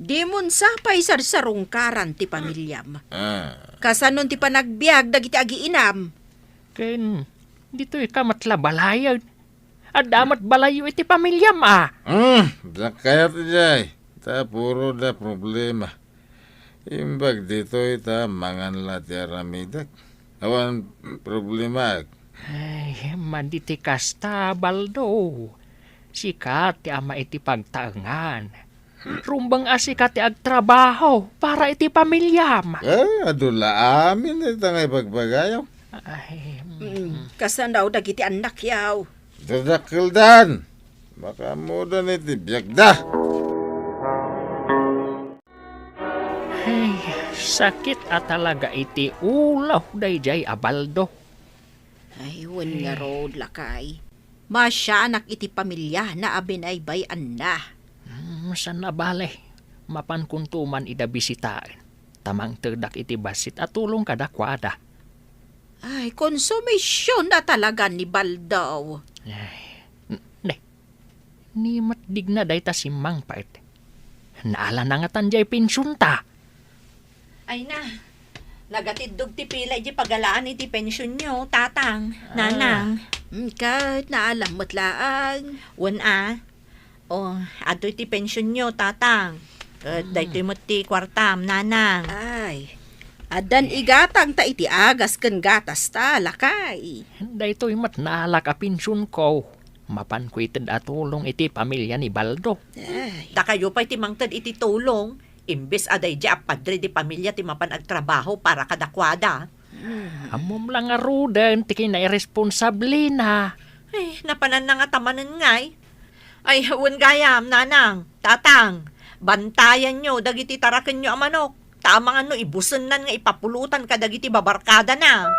dimon sa pay sarsarungkaran ti pamiliam. Ah. Kasanon ti panagbiag dagiti agiinam? Ken ditoyka met la balayen. Adda met balayyo iti pamiliam, a. Hmm, diak kayat idiay. Ta puro da problema. Imbag ditoy ta mangan la ti aramidek. Awan problemaek. Ay, madi ti kasta, Baldo. Sika ti ama iti pagtaengan. Rumbeng a sika ti agtrabaho para iti pamiliam. Eh, adu la amin ita nga ibagbagayo. Ay, mm. Mm, kasano dagiti annak yaw? Dadakkeldan. Makaammodan iti biagda. Ay, sakit a talaga iti ulo daydiay a Baldo. Ay, wen ngarud, lakay. Masianak iti pamiliana a binaybay-anna. Hmm, saan a bale. Mapankonto man ida bisitaen. Ta mangtedak iti bassit a tulong kadakuada. Ay, konsumision na talaga ni Baldo. Ay, n-, ne. Ni met digna dayta simmangpet. Naalana ngatan diay pensionta. Ay na, nagatiddog ti pila iti pagalaan iti pensionyo, tatang, ah, nanang. Mm, ket naalam met laeng. Wen a, o, adtoy ti pensionyo, tatang. Ket, hmm, daytoy met ti kuartam, nanang. Ay, addan igatangta iti agas ken gatasta, lakay. Daytoy met naalak a pensionko. Mapanko ited a tulong iti pamilia ni Baldo. Ay. Dakayo pay ti mangted iti tulong, imbes a daydiay a padre di pamilia ti mapan agtrabaho para kadakuada. Hmm. Ammom la ngaruden ti kinairesponsablena. Ay, napananna ngata manen ngay. Ay, wen gayam, nanang, tatang, bantayanyo dagiti tarakenyo a manok. Ta amangan no ibusennan nga ipapulotan kadagiti babarkadana.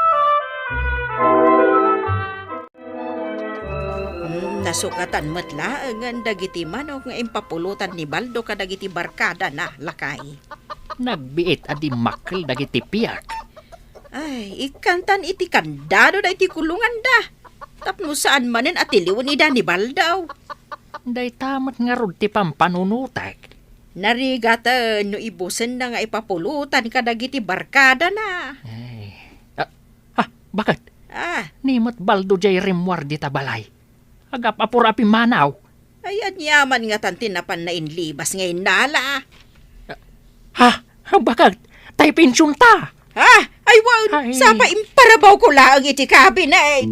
Hmm, nasukatan met laengen dagiti manok nga impapulotan ni Baldo kadagiti barkadana, lakay. Nagbiit a dimmakkel dagiti piak. Ay, ikkantan iti kandado daytoy kulonganda. Tapno saan manen a tiliwen ida ni Baldo. Dayta met ngarud ti pampanunotek. Narigaten no ibusenna nga ipapulotan kadagiti barkadana. Ay. Ah, ah, bakit? Ah. Ni met Baldo diay rimmuar dita balay. Agap-apor a pimmanaw. Ay, aniaman ngatan ti napan nainlibas nga innala. Ha? Bakit? Tay pensionta? Ha? Ay, wen, ay, sapa imparabawko laeng iti kabinet.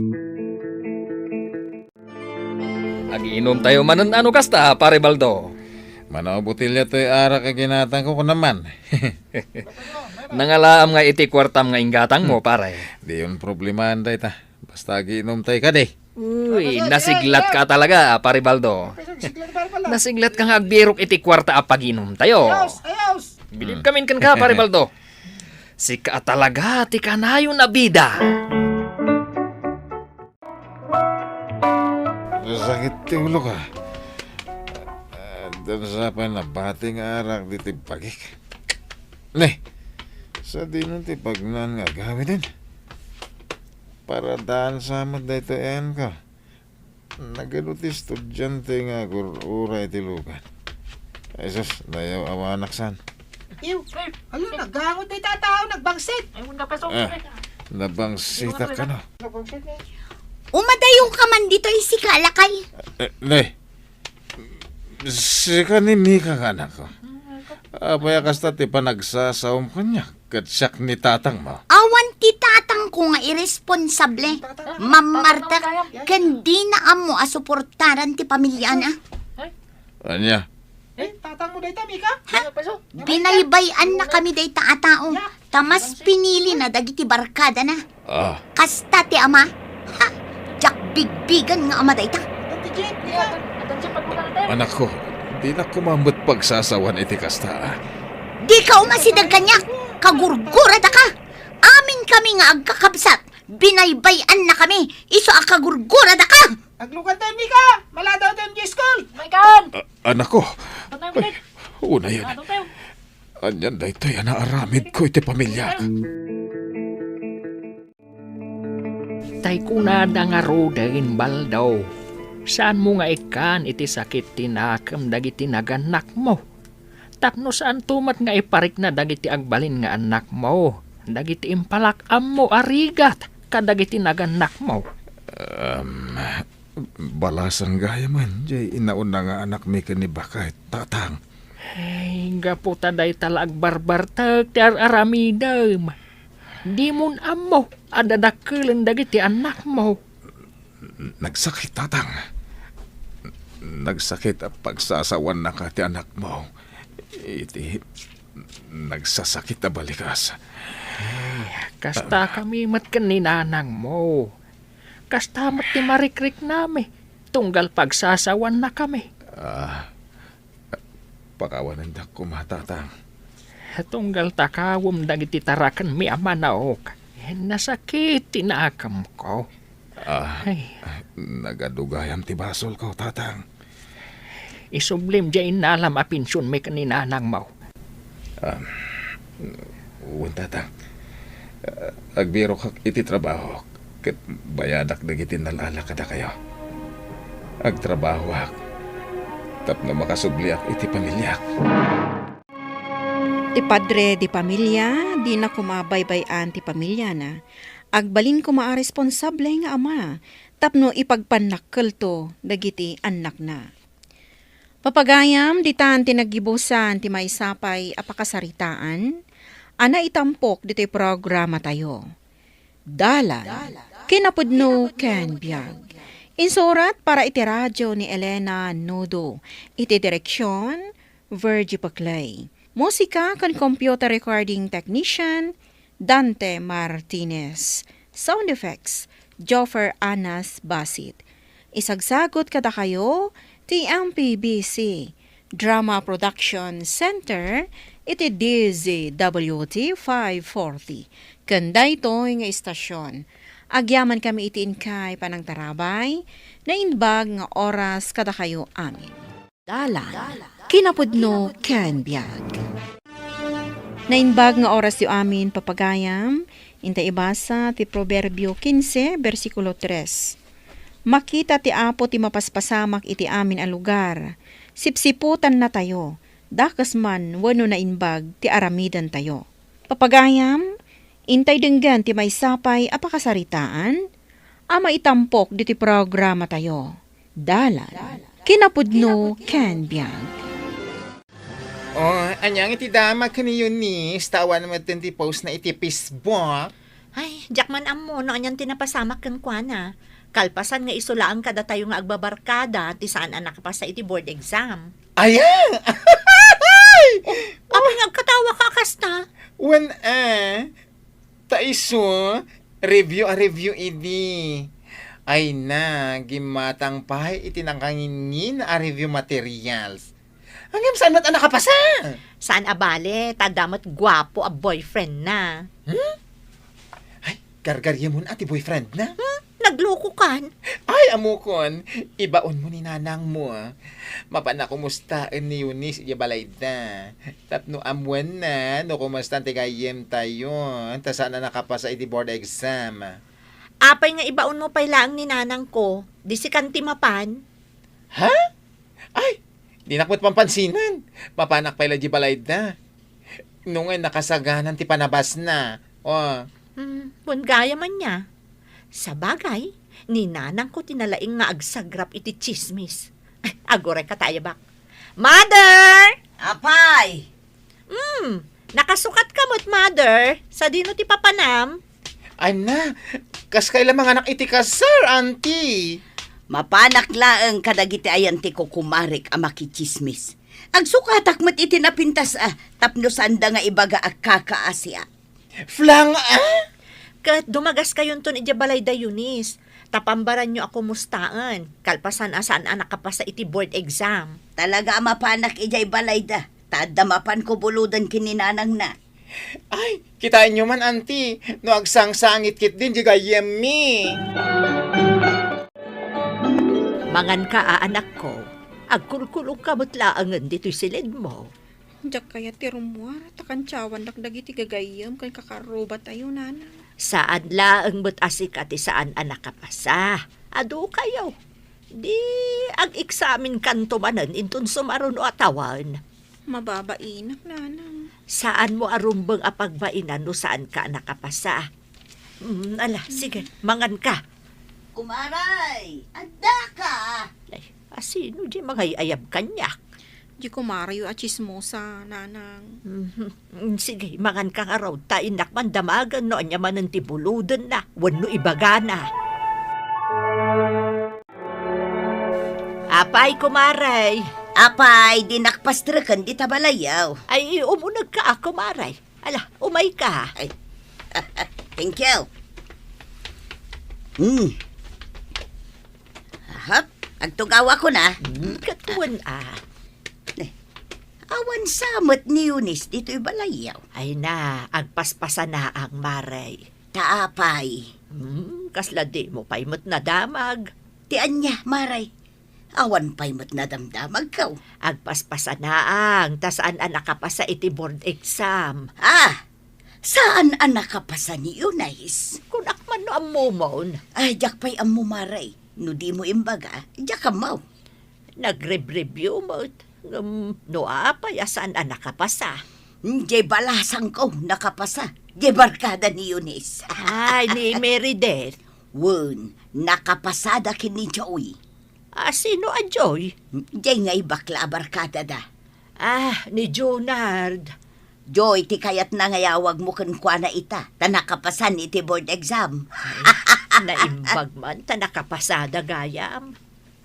Agiinomtayo manen ano kasta, Pare Baldo? Mano a botelya toy arak a ginatangko, kunam man. Nangalaam nga iti kuartam nga inggatangmo, hmm, pare. Diyon problemaen dayta. Basta agiinomtay kadi. Uy, nasiglatka talaga, Pare Baldo. Nasiglatka nga agbirok iti kuarta a pagiinomtayo. Ayos, ayos. Bilib, hmm, kamin kenka, Pare Baldo. Sika a talaga ti kanayon a bida. Sakit ti ulok, ah. Addan sa pay nabati nga arak ditoy bagik. Ne, sadino ti pagnan nga agawiden? Paradaan sa met daytoy ayanko. Nagadu ti estudiante nga agur-ura iti lugan. Ay sus, dayaw awanak san. Iw, hala, naggangot dayta a tao, nagbangsit. Ah, nabangsitak kano. Umadayonka man ditoy, sika, lakay. Eh, ne, sika ni Mika nga anakko. Apay a kasta ti panagsasaom kaniak ket siak ni tatangmo? Awan ti tatangko nga iresponsable. Mammartek ken dina ammo a suportaran ti pamiliana. Ania? Eh, tatangmo dayta, Mika? Ha? Binaybay-annakami dayta a tao. Ta mas pinilina dagiti barkadana. Ah. Kasta ti ama. Ha? Diak bigbigen nga ama dayta. Anakko, dinak koma met pagsasawan iti kasta, ah. Dika umasideg kaniak. Kagurguradaka. Aminkami nga agkakabsat. Binaybay-annakami. Isu a kagurguradaka. Aglugan tayo, Mika. Maladaw tayo, Miss Cole. Michael! Ah, anakko. Ay, unayen. Anian daytoy a naaramidko iti pamiliak? Tay kunada ngaruden, Baldo, saanmo nga ikkan iti sakit ti nakem dagiti nagannakmo. Tapno saanto met nga iparikna dagiti agbalin nga annakmo, dagiti impalak-ammo a rigat kadagiti nagannakmo. Em, Balasan gayamen, diay inauna nga anakmi ken ni Bakay, tatang. Ay, gapu ta dayta la agbarbartek ti ar-aramidem. Dimon ammo a dadakkelen dagiti annakmo. Nagsakit, Tatang. Nagsakit a pagsasawannaka ti anakmo. Iti nagsasakit a balikas. Ay, kasta kami met ken ni nanangmo. Kasta met ti marikriknami, tunggal pagsasawannakami. Ah, pakawanendak koma, Tatang. Tunggal takawem dagiti tarakenmi a manok, nasakit ti nakemko. Ah, Ay. Nagadugayam ti basolko, Tatang. Isublim diay innalam a pensionmi ken ni nanangmo. Ah, wen, Tatang. Ah, agbirokak iti trabaho ket bayadak dagiti nalala kadakayo. Agtrabahoak tapno makasubliak iti pamiliak. Ti padre de pamilia, dina koma baybay-an ti pamiliana. Agbalin koma a responsable nga ama tapno ipagbannakkelto dagiti annakna. Papagayam, ditan ti naggibusan ti maysa pay a pakasaritaan a naitampok ditoy programatayo. Dalan, kinapudno ken biag. Insurat para iti radio ni Elena Nudo. Iti direksion, Virgie Paclay. Musika ken computer recording technician, Dante Martinez. Sound effects, Joffer Anas Basit. Isagsagut kadakayo ti M P B C Drama Production Center iti D Z W T five forty. Ken daytoy nga istasyon, agyaman kami iti inkay panangtarabay, naimbag nga oras kadakayo amin. Dalan, kinapudno ken biag. Naimbag nga orasyo amin, papagayam, inta ibasa ti Proverbio quince, bersikulo tres. Makita ti Apo ti mapaspasamak iti amin a lugar. Sipsiputannatayo, dakes man wenno naimbag ti aramidentayo. Papagayam, intay denggen ti maysa pay a pakasaritaan a maitampok ditoy programatayo. Dalan, kinapudno ken biag. Oh, ania nga iti damag ken ni Eunice, ta awan metten ti post na iti Facebook? Ay, diak man ammo no anian ti napasamak kenkuana. Kalpasan nga isu laeng kadatayo nga agbabarkada ti saan a nakapasa iti board exam. Aya! Apay nga agkatawa ka kasta? Wen, eh, ta isu, review a review idi. Ay na, gimmatang pay iti nakanginnina a review materials. Ngem saan met a nakapasa? Saan a bale, ta adda met guapo a boyfriend na. Hmm? Ay, gargaryemon a ti boyfriend na? Hmm? Naglokokan? Ay, ammokon, ibaonmo ni nanangmo. Mapan a kumustaen ni Eunice idiay balayda. Tapno ammoenna no kumustan ti gayyemtayo, ta saan a nakapasa iti board exam. Apay nga ibaonmo pay laeng ni nanangko, di sikan ti mapan? Ha? Ay, dinak met pampansinen. Mapanak pay la di balayda. No ngay nakasaganan ti panabasna. Oh. Hmm, wen gayam ania. Sabagay, ni nanangko ti nalaing nga agsagrap iti tsismis. Ay, aguray ka ta, ayabak. Mother! Apay! Hmm, nakasukat ka met, mother. Sadino ti papanam? Ay na, kas kayla manganak iti kasar, auntie? Mapanak laeng kadagiti ayan ti kukumarek a makitsismis. Agsukatak met iti napintas a tapno saanda nga ibaga a kakaasiak. Flang, ah? Ket dumagaskayonton idiay balayda, Eunice. Ta pambaranyo a kumustaen, kalpasan a saan a nakapasa iti board exam. Talaga a mapanak idiay balayda, ta adda mapanko buloden ken ni nanangna. Ay, kitaenyo man, auntie, no agsangsangit ketdin di gayyemmi. Manganka a, anakko, agkulkulongka met laengen ditoy silidmo. Diak kayat ti rummuar, ta kantiawannak dagiti gagayyem ken kakarrubatayo, nanang. Saan laeng met a sika ti saan a nakapasa. Adukayo. Di ag-eksamenkanto manen inton sumaruno a tawen. Mababainak, nanang. Saanmo a rumbeng a pagbainan no saanka a nakapasa. Mm, ala, sige, manganka. Kumaray, addaka! Ay, asino di mangay-ayab kaniak? Di kumarayo a tsismosa, Nanang. Mhm. Sige, manganka ngarud, ta innak man damagen no ania manen ti buludenna wenno ibagana. Apay, kumare? Apay, dinak pastreken dita balayyo. Ay, umunegka a, kumare. Ala, umayka. Ay. Thank you. Hmm. Ahap, agtugawakon a. Hmm, ket wen a. Eh, awan sa met ni Eunice ditoy balayyo. Ay na, agpaspasanaang, mare. Ta apay? Hmm, kasla dimo pay met nadamag. Ti ania, mare? Awan pay met nadamdamagko. Agpaspasanaang, ta saan a nakapasa iti board exam. Ah! Saan a nakapasa ni Eunice? Kunak man no ammomon. Ay, diak pay ammo, mare. No dimo imbaga, diak ammo. Nagrebreview met. Ngem no apay a saan a nakapasa? Diay balasangko nakapasa. Diay barkada ni Eunice. Ay, ni Meredith. Wen, nakapasada ken ni Joy. A, sino a Joy? Diay ngay bakla a barkadada. Ah, ni Junard. Joy, ti kayatna nga iyawagmo kenkuana ita, ta nakapasan iti board exam. Ay, naimbag man, ta nakapasada gayam.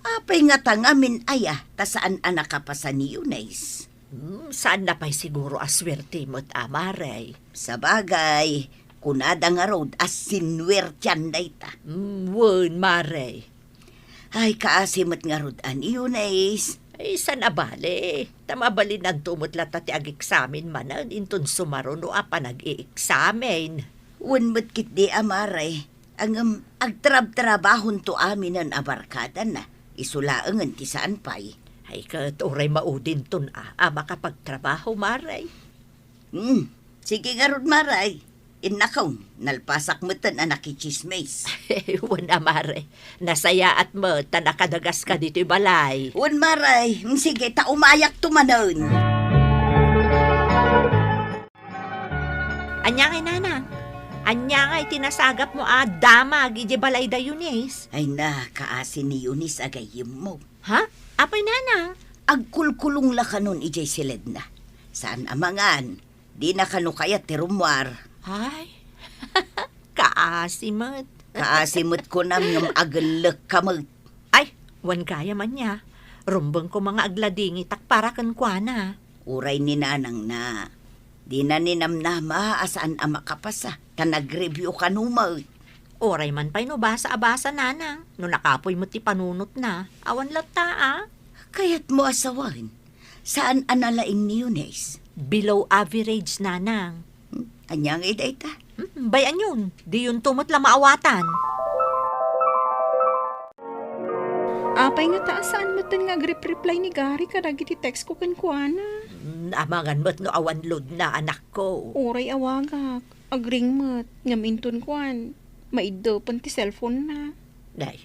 Apay ngata ngamin aya, ta saan a nakapasa ni Eunice? Hmm, saan na pay siguro a suerte met a, mare. Sabagay, kunada ngarud a sinuertian dayta. Hmm, wen, mare. Ay, kaasi met ngarud a ni Eunice. Ay, saan a bale. Ta mabalinanto met latta ti ageksamen manen inton sumaruno a panag-ieksamen. Wen met ketdi a, mare. Ngem agtrabtrabahonto aminen a barkadana. Isu laengen ti saan pay. Ay, ket uray maudinton a, a makapagtrabaho, mare. Hmm, sige ngarud, mare. Innakon, nalpasak metten a nakitsismis. Wen a, mare. Nasayaat met ta nakadagaska ditoy balay. Wen, mare. Hmm, sige, ta umayakto manen. Ania ngay, Nanang? Ania ngay ti nasagapmo a damag idiay balayda Eunice? Ay na, kaasi ni Eunice a gayyemmo. Ha? Apay, Nanang? Agkulkulong la kanon idiay siledna. Saan a mangan. Dina kano kayat ti rummuar. Ay, kaasi met. Kaasi met kunam ngem agellekka met. Ay, wen gayam ania. Rumbeng koma nga agladingitak para kenkuana. Uray ni nanangna. Dina ninamnama a saan a makapasa, ta nag-review kano met. Uray man pay no basa a basa, nanang, no nakapuy met ti panunotna. Awan latta a. Kayatmo a sawen, saan a nalaing ni Eunice? Below average, nanang. Hmm, ania ngay dayta? Hmm, bay-anyon, diyonto met la maawatan. Apay ngata a saan metten nga agrepreply ni Gary kadagiti text ko kenkuana? Hmm, amangan met no awan load na, anakko. Uray awagak, agring met, ngem inton kuan, maiddepen ti cellphone na. Nay,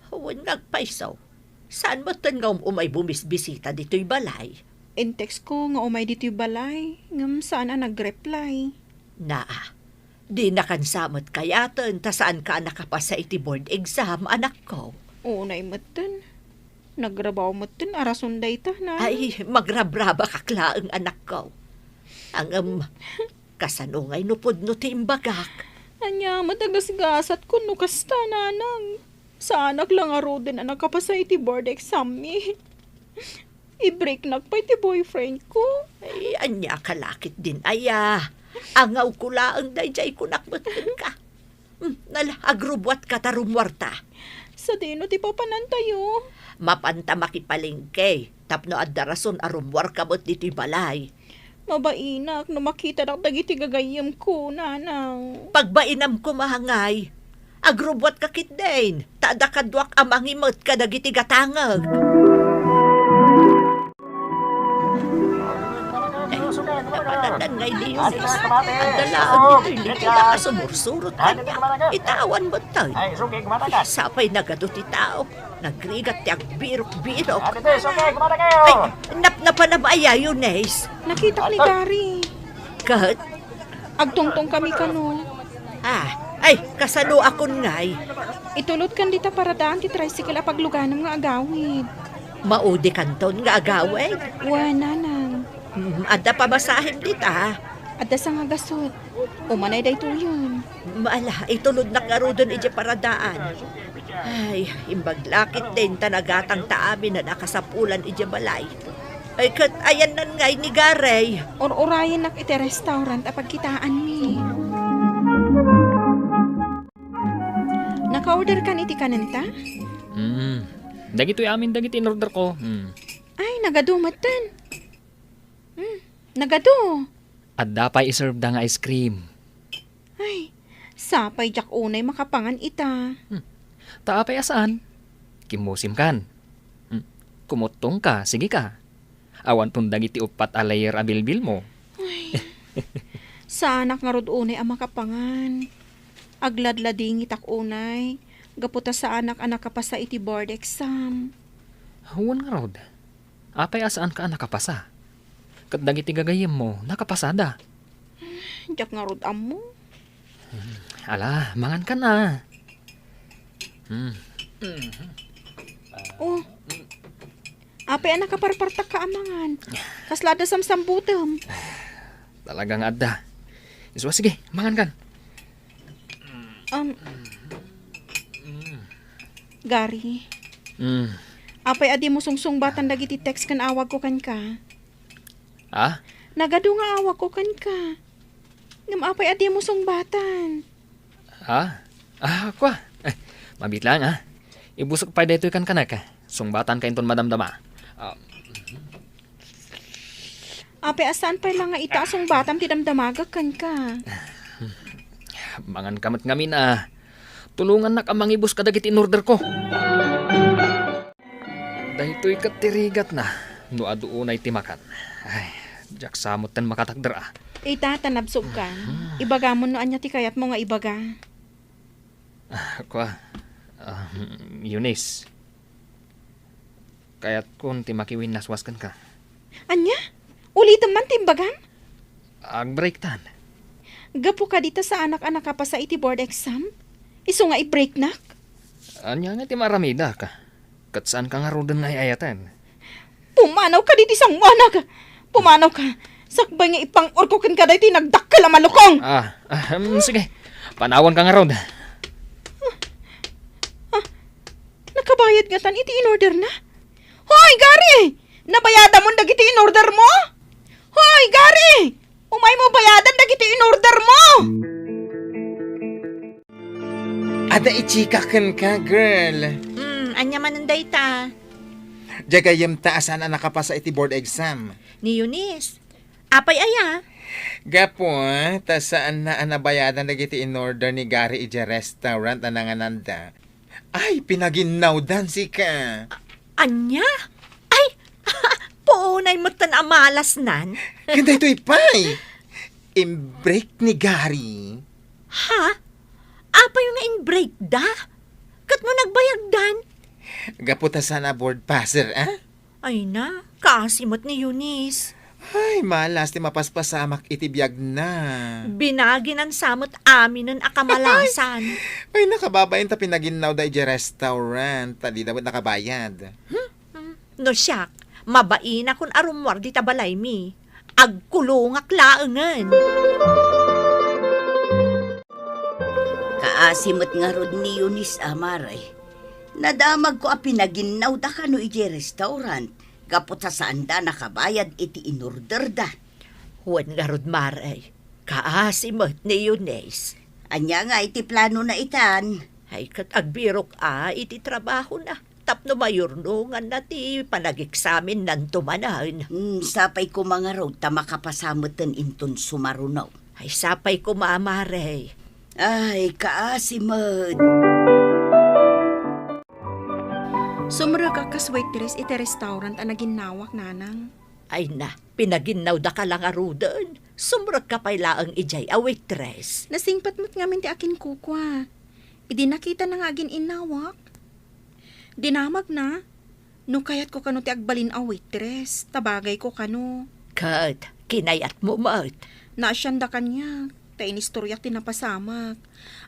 wen nga agpayso, saan metten nga um-umay bumisbisita ditoy balay? In-text ko nga umay ditoy balay, ngem saan a nagreply. Naa, dinakan sa met kayaten ta saanka a nakapasa iti board exam, anakko. Unay metten. Nagrabaw metten a rason dayta, nanang. Ay, magrabrabakak laeng, anakko. Ngem, kasano ngay no pudno ti imbagak? Ania met a gasgasatko no kasta, nanang? Saanak la ngaruden a nakapasa iti board exam mi. I-breaknak pay ti boyfriend ko. Ay, ania ka la ketdin aya? Angawko laeng daydiay kunak met kenka. Hmm, nala, agrubbuatka ta rummuarta. Sadino ti papanantayo? Mapanta makipalengke, tapno adda rason a rummuarka met ditoy balay. Mabainak no makitadak dagiti gagayyemko, nanang. Pagbainam koma ngay. Agrubbuatka ketdin, ta adda kaduak a mangimet kadagiti gatangek. Ay, napananan ngay ni Eunice. Adda laeng ditoy likida a sumursurot kaniak. Itawan metten. Sapay nagadu ti tao. Nagrigat ti agbirok-birok. Ay, napnapanam aya, Eunice? Nakitak ni Gary. Ket? Agtungtong kami kano. Ah, ay, kasano a kun ngay? Itulod kan dita paradaan ti tricycle a pagluganam nga agawid. Maudikanton nga agawid. Wen, nanang. Hmm, adda pamasahem dita? Adda sangagasut. Umanay daytoyen. Ala, itulodnak ngaruden idiay paradaan. Ay, imbag la ketdin ta nagatangta amin a nakasapulan idiay balay. Ay, ket ayanna ngay ni Gary. Ur-urayennak iti restaurant a pagkitaanmi. Naka-order kan iti kanenta? Mm. Dagitoy amin dagiti in-order ko. Mm. Ay, nagadu metten. Mm, nagadu. Adda pay iserve da nga ice cream. Ay, sapay diak unay makapangan ita. Hmm. Ta apay a saan? Kimmusim kan. Hmm. Kumuttong ka, sige ka. Awanton dagiti uppat a layer a bilbil mo. Ay, saanak ngarud unay a makapangan. Agladladingitak unay, gapu ta saanak a nakapasa iti board exam. Wen ngarud. Apay a saanka a nakapasa? Ket dagiti gagayyemmo, nakapasada. Diak ngarud ammo. Ala, mangankan a. Hmm. Oh. Apay a nakaparpartakka a mangan? Kasla adda samsambutem. Talaga nga adda. Isu a, sige, mangankan. Um, Gary, Mm. apay a dimo sungsungbatan dagiti text ken awagko kenka? Ha? Nagadu nga awagko kenka. Ngem apay a dimo sungbatan? Ha? Ah, kua. Eh, mabiit lang, ha? Ibusek pay daytoy kenka. Sungbatanka inton madamdama. Ah, Apay a saan pay la nga ita a sungbatam ti damdamagak kenka? Manganka met ngamin a tulongannak a mangibus kadagiti in-orderko. Daytoy ket ti rigatna no adu unay ti makan. Ay, diak sa metten makatakder a. Ita ta nabsogka. Mhm. Ibagamon no ania ti kayatmo nga ibaga. Ah, kua, ah, Eunice. Kayatkon ti makiwinnaswas kenka. Ania? Ulitem man ti imbagam? Agbreaktan. Gapu kadi ta saanak a nakapasa iti board exam? Isu nga ibreaknak? Ania nga ti maaramidak? Ket saanka ngaruden nga ay-ayaten. Pumanaw kadi ti sangoanak! Pumanaw ka! Sakbay nga ipang-orko kenka daytoy nagdakkel a malukong! Ah, ah, em, sige. Panawanka ngarud. Ah, nakabayad ngatan iti in-orderna? Hoy, Gary! Nabayadamon dagiti in-ordermo? Hoy, Gary! Umaymo bayadan dagiti in-ordermo! Adda i-chika kenka, girl. Hmm, ania manen dayta? Diay gayyemta a saan a nakapasa iti board exam. Ni Eunice. Apay aya? Gapu, ah, ta saanna a nabayadan dagiti in-order ni Gary idiay restaurant a nangananda. Ay, pinaginnawdan sika. A-, ania? Ay, puonay metten a malasnan. Ken daytoy pay, imbreak ni Gary. Ha? Apay nga imbreakda? Ket no nagbayagdan? Gapu ta saan a board passer, ah? Ay na, kaasi met ni Eunice. Ay, malas ti mapaspasamak iti biagna. Binaginan sa met aminen a kamalasan. Ay, nakababain ta pinaginnawda idiay restaurant, ta dida met nakabayad. Hmm? Hmm. No siak, mabainakon a rummuar dita balaymi. Agkulongak laengen. Kaasi met ngarud ni Eunice a, Mare. Nadamagko a pinaginnawda kano idiay restaurant gapu ta saanda nakabayad iti inorderda. Wen ngarud, Mare, kaasi met ni Eunice. Ania nga iti planona itan? Ay, ket agbirok a iti trabahona tapno mayurnonganna ti panageksaminnanto manen. Hmm, sapay koma ngarud ta makapasa meten inton sumaruno. Ay, sapay koma, Mare. Ay, kaasi met. Sumrekak kas waitress iti restaurant a naginnawak, nanang. Ay na, pinaginnawdaka la ngaruden. Sumrekka pay laeng idiay a waitress. Nasingpet met ngamin ti akinkukua. Idi nakitana nga agin-innawak, dinamagna no kayatko kano ti agbalin a waitress, ta bagayko kano. Ket kinayatmo met. Naasianda kaniak, ta inistoriak ti napasamak.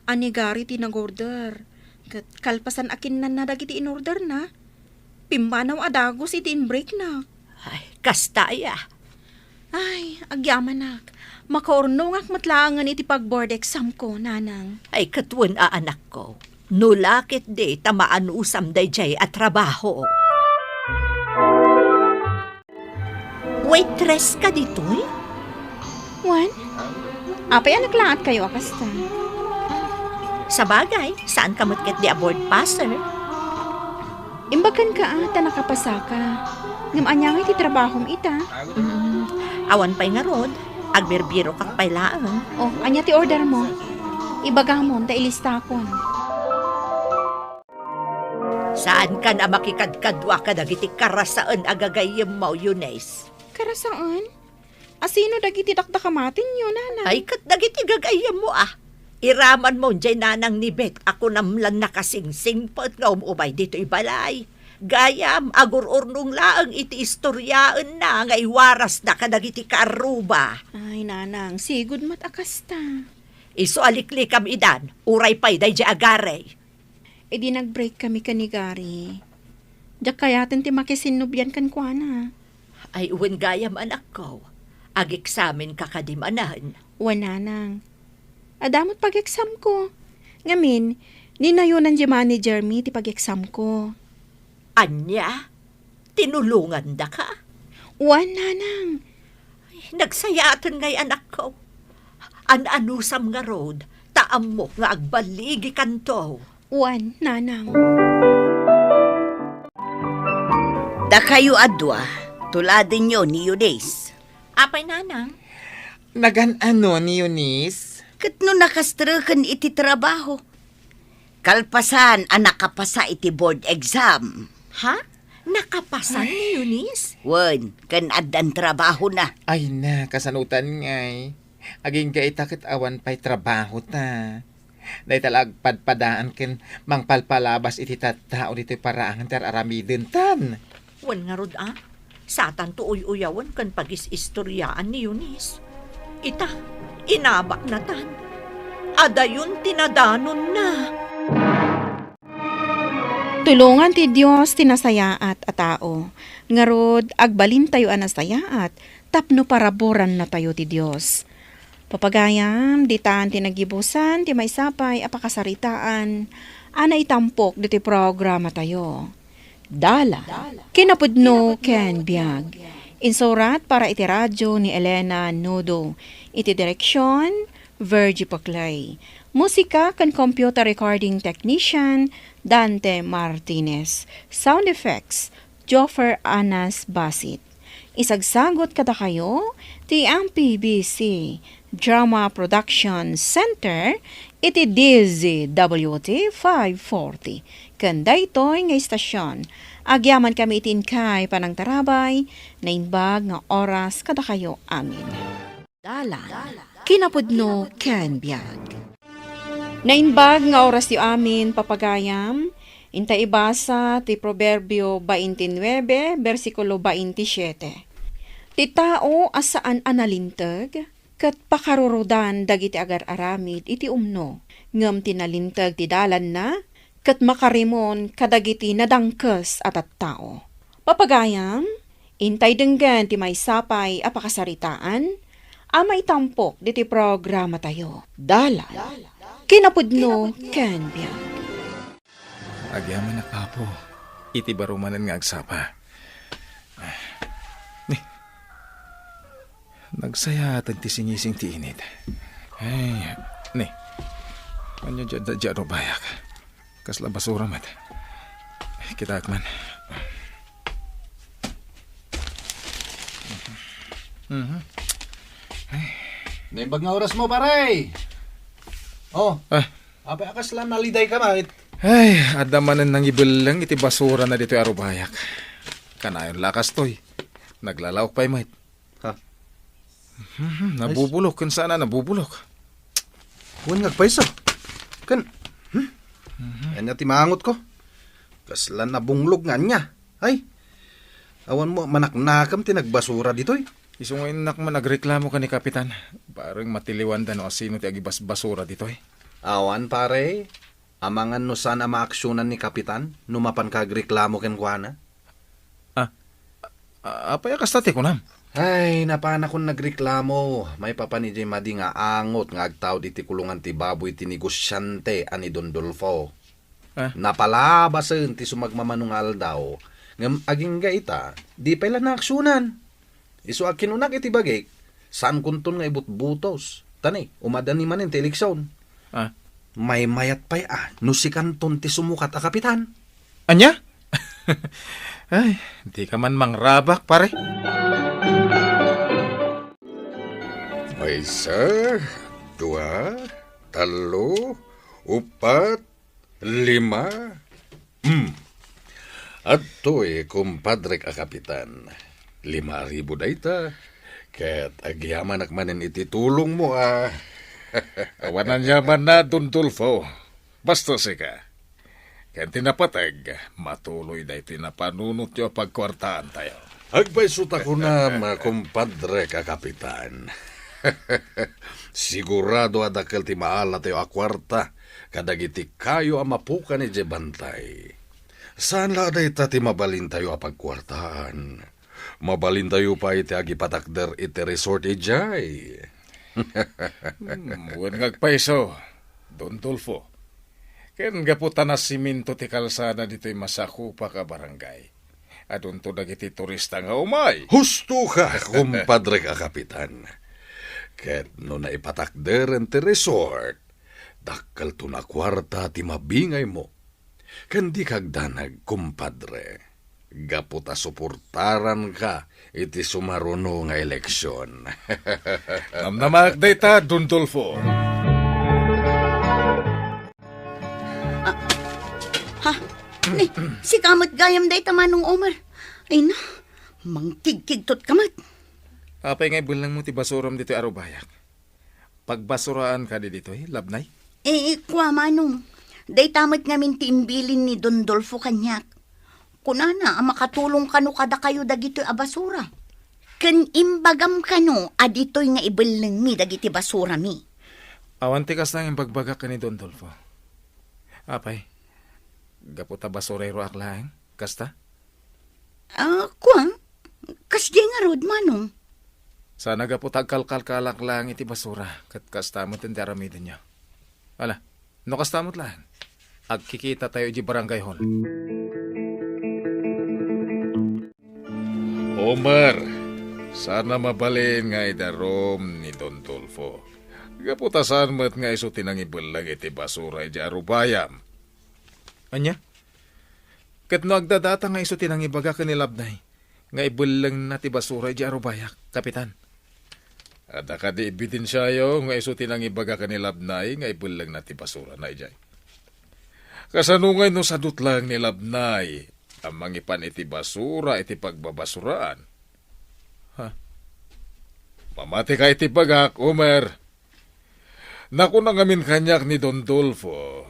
A ni Gary ti nag-order. Ket kalpasan a kinnanna dagiti in-orderna, Pimmanaw a dagus iti inbreaknak. Ay, kasta aya. Ay, agyamanak. Makaurnongak met laengen iti pag-board exam ko, Nanang. Ay, ket wen a, anakko. No la ketdi ta maanusam daydiay a trabaho. Waitress ka ditoy? Wen? Apay a naglaat kayo a kasta? Sabagay, saan ka met ketdi a board passer? Imbag kenka a ta nakapasaka. Ngem ania ngay ti trabahom ita? Mm, awan pay ngarud, agbirbirokak pay laeng. Oh, ania ti order mo? Ibagamon ta ilistakon. Saankan a makikadkadua kadagiti karasaen a gagayyemmo, Eunice? Karasaen? Asino dagiti dakdakamatenyo, Nanang? Ay, ket dagiti gagayyemmo, a. Iramanmo jay nanang ni Beth a kunam lan nakasingsingpet nga um-umay ditoy balay. Gayam, agur-urnong laeng iti istoriaenna nga iwarasda kadagiti kaarruba. Ay, Nanang, sigud met a kasta. Isu a liklikam idan, uray pay daydiay a Gary. Idi nag-break kami ken ni Gary, diak kayaten ti makisinnubian kenkuana. Ay, wen gayam, anakko. Ag-eksamenka kadi manen? Wen, Nanang. Adda met pag-examko. Ngamin, ninayonan ti managermi ti pag-examko. Ania? Tinulongandaka? Wen, Nanang. Ay, nagsayaaten ngay, anakko. An-anusam ngarud, ta ammok nga agbaligikanto. Wen, Nanang. Dakayo a dua, tuladenyo ni Eunice. Apay, Nanang? Nagan-ano ni Eunice? Ket no nakastreken iti trabaho, kalpasan a nakapasa iti board exam. Ha? Nakapasa ni Eunice? Wen, ken addan trabahona. Ay na, kasanutan ngay. Agingga ita ket awan pay trabahota. Dayta la agpadpadaan ken mangpalpalabas iti tattao ditoy paraangan ti ar-aramidentan. Wen ngarud a, satanto uy-uyawen ken pagis-istoriaan ni Eunice. Ita, inabaknatan. Adayon ti nadanonna. Tulongan ti Dios ti nasayaat a tao. Ngarud, agbalintayo a nasayaat tapno paraburannatayo ti Dios. Papagayam, ditan ti naggibusan ti maysa pay a pakasaritaan a naitampok ditoy programatayo. Dalan, kinapudno ken biag. Insurat para iti radyo ni Elena Nudo. Iti direksyon, Virgie Paclay. Musika ken computer recording technician, Dante Martinez. Sound effects, Joffer Anas Basit. Isagsagut kadakayo ti M P B C Drama Production Center iti D Z W T five forty. Ken daytoy nga istasyon, agyamankami iti inkay panangtarabay, naimbag nga oras kadakayo amin. Dalan, kinapudno ken biag. Naimbag nga orasyo amin, papagayam, inta ibasa ti Proverbio baintinuebe, bersikulo baintisiete. Ti tao a saan a nalinteg, ket pakarurudan dagiti agar-aramid iti umno, ngem ti nalinteg ti dalanna, ket makarimon kadagiti nadangkes a tattao. Papagayam, intay denggen ti maysa pay a pakasaritaan a maitampok diti programatayo. Dalan, kinapudno ken biag. Agyamanak, Apo, iti baro manen nga agsapa. Ni, nagsayaat ti singising ti init. Ay, ni, ania diay, diay rubayak? Kasla basura met. Kitaek man. Mhm. Naimbag nga orasmo, pare! Oh, ah, apay a kasla nalidayka met? Ay, adda manen nangibelleng iti basurana ditoy a rubayak. Kanayon la kastoy. Naglalaok pay met. Ha? Mhm, nabubulok, ken saan a nabubulok. Wen nga agpayso. Ken, hmm? Mhm. Ania ti mangutko? Kasla nabunglog nga ania? Ay, awan mo manaknakam ti nagbasura ditoy. Isu nga innak man agreklamo ken ni Kapitan. Bareng matiliwanda no asino ti agibasbasura ditoy. Awan, pare. Amangan no saan a maaksionan ni Kapitan no mapanka agreklamo kenkuana. A-, apay a kasta ti kunam? Ay, napanakon nagreklamo. Maipapan idiay madi nga angot nga agtaud iti kulungan ti baboy ti negosiante a ni Don Dolfo. Ah? Napalabasen ti sumagmamano nga aldaw. Ngem agingga ita, di pay la naaksionan. Isu a kinunak iti bagik, saankonton nga ibutbutos. Ta ni, umadani manen ti eleksion. Ah? Maymayat pay a, no sikanton ti sumukat a kapitan. Ania? Ay, di ka man mangrabak, pare. Maysa, dua, tallo, upat, lima. Hmm. Adtoy, kumpadrek a kapitan. Lima a ribu dayta. Ket agyamanak manen iti tulongmo a. Awan aniamanna, Don Dolfo. Basta sika. Ken ti napateg, matuloy daytoy napanunotyo a pagkuartaantayo. Agpayso ta kunam, kumpadrek a kapitan. Sigurado a dakkel ti maalatayo a kuarta kadagiti kayo a mapukan idiay bantay. Saan la a dayta ti mabalintayo a pagkuartaan. Mabalintayo pay ti agipatakder iti resort idiay. Hmm, wen nga agpayso, Don Dolfo. Ken gapu ta nasiminto ti kalsada ditoy masakupak a barangay, adunto dagiti turista nga umay. Husto ka, kumpadrek a kapitan. Ket no naipatakderen ti resort, dakkelton a kuarta ti mabingaymo. Ken dika agdanag, kumpadre, gapu ta suportaranka iti sumaruno nga eleksion. Namnamaak dayta, Don Dolfo. Ah, ha? Ni, sika met gayam dayta, Manong Omer. Ay na, mangkigkigtot ka met. Apay nga ibellengmo ti basuram ditoy arubayak? Pagbasuraan kadi ditoy, Labnay? Eh, kua, Manong. Dayta met ngamin ti imbilin ni Don Dolfo kaniak. Kunana a makatulong kano kadakayo dagitoy a basura. Ken imbagam kano a ditoy nga ibellengmi dagiti basurami. Awan ti kasta nga imbagbagak ken ni Don Dolfo. Apay, gapu ta basurayroak laeng, kasta? Ah, kua? Kasdiay ngarud, Manong? Sana gapu ta agkalkalkalak laeng iti basura, ket kasta met ti aramidenyo. Ala, no kasta met laeng, agkikitatayo iti barangay hall. Omer, sana mabalin nga idarum ni Don Dolfo. Gapu ta saan met nga isu ti nangibelleng iti basura iti arubayam. Ania? Ket no agdadata nga isu ti nangibaga ken ni Labnay nga ibellengna ti basura idiay arubayak, Kapitan? Adda kadi ebidensiayo nga isu ti nangibaga ken ni Labnay nga ibellengna ti basurana idiay? Kasano ngay no sadut laeng ni Labnay a mangipan iti basura iti pagbabasuraan? Ha? Mamati ka iti bagak, Omer. Nakuna ngamin kaniak ni Don Dolfo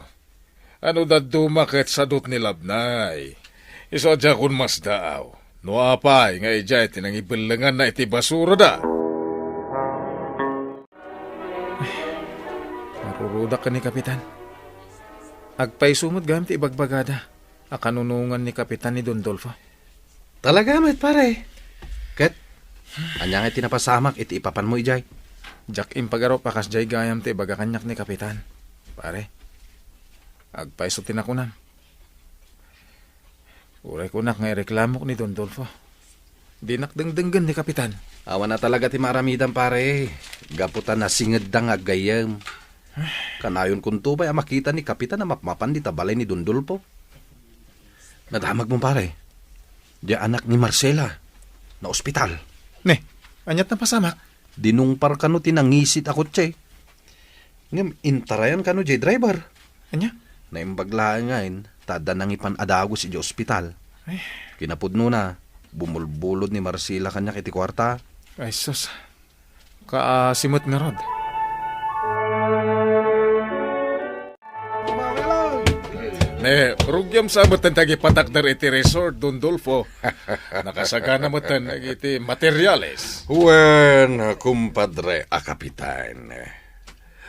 a no dadduma ket sadut ni Labnay, isu a diakon masdaaw no apay nga idiay ti nangibellenganna iti basurada. Narurudak ken ni Kapitan. Agpayso met gayam ti ibagbagada a kanunongan ni Kapitan ni Don Dolfo. Talaga met, pare. Ket, ania nga ti napasamak iti ipapanmo idiay? Diak impagarup a kasdiay gayam ti ibaga kaniak ni Kapitan, pare. Agpayso ti nakunam. Uray kunak nga ireklamok ni Don Dolfo. Dinak dengdenggen ni Kapitan. Awan a talaga ti maaramidam, pare. Gapu ta nasingedda nga aggayyem. Kanayon kunto pay a makita ni Kapitan a mapmapan dita balay ni Don Dolfo. Nadamagmo, pare. Di anak ni Marcela. Naospital. Ne, aniat napasamak? Dinungpar kano ti nangisit a kotse. Ngem intarayan kano jay driver. Ania? Naimbag laeng ngayen, ta adda nangipan a dagus idiay ospital. Ay. Kinapudnona, bumulbulod ni Marcela kaniak iti kuarta. Ay, sus. Kaasi met ngarud. Ne, rugiam sa met ti agipatakder iti resort, Don Dolfo. Nakasagana met iti materials. Wen, kumpadre a kapitan.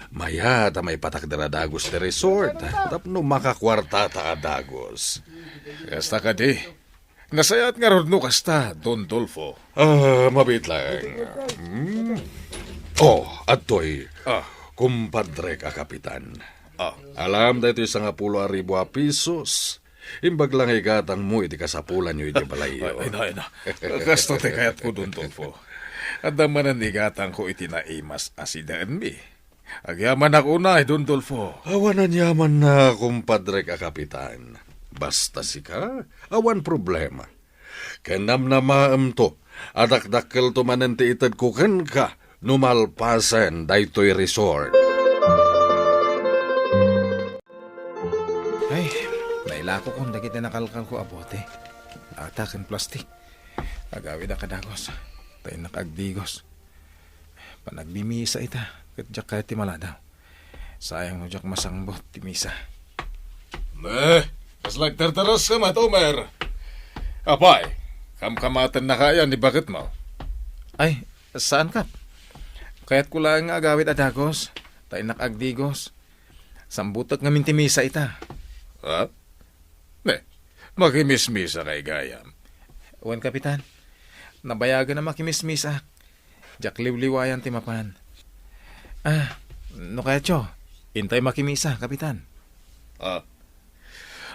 Mayat a maipatakder a dagus ti resort tapno makakuartata a dagus. Kasta kadi, Nasayaat ngarud no kasta, Don Dolfo. Ah, mabiit laeng. Hmm. Oh, adtoy. Ah. Kumpadrek a kapitan. Ah. Alam daytoy sangapulo a ribu a pesos. Imbag lang igatangmo iti kasapulanyo iti balayyo. Ay, ay na, ay na. Kasto ti kayatko, Don Dolfo. Adda manen igatangko iti naimas a sidaenmi. Agyamanak unay, Don Dolfo. Awan aniamanna, kumpadrek a kapitan. Basta sika, awan problema. Ken namnamaemto a dakdakkelto manen ti itedko kenka no malpasen daytoy resort. Ay, nailakokon dagiti nakalkalko a bote, lata ken plastik. Agawidak a dagus, ta innak agdigos. Panagmimisa ita, ket diak kayat ti maladaw. Sayang no diak masangbut ti misa. Eh, kasla agtartaraska met, Omer. Apay, kamkamatennaka aya ni baketmo? Ay, saan, Kap. Kayatko laeng nga agawid a dagus, ta innak agdigos. Sambutek ngamin ti misa ita. Ha? Ne, makimismisa kay gayam. Wen, Kapitan. Nabayagen a makimismisa. Diak liwliwayan ti mapan. Ah, no kayatyo, intay makimisa, Kapitan. Ah.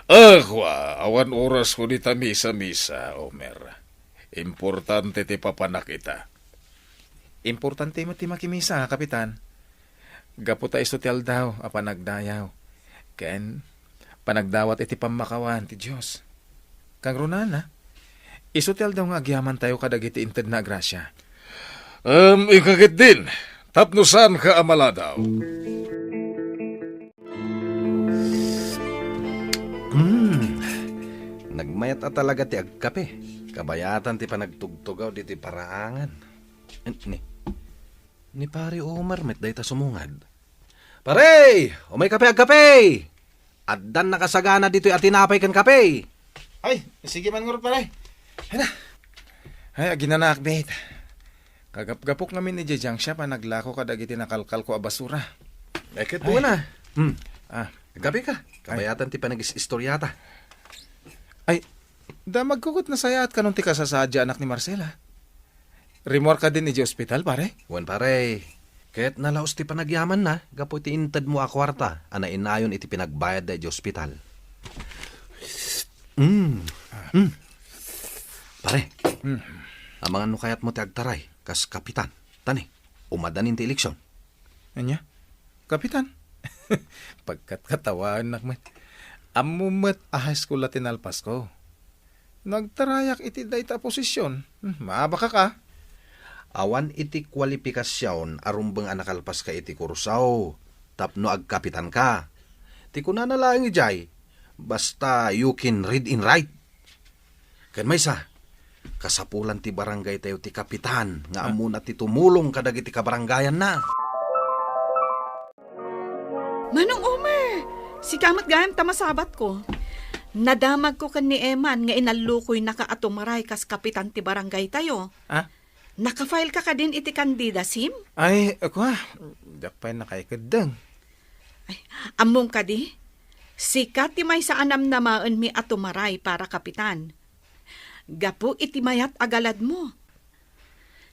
Ah, kua, awan oras ko dita misa-misa, Omer. Importante ti papanak ita. Importante met ti makimisa, Kapitan. Gapu ta isu ti aldaw a panagdayaw ken panagdawat iti pammakawan ti Dios. Kangrunana, isu ti aldaw nga agyamantayo kadagiti intedna a grasia. Em, ikaket din, tapno saanka a maladaw. Hmm. Nagmayat a talaga ti agkape. Kabayatan ti panagtugtugaw ditoy paraangan. Ni, ni Pare Omar met dayta sumungad. "Pare! Umay kape, agkape! Addan nakasagana ditoy a tinapay ken kape!" Ay, sige man ngarud, pare. Ay na. Ay, aginanaak, bet. Kagapgapok ngamin idiay junk shop a naglako kadagiti nakalkalko a basura. Eh, ket Ay. Wala. Hmm. Ah. Agkape ka. Ay. Kabayatan ti panagis-istoriata. Ay, damagko ket nasayaat kanon ti kasasadiaanak ni Marcela. Rimmuar kadin idiay ospital, pare? Wen, pare. Ket nalaus ti panagyamanna gapu iti intedmo a kuarta a nainayon iti pinagbayadda idiay ospital. Mm. Mm. Pare, Mm. amangan no kayatmo ti agtaray kas kapitan. Tani, umadanin ti eleksyon. Ania? Kapitan? Pagkatkatawaennak met. Ammom met a high school la ti nalpasko. Nagtarayak iti dayta a posisyon. Hmm, maabakak a. Awan iti kualipikasion a rumbeng a nakalpaska iti kurso tapno agkapitanka. Ti kunana laeng idiay, "Basta you can read and write." Ken maysa, kasapulan ti barangaytayo ti kapitan nga Ah. ammona ti tumulong kadagiti kabarangayanna. Manong Omer, sika met gayam ta masabatko. Nadamagko ken ni Eman nga inallukoynaka a tumaray kas kapitan ti barangaytayo. Ah? Nakafile ka kadin iti candidacy? Ay, kua, diak pay nakaikeddeng. Ay, ammom kadi? Sika ti maysa a namnamaenmi a tumaray para kapitan. Gapu iti mayat a galadmo.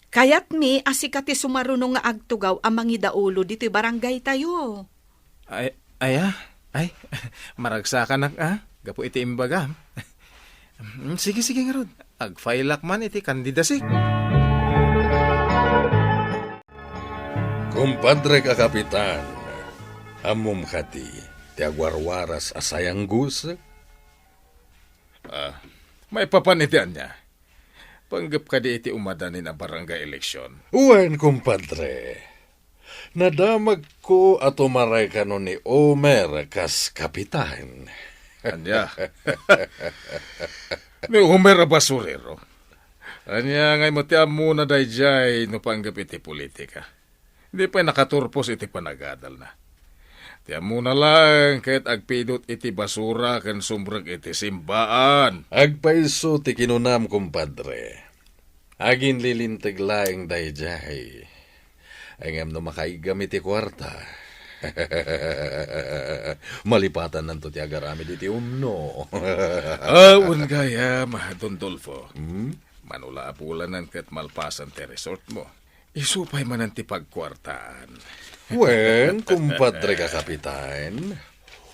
Kayatmi a sika ti sumaruno nga agtugaw a mangidaulo ditoy barangaytayo. Ay, aya? Ay, maragsakanak a, gapu iti imbagam. Mm, sige, sige ngarud. Agfailak man iti candidacy. Kumpadrek a kapitan, ammom kadi ti agwarwaras a sayanggusek? Ah, maipapan iti ania? Panggep kadi iti umadanin a barangay eleksyon? Wen, kumpadre. Nadamagko a tumaray kano ni Omer kas kapitan. Ania? Ni Omer a basurero? Ania ngay met ti ammona daydiay no panggep iti politika? Di pay nakaturpos iti panagadalna. Ti ammona laeng ket agpidot iti basura ken sumrek iti simbaan. Agpayso ti kinunam, kumpadre. Aginlilinteg laeng daydiay. Ngem no makaiggam iti kuarta, Malipatannanto ti agaramid iti umno. Ah, wen gayam, Don Dolfo. Hmm? Mano la a bulanen ket malpasen ti resort mo. Isu pay manen ti pagkuartaan. Wen, kumpadre ka kapitan,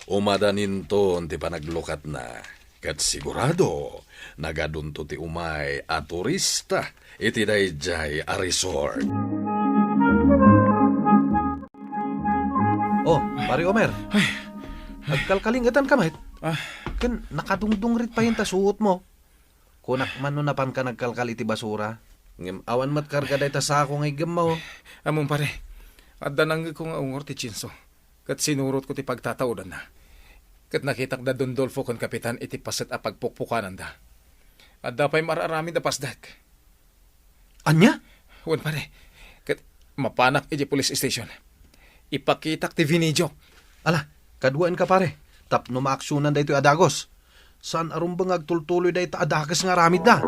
umadaninton ti panaglukatna, ket sigurado, nagadunto ti umay a turista iti daydiay a resort. Oh, Pare Omer. Ay. Agkalkalingetanka met? Ah. Ken nakadungdungrit payen ta suotmo. Kunak man no napanka nagkalkal iti basura, ngem awan met karga dayta sako nga iggemmo. Ammom, pare, adda nangngegko nga ungor ti tsinso, ket sinurotko ti pagtataodanna. Ket nakitak da Don Dolfo ken Kapitan iti paset a pagpukpukananda. Adda pay mar-aramid a pasdek. Ania? Wen, pare, ket mapanak iti police station. Ipakitak ti video. Ala, kaduaenka, pare, tapno maaksionan daytoy a dagus. Saan a rumbeng nga agtultuloy dayta a dakes nga aramidda.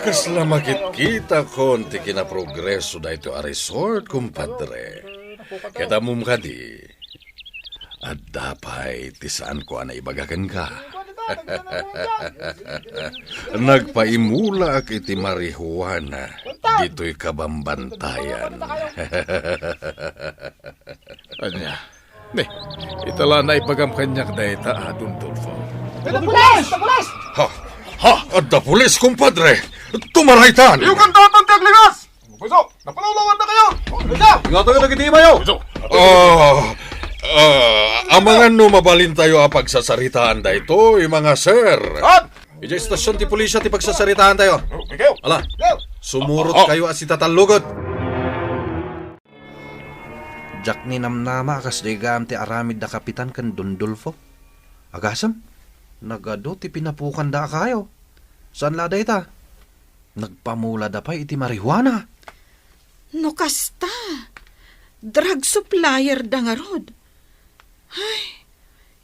Kasla makitkitakon ti kinaprogreso daytoy a resort, kumpadre. Ket ammom kadi, adda pay ti saanko a naibaga kenka. Nagpaimulaak iti marijuana ditoy kabambantayan. Ania? Ne, ita la naibagam kaniak dayta, a, Don Dolfo. Adda pulis! Adda pulis! Ha? Ha? Adda pulis, kumpadre! Tumaraytan! Iyokan daytan ti agligas! Pweso, napalawlawanna kayo! Ingatan dagiti imayo! Ah, ah, amangan no mabalintayo a pagsasaritaan daytoy, mga sir. Saan? Idiay estasyon ti pulisya ti pagsasaritaantayo. Ala, sumurot kayo a sitatallugod. Diak ninamnama a kasdiay gayam ti aramid da Kapitan ken Don Dolfo. Agasem, nagadu ti pinapukanda a kayo. Saan la dayta? Nagpamulada pay iti marijuana. No kasta, drug supplier da ngarud. Ay,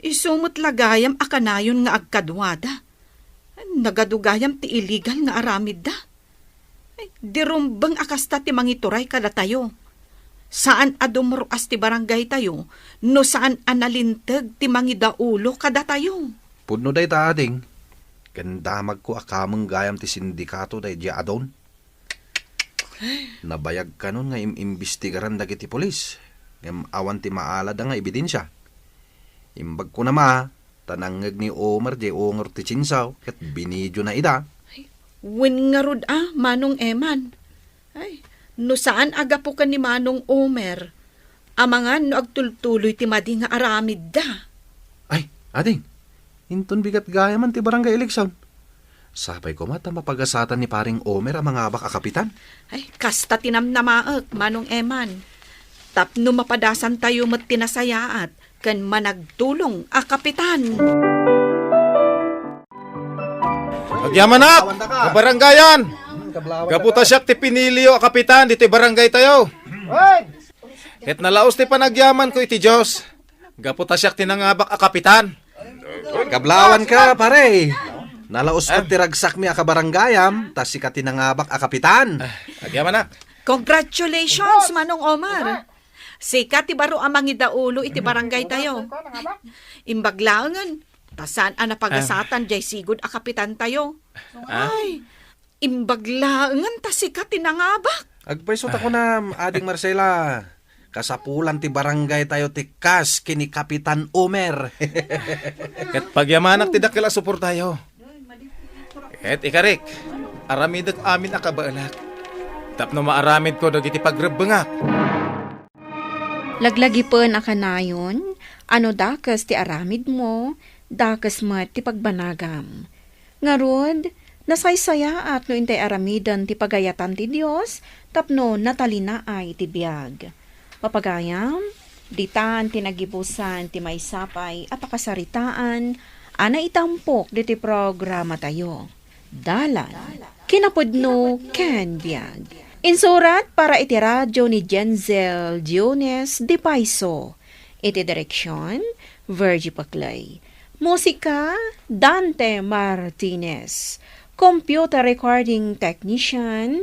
isu met la gayam a kanayon nga agkaduada. Nagadu gayam ti illegal nga aramidda. Ay, di rumbeng a kasta ti mangituray kadatayo. Saan a dumruas ti barangaytayo no saan a nalinteg ti mangidaulo kadatayo. Pudno dayta, ading. Ken damagko a kameng gayam ti sindikato daydiay a Don. Nabayag kanon nga im-imbestigaran dagiti pulis, ngem awan ti maalada nga ebidensia. Imbagko na ma, ta nangngeg ni Omer diay ungor ti tsinsaw ket binidiona ida. Ay, wen ngarud a, Manong Eman. Ay, no saan a gapu ken ni Manong Omer, amangan no agtultuloy ti madi nga aramidda. Ay, ading, inton bigat gayaman ti barangay eleksion. Sapay koma ta mapagasatan ni Paring Omer a mangabak a kapitan. Ay, kasta ti namnamaek, Manong Eman. Tapno mapadasantayo met ti nasayaat ken managtulong a kapitan. Agyamanak, kabarangayan! Gapu ta siak ti piniliyo a kapitan ditoy barangaytayo. Ket nalaus ti panagyamanko iti Dios. Gapu ta siak ti nangabak a kapitan. Kablawan ka, pare. Nalaus met ti ragsakmi a kabarangayam, ta sika ti nangabak a kapitan. Ah, agyamanak. Congratulations, Manong Omar. Sika ti baro a mangidaulo iti barangaytayo. Imbag laengen, ta saan a napagasatan diay sigud a kapitantayo. Ah? Ay, imbag laengen ta sika ti nangabak. Agpayso ta kunam, Ading Marcela, kasapulan ti barangaytayo ti kas ken ni Kapitan Omer. Ket pagyamanak ti dakkel a suportayo. Ket ikarik, aramidek amin a kabaelak, tapno maaramidko dagiti pagrebbengak. Laglagipen a kanayon, a no dakes ti aramidmo, dakes met ti pagbanagam. Ngarud, nasaysayaat no intay aramiden ti pagayatan ti Dios tapno natalinaay ti biag. Papagayam, ditan ti nagibusan ti maysa pay a pakasaritaan a naitampok ditoy programatayo. Dalan, kinapudno ken biag. Insurat para iti radio ni Jenzel Diones de Paiso. Iti direksion, Virgie Paclay. Musika, Dante Martinez. Computer recording technician,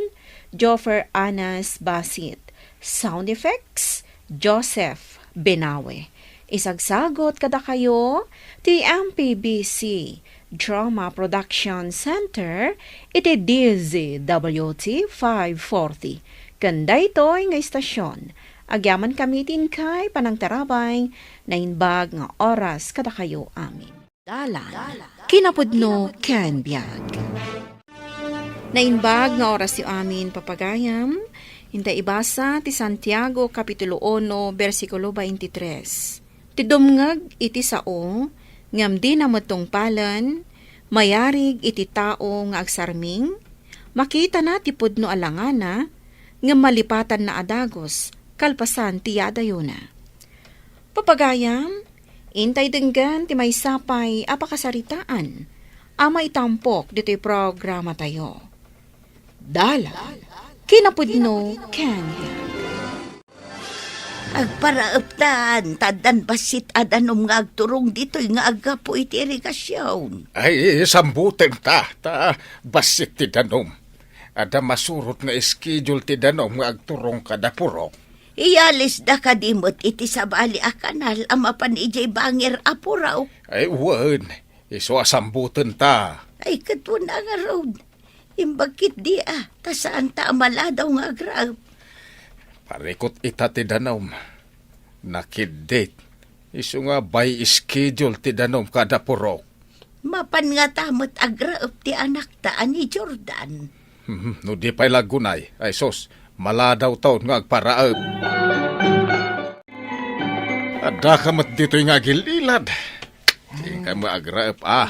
Joffer Anas Basit. Sound effects, Joseph Benawe. Isagsagot kadakayo ti M P B C Drama Production Center iti D Z W T five forty. Ken daytoy nga istasyon, agyamankami ti inkay panangtarabay, naimbag nga oras kadakayo amin. Dalan, kinapudno ken biag. Naimbag nga orasyo amin, papagayam. Inta ibasa ti Santiago, Kapitulo uno, bersikulo twenty-three. Ti dumngeg iti sao, ngem dina met tungpalen, mayarig iti tao nga agsarming, makitana ti pudno a langana, ngem malipatanna a dagus, kalpasan ti yadayona. Papagayam, intay denggen ti maysa pay a pakasaritaan a maitampok ditoy programatayo. Dalan, kinapudno, ken biag. Agparaeptan, ta addan bassit a danum nga agturong ditoy nga aggapu iti irigasion. Ay, sambutem ta, ta bassit ti danum. Adda masurot nga schedule ti danum nga agturong kada purok. Iyalisda kadi met iti sabali a kanal a mapan idiay bangir a purok? Ay, wen. Isu a sambuten ta. Ay, ket wen a ngarud. Imbag ketdi a, ta saan ta a maladaw nga agraep. Parikut ita ti danum. Nakiddit. Isu nga by schedule ti danum kada purok. Mapan ngata met agraep ti anakta a ni Jordan. Hmm, no di pay la aggunay, ay sus, maladawton nga agparaep. Addaka met ditoy nga agil-ilad. Dika met agraep a.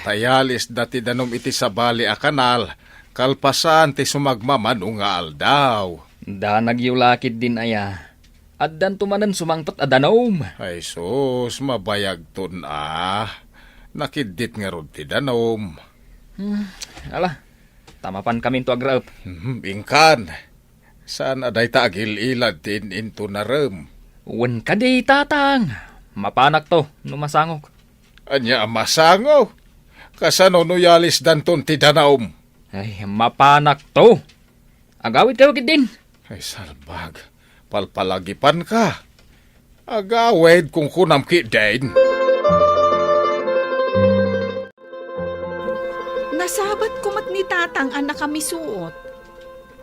Ta iyalisda ti danum iti sabali a kanal, kalpasan ti sumagmamano nga aldaw. Danagyo la ketdin aya. Addanto manen sumangpet a danum. Ay sus, mabayagton a. Nakiddit ngarud ti danum. Hmm, ala, ta mapankaminto agraep. Hmm, inkan. Saan a dayta agil-ilad ti in-intunarem? Wen kadi, tatang. Mapanakto no masangok. Ania a masango? Kasano no iyalisdanton ti danum? Ay, mapanakto. Agawidkayo ketdin. Ay, salbag. Palpalagipanka. Agawid, kunkunam ketdin. Nasabatko met ni tatang a nakamisuot.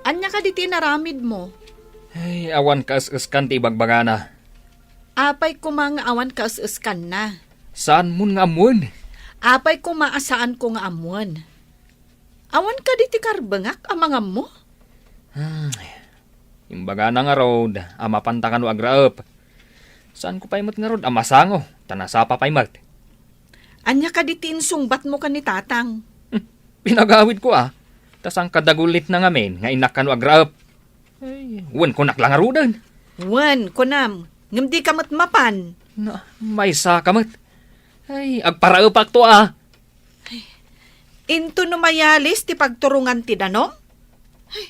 Ania kadi ti inaramidmo? Ay, awan kaes-eskan ti ibagbagana. Apay koma nga awan kaes-eskanna? Saanmon nga ammoen. Apay koma a saanko nga ammoen? Awan kadi ti karbengak a mangammo? Hmm. Imbagana ngarud a mapanta kano agraep. Saanko pay met ngarud a masango, ta nasapa pay met. Ania kadi ti insungbatmo ken ni tatang? Hmm. Pinagawidko a, ta saan kadagulitna ngamin nga innak kano agraep. Ay, wen kunak la ngaruden. Wen, kunam, ngem dika met mapan. Na, maysaka met. Ay, agparaepakto a. Ay, into no mayalis ti pagturongan ti danum? Ay,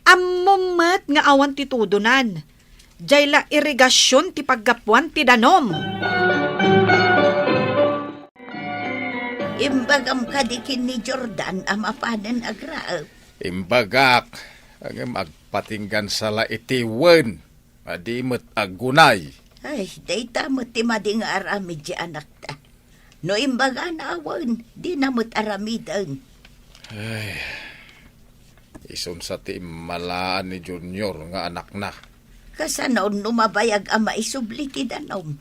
ammom met nga awan ti tudonan. Diay la irigasion ti paggapuan ti danum. Imbagam kadi ken ni Jordan a mapanen agraep? Imbagak, ngem agpatinggansa la iti wen a di met aggunay. Ay, dayta met ti madi nga aramid ti anakta. No imbagana a wen, dina met aramiden. Ay, isunsa ti immalaan ni Junior nga anakna? Kasano no mabayag a maisubli ti danum?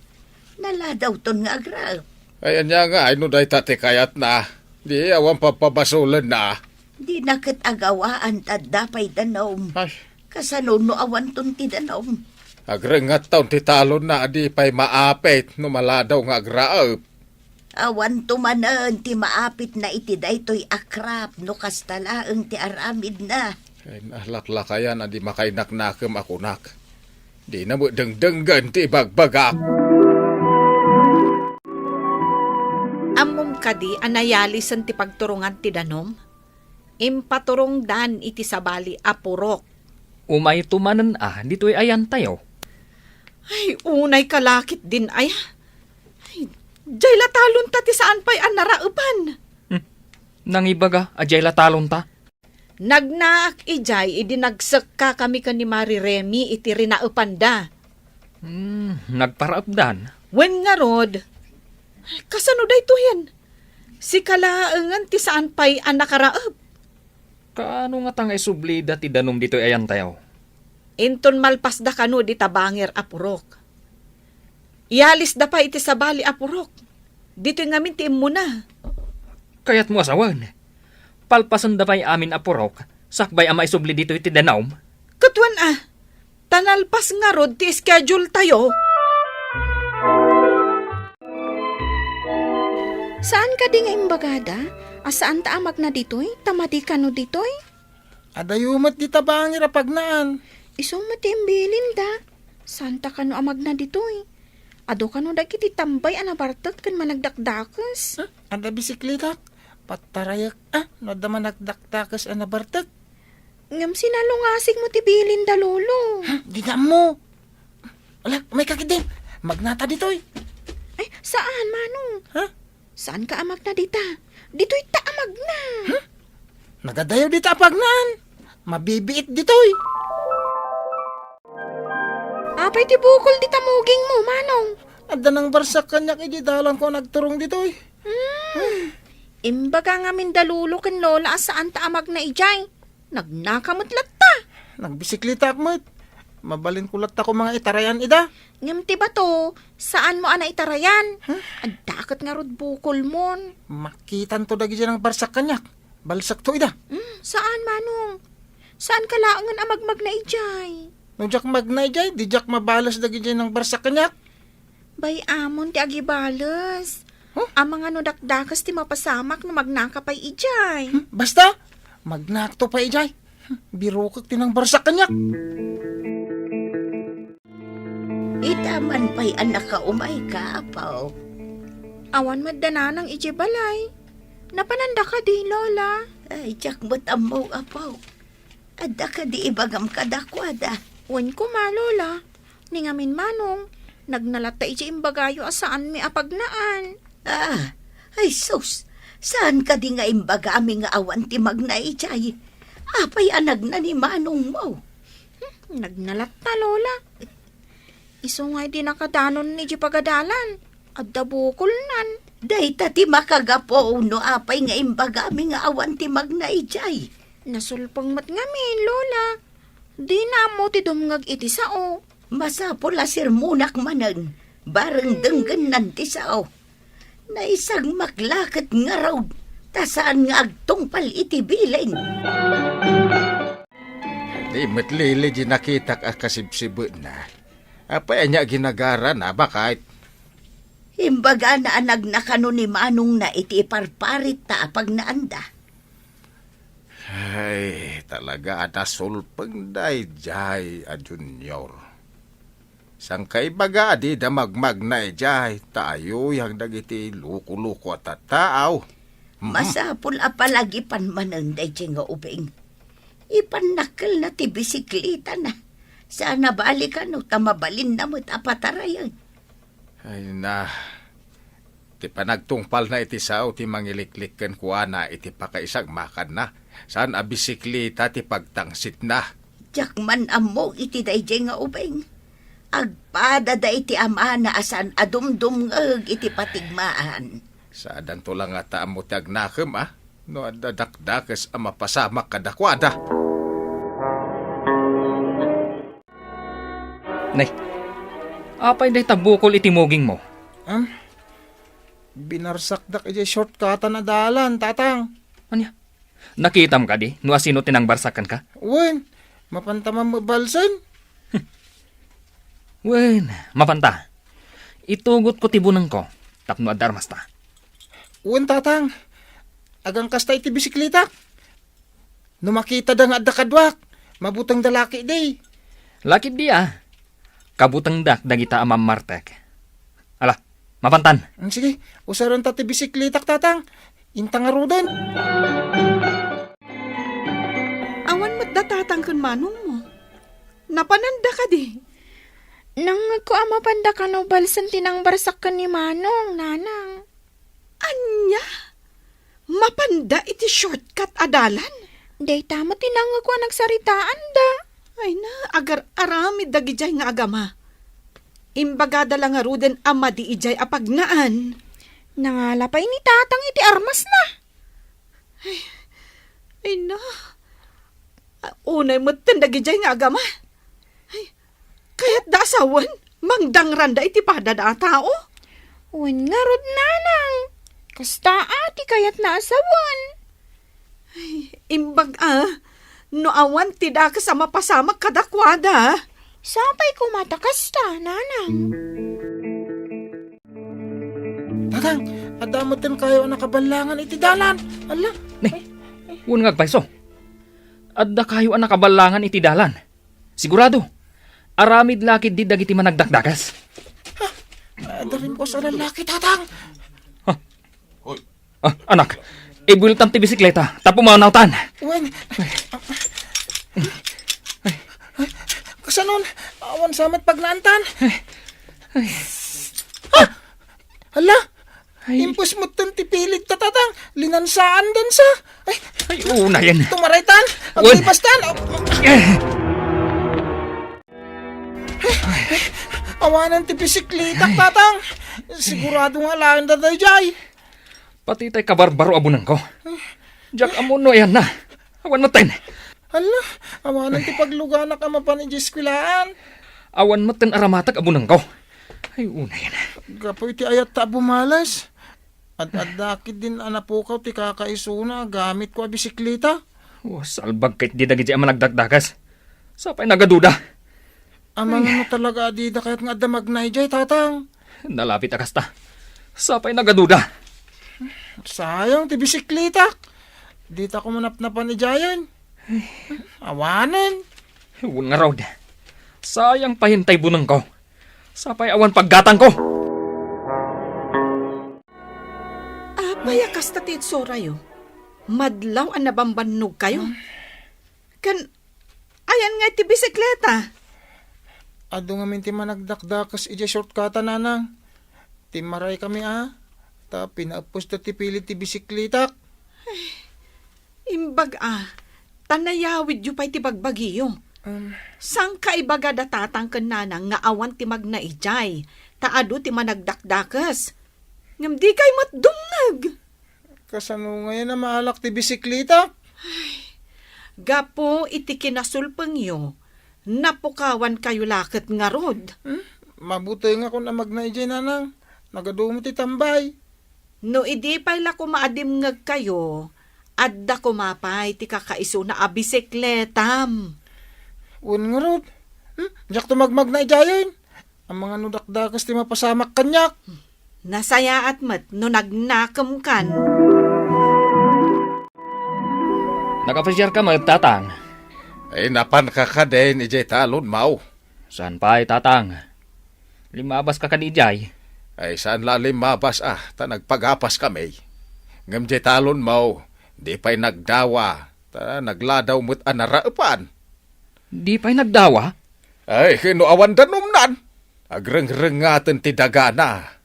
Naladawton nga agraep. Ay, ania ngay no dayta ti kayatna? Di awan papabasolenna. Dina ket agawaan ta adda pay danum. Ay. Kasano no awanton ti danum? Agrengetton ti talonna a di pay maapit no maladaw nga agraep. Awanto manen ti maapitna iti daytoy a krap no kasta laeng ti aramidna. Ay, nalaklakayan a di makainaknakem a kunak. Dina met dengdenggen ti ibagbagak. Ammom kadi a nayalisen ti pagturongan ti danum? Impaturongdan iti sabali a purok. Umayto manen a ditoy ayantayo. Ay, unay ka la ketdin aya. Ay, diay la talonta ti saan pay a naraepan. Hmm. Nangibaga a diay la talonta. Nagnaak idiay idi nagsekkakami ken ni Mari Remy iti rinaepanda. Hmm, nagparaepdan. Wen ngarud, kasano daytoyen? Sika laengen ti saan pay a nakaraep. Kaano ngata nga isublida ti danum ditoy ayantayo? Inton malpasda kano dita bangir a purok, iyalisda pay iti sabali a purok. Ditoy ngamin ti immuna. Kayatmo a sawen, palpasenda pay amin a purok sakbay a maisubli ditoy ti danum? Ket wen a, ta nalpas ngarud ti schedule tayo. Saan kadi nga imbagada a saanta a magna ditoy, ta madi kano ditoy? Adayo met dita bangir a pagnaan. Isu met ti imbilinda. Saanta kano a magna ditoy? Adu kano dagiti tambay a nabartek ken managdakdakes? Huh? Adda bisikletak? Patarayek, ah, no adda managdakdakes a nabartek. Ngem sinalungasig mo ti bilinda, Lolo. Huh? Dida ammo. Ala, umayka ketdi. Magnata ditoy. Ay, saan, Manong? Huh? Saanka a magna dita? Ditoyta a magna. Huh? Nagadayo dita a pagnaan. Mabibiit ditoy. Apay ti bukol dita mugingmo, Manong? Adda nangbarsak kaniak idiay dalanko a nagturong ditoy. Hmm. Imbaga ngamin da Lolo ken Lola a saanta a magna idiay. Nagnaka met latta. Nagbisikletaak met. Mabalinko latta koma nga itarayan ida. Ngem ti bato, saanmo a naitarayan? Huh? Adda ket ngarud bukolmon. Makitanto dagidiay nangbarsak kaniak. Balsekto ida. Hmm, saan, Manong? Saanka laengen a magmagna idiay? No diak magna idiay, di diak mabales dagidiay nangbarsak kaniak. Bay-amon ti agibales. Huh? Amangan no dakdakes ti mapasamak no magnaka pay idiay. Hmm, basta, magnakto pay idiay. Hmm, birokek ti nangbarsak kaniak. Ita man pay a nakaumayka, Apo. Awan met da Nanang idiay balay. Napananda kadi, Lola? Ay, diak met ammo, Apo. Adda kadi ibagam kadakuada? Wen koma, Lola. Ni ngamin, Manong, nagna latta idiay imbagayo a saanmi a pagnaan. Ah, ay sus, saan kadi nga imbagami nga awan ti magna idiay? Apay a nagna ni Manongmo? Hmm, nagna latta, Lola. Isu nga idi nakadanon idiay pagadalan, adda bukolnan. Dayta ti makagapu no apay nga imbagami nga awan ti magna idiay. Nasulpeng met ngamin, Lola. Dina ammo ti dumngeg iti sao. Masapul a sermonak manen, bareng denggennan ti sao. Naisagmak la ket ngarud, ta saan nga agtungpal iti bilin. Di met Lily di nakitak a kasibsibetna. Apay ania ginagarana, baket? Imbagana a nagna kano ni manongna iti iparparetta a pagnaanda. Ay, talaga a nasulpeng daydiay a Junior. Saan ka ibaga a dida magmagna idiay, ta ayuyang dagiti loko-loko a tattaaw. Mhm. Masapul a palagipan manen daydiay nga ubing. Ipannakkelna ti bisiklitana. Saan a bali kano ta mabalinna met a patarayen. Ay na, ti panagtungpalna iti sao ti mangiliklik kenkuana iti pakaisagmakanna, saan a bisiklita ti pagtangsitna. Diak man ammo iti daydiay nga ubing. Agpadada iti amana a saan a dumdumngeg iti patigmaan. Saadanto la ngata ammo ti agnakem, a? No adda dakdakes a mapasamak kadakuada. Nay, apay dayta bukol iti mugingmo? Am, binarsakdak idiay shortcutan a dalan, Tatang. Ania? Nakitam kadi no asino ti nangbarsak kenka? Wen, mapanta man mabalsen. Wen, mapanta. Itugotko ti bunengko tapno adda armasta. Wen, Tatang. Agangkasta iti bisikletak. No makitada nga adda kaduak, mabutengda la ketdi. La ketdi, a. Kabutengdak dagita a mammartek. Ala, mapantan. Mm, sige, usarenta ti bisikletak, Tatang. Inta ngaruden. Awan met da Tatang ken manongmo. Napananda kadi? Nangngegko a mapanda kano balsen ti nangbarsak ken ni Manong, Nanang. Ania? Mapanda iti shortcut a dalan? Dayta met ti nangngegko a nagsaritaanda. Ay na, agar-aramid dagidiay nga agama. Imbagada la ngaruden a madi idiay a pagnaan. Nangala pay ni Tatang iti armasna. Ay, ay na. A-, unay metten dagidiay nga agama. Ay, kayatda a sawen, mangdangranda iti padada a tao? Wen ngarud, Nanang. Kasta a ti kayatna a sawen. Ay, imbag a, no awan ti dakes a mapasamak kadakuada. Sapay koma ta kasta, Nanang. Tatang, adda metten kayo a nakaballangan iti dalan. Ala. Ni, wen nga agpayso. Adda kayo a nakaballangan iti dalan. Sigurado. Aramid la ketdi dagiti managdakdakes. Ah, adda rimos a lalaki, Tatang. Ah, anak, ibueltam ti bisikleta, ta pumanawtan. Wen. Kasanon, awan sa met pagnaantan. Ah! Hala! Ay. Impus metten ti pilit ta, Tatang. Linansaan dansa. Ay, ay, unayen. Tumaraytan. Wen. Agbibastan. Eh. Awanen ti bisikleta, Tatang. Sigurado nga alaen da daydiay. Pati tay kabarbaro a bunengko. Diak ammo no ayanna. Awan metten. Hala, awanen ti pagluganak a mapan idiay eskwelaan. Awan metten aramatek a bunengko. Ay, unayen. Gapu iti ayatta a bumales. Ad-adda ketdin a napukaw ti kakaisuna a gamitko a bisikleta. Oh, salbag ketdi dagiti a managdakdakes. Sapay nagaduda. Amangan no talaga a dida kayat nga adda magna idiay, Tatang. Nalapit a kasta. Sapay nagaduda. Sayang ti bisikletak. Dita ko manapnapan idiayen. Awanen. Wen ngarud. Sayang pay tay bunengko. Sapay awan paggatangko. Apay a kasta ti itsorayo? Madlaw a nabambannogkayo. Ken ayan nga iti bisikleta? Adu ngamin ti managdakdakes idiay shortcut-a, Nanang. Timmaraykami a, ta pinaeppusda ti pilit ti bisikletak. Imbag a, ta nayawidyo pay ti bagbagiyo. Um. Saan ka ibaga da tatang ken nanang nga awan ti magna idiay, ta adu ti managdakdakes? Ngem dikay met dumngeg. Kasano ngayen a maalak ti bisikletak? Gapu iti kinasulpengyo, napukawankayo la ket ngarud. Hmm? Mabutengakon a magna idiay, Nanang. Nagadu met ti tambay. No idi pay la koma a dimngegkayo, adda koma pay ti kakaisuna a bisikletam. Wen ngarud. Hmm? Diakto magmagna idiayen. Amangan no dakdakes ti mapasamak kaniak. Nasayaat met no nagnakemkan. Nakapasiarka met, Tatang? Ay, napanka kadin idiay talon, Maw? Saan pay, Tatang? Limmabaska kadi idiay? Ay, saan la limmabasak, ta nagpagapaskami. Ngem diay talon, Maw, di pay nagdawa, ta nagladaw met a naraepan. Di pay nagdawa? Ay, ken no awan danumnan, agrengrengaten ti dagana.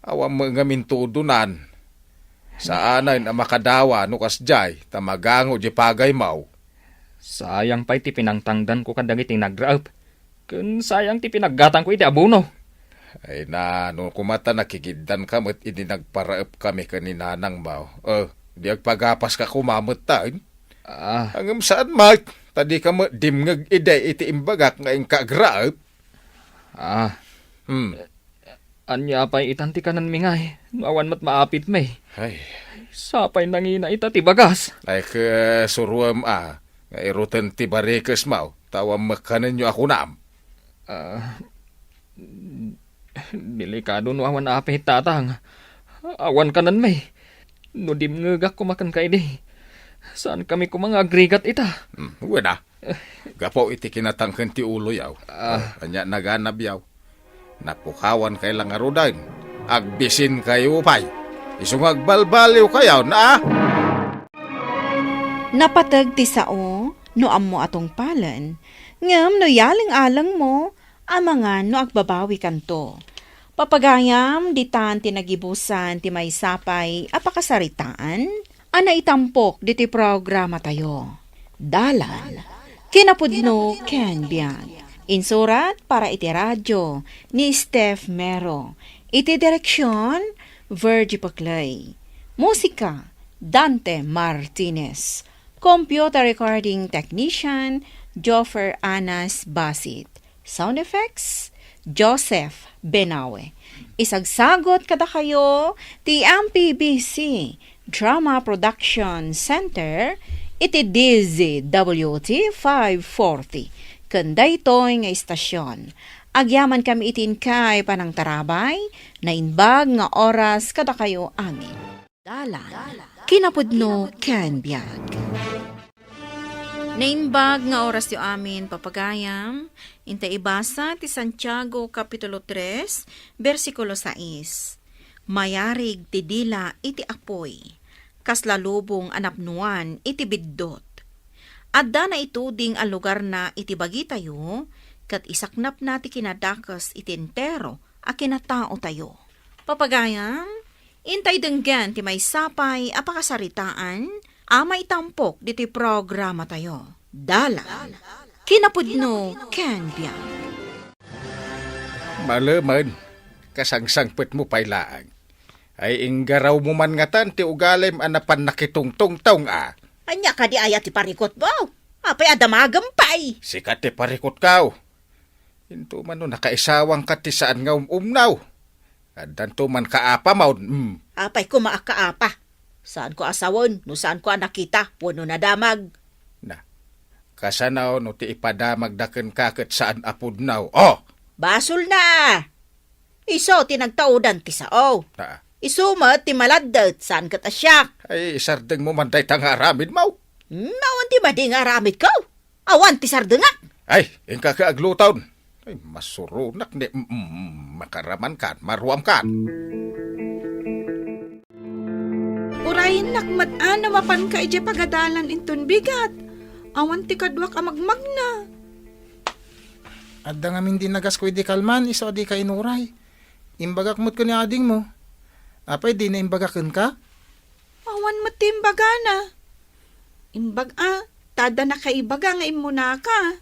Awan met ngamin tudonan. Saanen a makadawa no kasdiay, ta magango diay pagaymaw. Sayang pay ti pinangtangdanko kadagiti nagraep, ken sayang ti pinaggatangko iti abono. Ay na, no koma ta nakigiddanka met idi nagparaepkami ken ni Nanangmaw. Eh, di agpagapaska koma metten? Ah. Ngem saan met, ta dika met dimngeg idi iti imbagak nga inka agraep. Ah. Hmm. Ania pay itan ti kanenmi ngay, no awan met maapitmi? Ay. Sapay nangina ita ti bagas. Ay, ket suroem a, nga iruten ti barikesmaw, ta awan met kanenyo a kunam. Ah, delikado no awan apit, Tatang. Awan kanenmi. No dimngegak koma kenka idi, saankami koma nga agrigat ita. Hmm, wen a. Gapu iti kinatangken ti uloyaw. Ah. Ania naganabyaw? Napukawankay la ngaruden. Agbisinkayo pay. Isu nga agbalbaliwkayo, na? Napateg ti sao, no ammo a tungpalen, ngem no yaleng-alengmo, amangan no agbabawikanto. Papagayam, ditan ti nagibusan ti maysa pay a pakasaritaan a naitampok ditoy programatayo. Dalan, kinapudno ken biag. Insurat para iti radio ni Steph Mero. Iti direksyon, Virgie Paclay. Musika, Dante Martinez. Computer recording technician, Joffer Anas Basit. Sound effects, Joseph Benawe. Isagsagot kadakayo ti M P B C Drama Production Center iti D Z W T five forty. Ken daytoy nga istasyon, agyaman kami iti inkay panangtarabay, naimbag nga oras kadakayo amin. Dalan, kinapudno ken biag. Naimbag nga orasyo amin, papagayam, inta ibasa ti Santiago Kapitulo tres, bersikulo sais. Mayarig ti dila iti apuy, kasla lubong a napnoan iti biddut. Adda naituding a lugarna iti bagitayo, ket isaknapna ti kinadakes iti entero a kinataotayo. Papagayam, intay denggen ti maysa pay a pakasaritaan a maitampok ditoy programatayo. Dalan, kinapudno ken biag. Malemen, kasangsangpetmo pay laeng. Ay inggarawmo man ngatan ti ugalim a napan nakitungtungtong a. Ania kadi aya ti parikutmo? Apay a damagem pay? Sika ti parikutko. Into man no nakaisawangka ti saan nga um-umnaw. Addanto man kaapa mawn, mm. Apay koma a kaapa? Saanko a sawen no saanko a nakita wenno nadamag. Na, kasano no ti ipadamagda kenka ket saan a pudno? Oh! Basolna! Isu ti nagtaudan ti sao. Ah. Isu met ti maladdet, saan ket a siak. Ay, isardengmo man dayta nga aramidmo. Hmm, awan ti madi nga aramidko. Awan ti sardengak. Ay, inka ka agluton. Ay, masuronak ni, mm, mm, makaramankan, maruamkan. Urayennak met a no mapanka idiay pagadalan inton bigat. Awan ti kaduak a magmagna. Adda ngamin dinagasko idi kalman, isu a dika inuray. Imbagak met ken ni adingmo. Apay, dina imbaga kenka? Awan met ti imbagana. Imbag a, ta adda nakaibaga nga immunaka.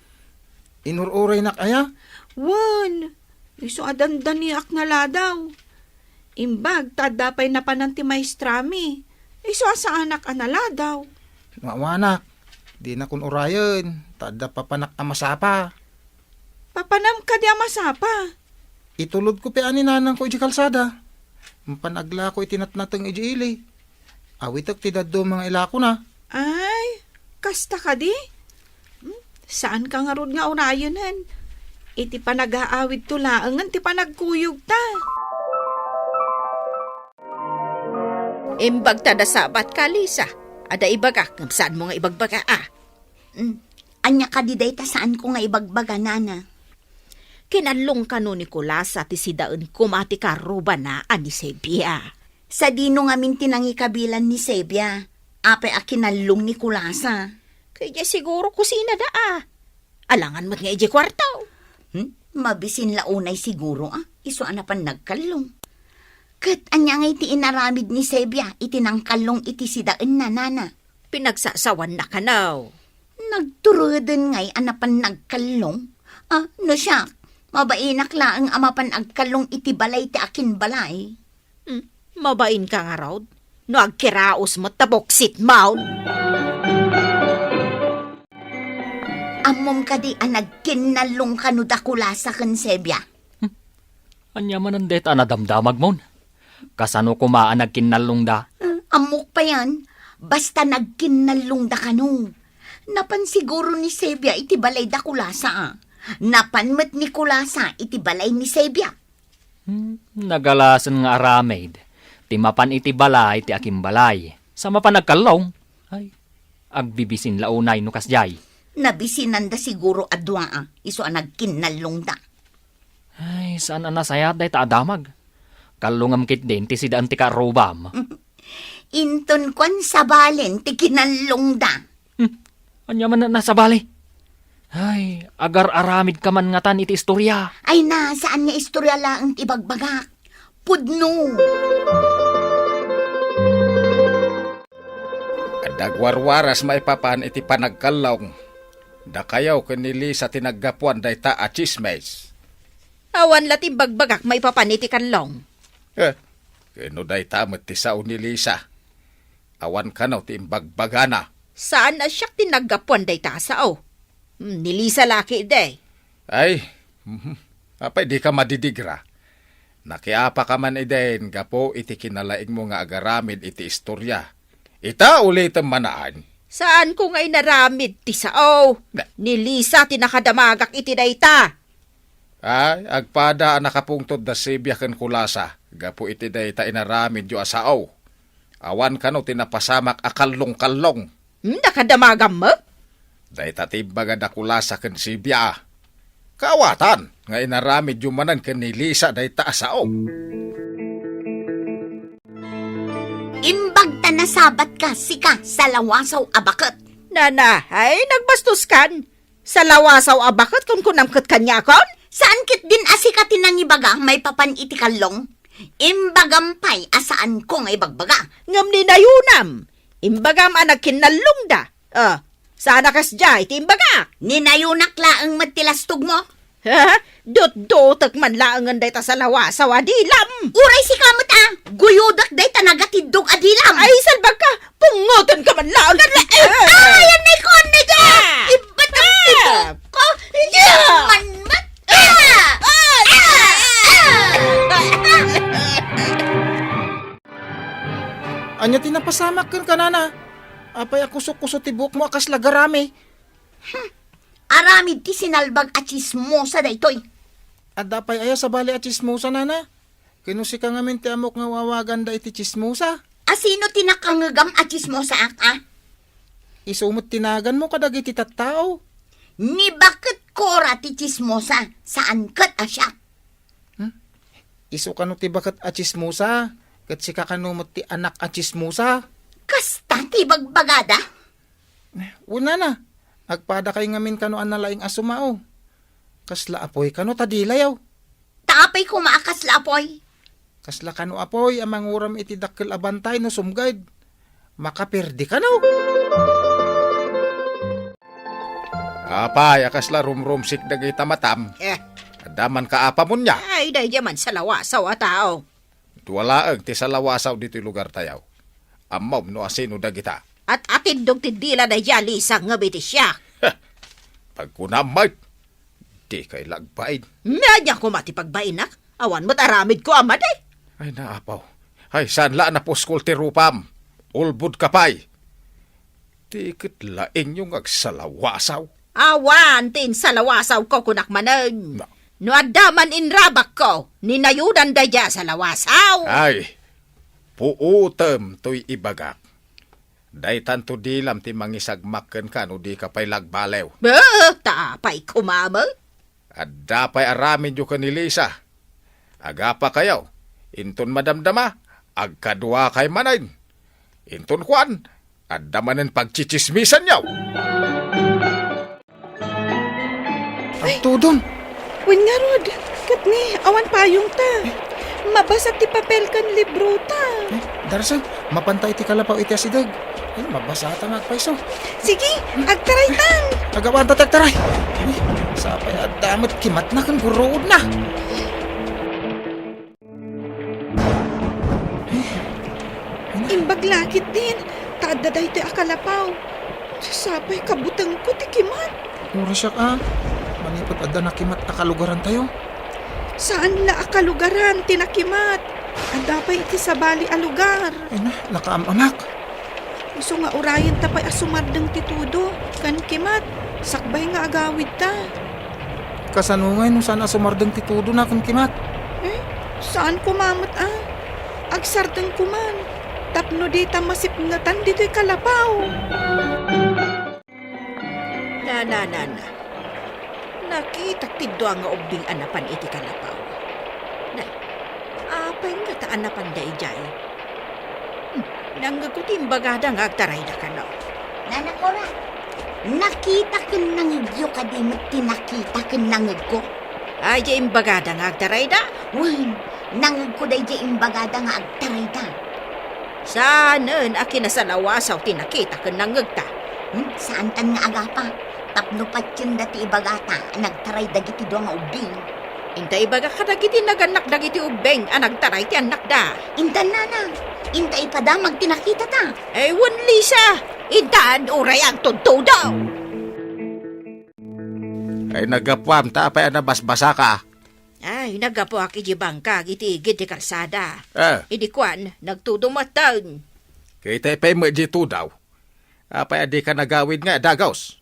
Inur-uraynak aya? Wen, isu a dandaniak nga ladaw. Imbag ta adda pay napanan ti maestrami. Isu a saanak a naladaw. No awanak, dinakon urayen, ta adda papanak a masapa. Papanam kadi a masapa? Itulodko pay a ni nanangko idiay kalsada. Mapan aglako iti natnateng idiay ili. Awitek ti dadduma nga ilakona. Ay, kasta kadi? Hmm, saanka ngarud nga urayenen. Iti panagaawidto laengen ti panagkuyogta. Imbag ta da sabatka, Lisa. Adda ibagak, ngem saanmo nga ibagbaga, a? Mm. Ania kadi dayta saanko nga ibagbaga, nana? Kinallong kano ni Kulasa ti sidaen koma ti karrubana a ni Sebia. Sadino ngamin ti nangikabilan ni Sebia? Apay a kinallong ni Kulasa? Kay idiay siguro kusinada, a. Alangan met nga idiay kuarto. Hmm? Mabisin la unay siguro, a. Isu a napan nagkallong. Ket ania ngay ti inaramid ni Sebia iti nangkallong iti sidaenna, nana? Pinagsasawanna kano. Nagturuden ngay a napan nagkallong? A, no siak, mabainak laeng a mapan agkallong iti balay ti akinbalay. Hmm, mabainka ngarud? No agkiraos met ta buksit mawn. Ammom kadi a nagkinnallong kano da Kulasa ken Sebia? Hmm. Ania manen dayta a nadamdamagmon? Kasano koma a nagkinnallongda? Hmm, ammok payan, basta nagkinnallongda kano. Napan siguro ni Sebia iti balay da Kulasa, a. Napan met ni Kulasa iti balay ni Sebia. Hmm, nagalasen nga aramid ti mapan iti balay ti akinbalay. Sa mapan agkallong? Ay, agbibisin la unay no kasdiay. Nabisinanda siguro a dua, a, isu a nagkinnallongda. Ay, saan a nasayaat dayta a damag. Kallongem ketdin ti sidaen ti karrubam. Inton kuan sabalen ti kinallongda. Hmm, ania man a nasabali? Ay, agar-aramidka man ngatan iti istoria. Ay na, saan nga istoria laeng ti ibagbagak? Pudno! Nagwarwaras maipapan iti panagkallong. Dakayo ken ni Lisa ti naggapuan dayta a tsismis. Awan la ti imbagbagak maipapan iti kallong. Eh, ken no dayta met ti sao ni Lisa. Awan kano ti imbagbagana. Saan a siak ti naggapuan dayta a sao. Hmm, ni Lisa la ketdi. Ay, mhm. Apay dika madidigra? Nakiapaka man idin gapu iti kinalaingmo nga agaramid iti istoria. Ita, ulitem manaan. Saanko nga inaramid ti sao. Na- Ni Lisa ti nakadamagak iti dayta. Ay, agpada a nakapungtod da Sibia ken Kulasa gapu iti dayta inaramidyo a sao. Awan kano ti napasamak a kallong-kallong. Hmm, nakadamagam met? Dayta ti imbaga da Kulasa ken Sibia. Kaawatan nga inaramidyo manen ken ni Lisa dayta a sao. Imbag ta nasabatka, sika, salawasaw a baket. Nana, ay, nagbastos kan. Salawasaw a baket, kunkunam ket kaniakon? Saan ketdin a sika ti nangibaga maipapan iti kallong? Imbagam pay a saanko nga ibagbaga. Ngem ni nayunam, imbagam a nagkinnallongda. Ah, saan a kasdiay ti imbagak? Ni nayunak laeng met ti lastogmo. Ha? Dutdutek man laengen dayta salawasaw a dilam. Uray sika met a, guyodek dayta nagatiddog a dilam. Ay, salbagka! Pungotenka man laeng. Ay, annay ko, annay ko! Ah! Ibatak ti buokko! Hindi man met! Ah! Ah! Ah! Ania ti napasamak kenka, nana? Apay a kusok-kusot ti buokmo a kasla garami? Hmm. Aramid ti sinalbag a tsismosa daytoy. Adda pay aya sabali a tsismosa, nana? Ken no sika ngamin ti ammok nga awawaganda iti tsismosa? A sino ti nakangngegam a tsismosaak, a? Isu met ti naganmo kadagiti tattao. Ni baket Cora ti tsismosa, saan ket a siak. Hmm? Isu kano ti baket a tsismosa, ket sika kano met ti anak a tsismosa? Kasta ti bagbagada? Wen, nana, agpadakay ngamin kano a nalaing a sumao. Kasla apoy kano ta dilayo. Ta apay koma a kasla apoy? Kasla kano apoy a manguram iti dakkel a bantay no sumged. Makaperdi kano. Apay a kasla rumrumsik dagita matam? Eh. Adda man kaapamon nia? Ay, daydiay man salawasaw a tao. Dua laeng ti salawasaw ditoy lugartayo. Ammom no asino dagita. At atiddog ti dila daydiay a Lisa ngem iti siak. Pagkunam met, dikay la agbain. Ania koma ti pagbainak? Awan met aramidko a madi. Ay, naapaw. Ay, saan la a napuskol ti rupam? Ulbodka pay. Ti ket laengyo nga agsalawasaw. Awan ti insalawasawko, kunak manen. Na- No adda man inrabakko, ni nayudan daydiay a salawasaw. Ay, puotem toy ibagak. Daytanto dilam ti mangisagmak kenka no dika pay la agbaliw. Eh, ta apay koma met? Adda pay aramidyo ken ni Lisa. Agapakayo, inton madamdama, agkaduakay manen. Inton kuan, adda manen pagtsitsismisanyo. Agtudon. Wen ngarud, ket ni, awan payongta. Mabasa ti papel ken librota. Eh, Darasem, mapanta iti kalapaw iti asideg. Ay, mabasata nga agpayso. Sige, agtaraytan. Agawanta ti agtaray. Ay, sapay adda met kimatna ken gurruodna. Imbag la ketdin, ta adda daytoy a kalapaw. Sapay kabutengko ti kimat. Uray siak a, manipud adda nakimat a kalugarantayo. Saan la a kalugaran ti nakimat. Adda pay iti sabali a lugar. Ay na, nakaam-amak. Isu nga urayenta pay a sumardeng ti tudo ken kimat, sakbay nga agawidta. Kasano ngay no saan a sumardeng ti tudona ken kimat? Eh, saan koma met a. Agsardengko man tapno dita masipngetan ditoy kalapaw. Na, na, na, na. Nakitak ti dua nga ubbing a napan iti kalapaw. Na, apay ngata a napanda idiay? Hmm, nangngegko ti imbagada nga agtarayda kano. Nana Cora, nakita ken nangngegyo kadi met ti nakita ken nangngegko? Ay, diay imbagada nga agtarayda? Wen, nangngegko daydiay imbagada nga agtarayda. Saanen a kinasalawasaw ti nakita ken nangngegta. Hmm, saantan nga agapa. Tapno patienda ti ibagata a nagtaray dagiti dua nga ubbing. Inta ibaga kadagiti nagannak dagiti ubbing a nagtaray ti annakda. Intan, nana. Inta ipadamag ti nakitata. Ay, wen, Lisa. Intan, uray agtudtudo. Ay, naggapuam, ta apay a nabasbasaka? Ay, naggapuak iti bangkag iti igid ti kalsada. Ah. Idi kuan, nagtudong maten. Kita pay met di tudaw. Apay a dika nagawid nga dagus?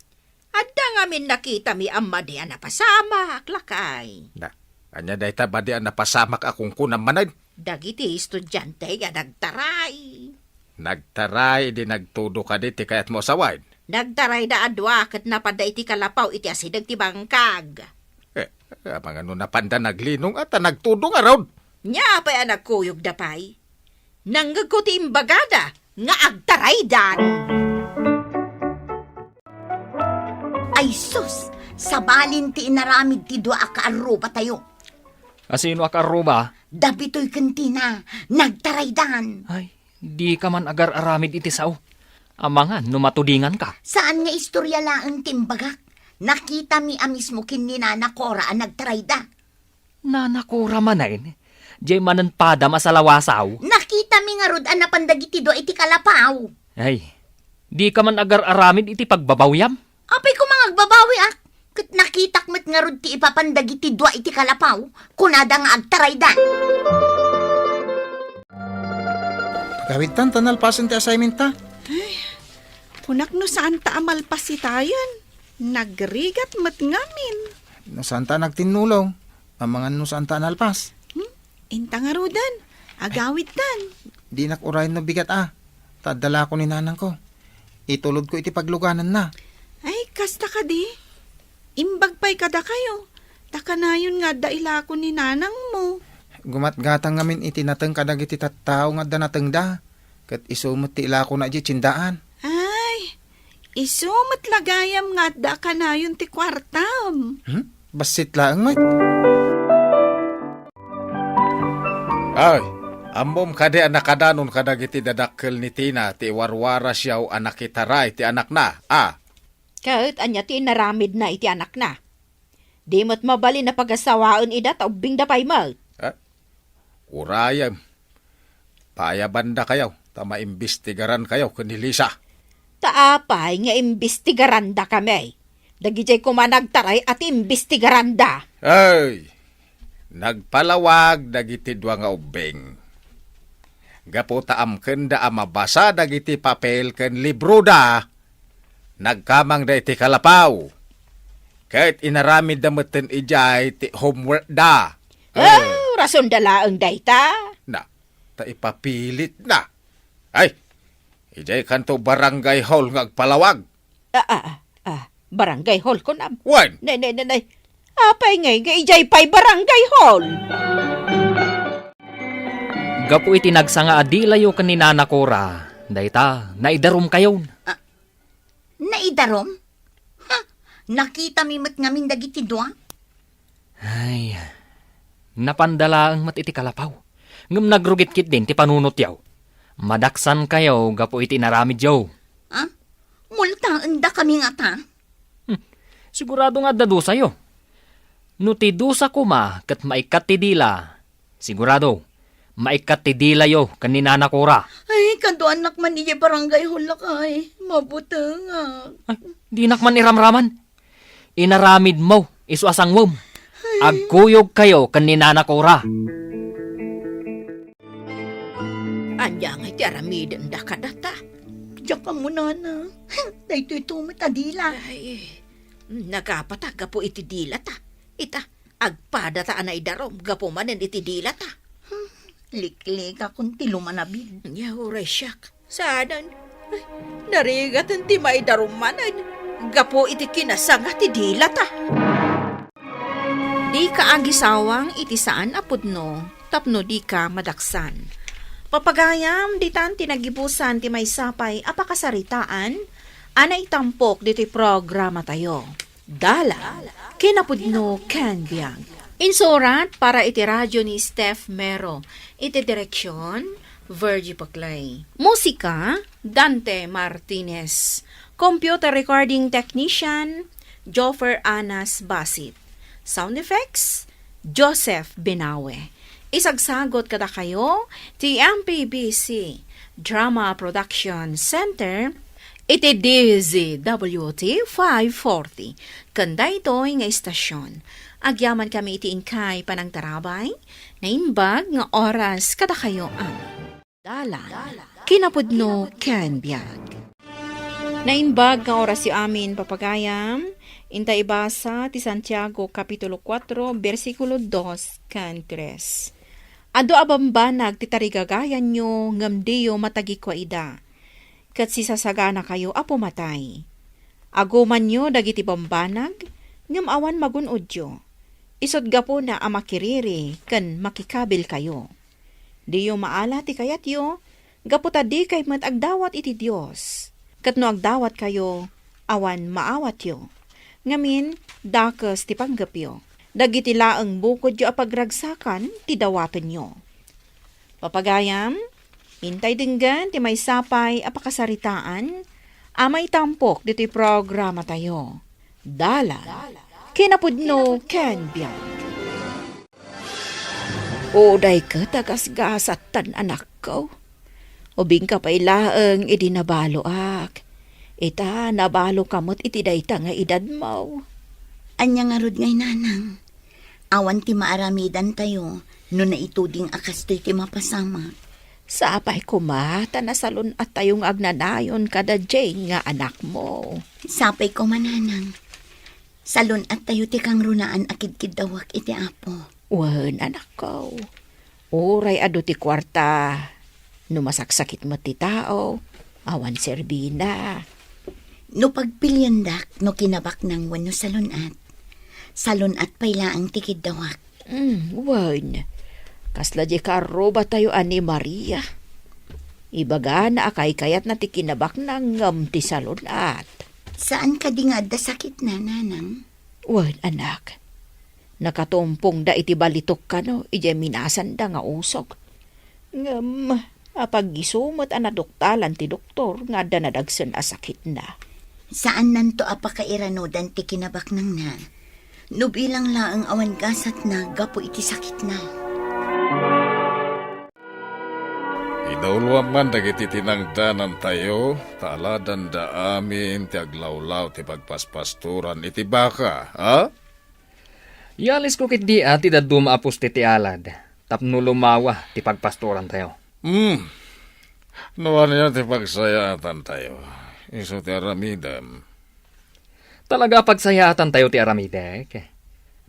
Adda ngamin nakitami a madi a napasamak, lakay. Na, ania dayta madi a napasamak a kunkunam manen? Dagiti estudiante nga nagtaray. Nagtaray idi nagtudo kadi ti kayatmo a sawen? Nagtarayda a dua ket napadda iti kalapaw iti asideg ti bangkag. Eh, amangan no napanda naglinong a ta nagtudo ngarud. Nia pay a nagkuyogda pay? Nangngegko ti imbagada nga agtaraydan. Ay sus! Sabalin ti inaramid ti dua a kaarrubatayo. A sino a kaarruba? Da Bitoy ken Tina, nagtaraydan. Ay, dika man agar-aramid iti sao. Amangan no matudinganka. Saan nga istorya laeng ti imbagak. Nakitami a mismo ken ni Nana Cora a nagtarayda. Nana Cora manen? Diay manen padam a salawasaw? Nakitami ngarud a napan dagiti dua iti kalapaw. Ay, dika man agar-aramid iti pagbabawiam? Apay koma nga agbabawiak? Ket nakitak met ngarud ti ipapan dagiti dua iti kalapaw, kunada nga agtarayda. Pagawidtan ta nalpasen ti assignment ta. Ay, kunak no saanta a malpas itayen. Nagrigat met ngamin. No saanta a nagtinnulong, amangan no saanta a nalpas. Hmm? Inta ngaruden, agawidtan. Dinak urayen no bigat a, ta adda lako ni nanangko. Itulodko iti paglugananna. Ay, kasta kadi. Imbag pay kadakayo, ta kanayon nga adda ilako ni nanangmo. Gumatgatang ngamin iti nateng kadagiti tattao nga adda natengda, ket isu met ti ilakona idiay tiendaan. Ay, isu met la gayam nga adda a kanayon ti kuartam. Hmm? Bassit laeng met. Ay, ammom kadi a nakadanon kadagiti dadakkel ni Tina ti iwarwarasyo a nakitaray ti anakna, a? Ket ania ti inaramidna iti anakna? Di met mabalin a pagasawaen ida ta ubbingda pay met. Eh? Urayem, paayabandakayo ta maimbestigarankayo ken ni Lisa. Ta apay nga imbestigarandakami? Dagidiay koma nagtaray a ti imbestigaranda. Ay, nagpalawag dagiti dua nga ubbing. Gapu ta amkenda a mabasa dagiti papel ken libroda, nagkamangda iti kalapaw. Ket inaramidda metten idiay ti homeworkda. Oh, rasonda laeng dayta. Na, ta ipapilitna. Ay, idiay kanto barangay hall nga agpalawag. Ah, ah, ah, ah, barangay hall, kunam? Wen? Nay, nay, nay, nay. Apay ngay nga idiay pay barangay hall? Gapu iti nagsanga a dilayo ken ni Nana Cora, dayta, naidarumkayon. Ah, naidarum? Ha? Nakitami met ngamin dagiti dua? Ay, napanda laeng met iti kalapaw. Ngem nagrugit ketdin ti panunotyo. Madaksankayo gapu iti inaramidyo. Ah? Multaendakami ngata? Hmm, sigurado nga adda dusayo. No ti dusa koma ket maikkat ti dila, sigurado, maikkat ti dilayo ken ni Nana Cora. Ay, kaduanak man idiay barangay hall, lakay. Mabutengak. Ay, dinak man iramraman. Inaramidmo, isu a sangwem. Ay. Agkuyogkayo ken ni Nana Cora. Ania ngay ti aramidenda kadata? Diak ammo, nana. Daytoy to met a dila. Ay, nagapata gapu iti dilata. Ita, agpadata a naidarum gapu manen iti dilata. Hmm, liklikakon ti lumanabid. Nia, uray siak. Saanen? Ay, narigaten ti maidarum manen gapu iti kinasanga ti dilata. Dika agisawang iti saan a pudno tapno dika madaksan. Papagayam, ditan ti nagibusan ti maysa pay a pakasaritaan a naitampok ditoy programatayo. Dala, kinapudno ken biag. Insurat para iti radio ni Steph Mero. Iti direksion, Virgie Paclay. Musika, Dante Martinez. Computer recording technician, Joffer Anas Basit. Sound effects, Joseph Binawe. Isagsagot kadakayo ti M P B C Drama Production Center iti D Z W T five forty. Ken daytoy nga istasyon, agyamankami iti inkay panangtarabay, naimbag nga oras kadakayo amin. Dalan, kinapudno ken biag. Naimbag nga orasyo amin, papagayam. Inta ibasa ti Santiago Kapitulo kuatro, bersikulo dos ken tres. Adu a bambanag ti tarigagayanyo, ngem diyo matagikua ida, ket sisasaganakayo a pumatay. Agumanyo dagiti bambanag, ngem awan magun-odyo. Isut' gapuna a makiriri ken makikabilkayo. Diyo maala ti kayatyo, gapu ta dikay met agdawat iti Dios. Ket no agdawatkayo, awan maawatyo. Ngamin, dakes ti panggepyo. Dagiti laeng bukodyo a pagragsakan ti dawatenyo. Papagayam, intay denggen ti maysa pay a pakasaritaan a maitampok ditoy programatayo. Dalan, kinapudno ken biag. Uray ket a gasgasat tan, anakko. Ubingka pay laeng idi nabaloak. Ita, nabaloka met iti dayta nga edadmo. Ania ngarud ngay, nanang? Awan ti maaramidantayo no naituding a kastoy ti mapasamak. Sapay koma ta nasalun-attayo nga agnanayon kada Jane nga anakmo. Sapay koma, nanang. Salun-attayo ti kangrunaan a kidkiddawak iti Apo. Wen, anakko. Uray adu ti kuarta, no masaksakit met ti tao, awan serbina. No pagpiliendak no kinabaknang wenno salun-at, salun-at pay laeng ti kiddawak. Mm, wen, kasla di karrubatayo a ni Maria. Ibagana a kaykayatna ti kinabaknang ngem ti salun-at. Saan kadi nga adda sakitna, nanang? Wen, anak. Nakatumpongda iti balitok kano idiay minasanda nga usok. Ngem, apag isu met a naduktalan ti doktor nga adda nadagsen a sakitna. Saannanto a pakairanudan ti kinabaknangna. No bilang laeng awan gasatna gapu iti sakitna. Idauloam man dagiti tinangdanantayo, ta aladanda amin ti aglawlaw ti pagpaspastoran iti baka, a? Ialisko ketdi a ti dadduma a puste ti alad tapno lumawa ti pagpastorantayo. Hmm. No ania ti pagsayaatantayo, isu ti aramidem. Talaga a pagsayaatantayo ti aramidek.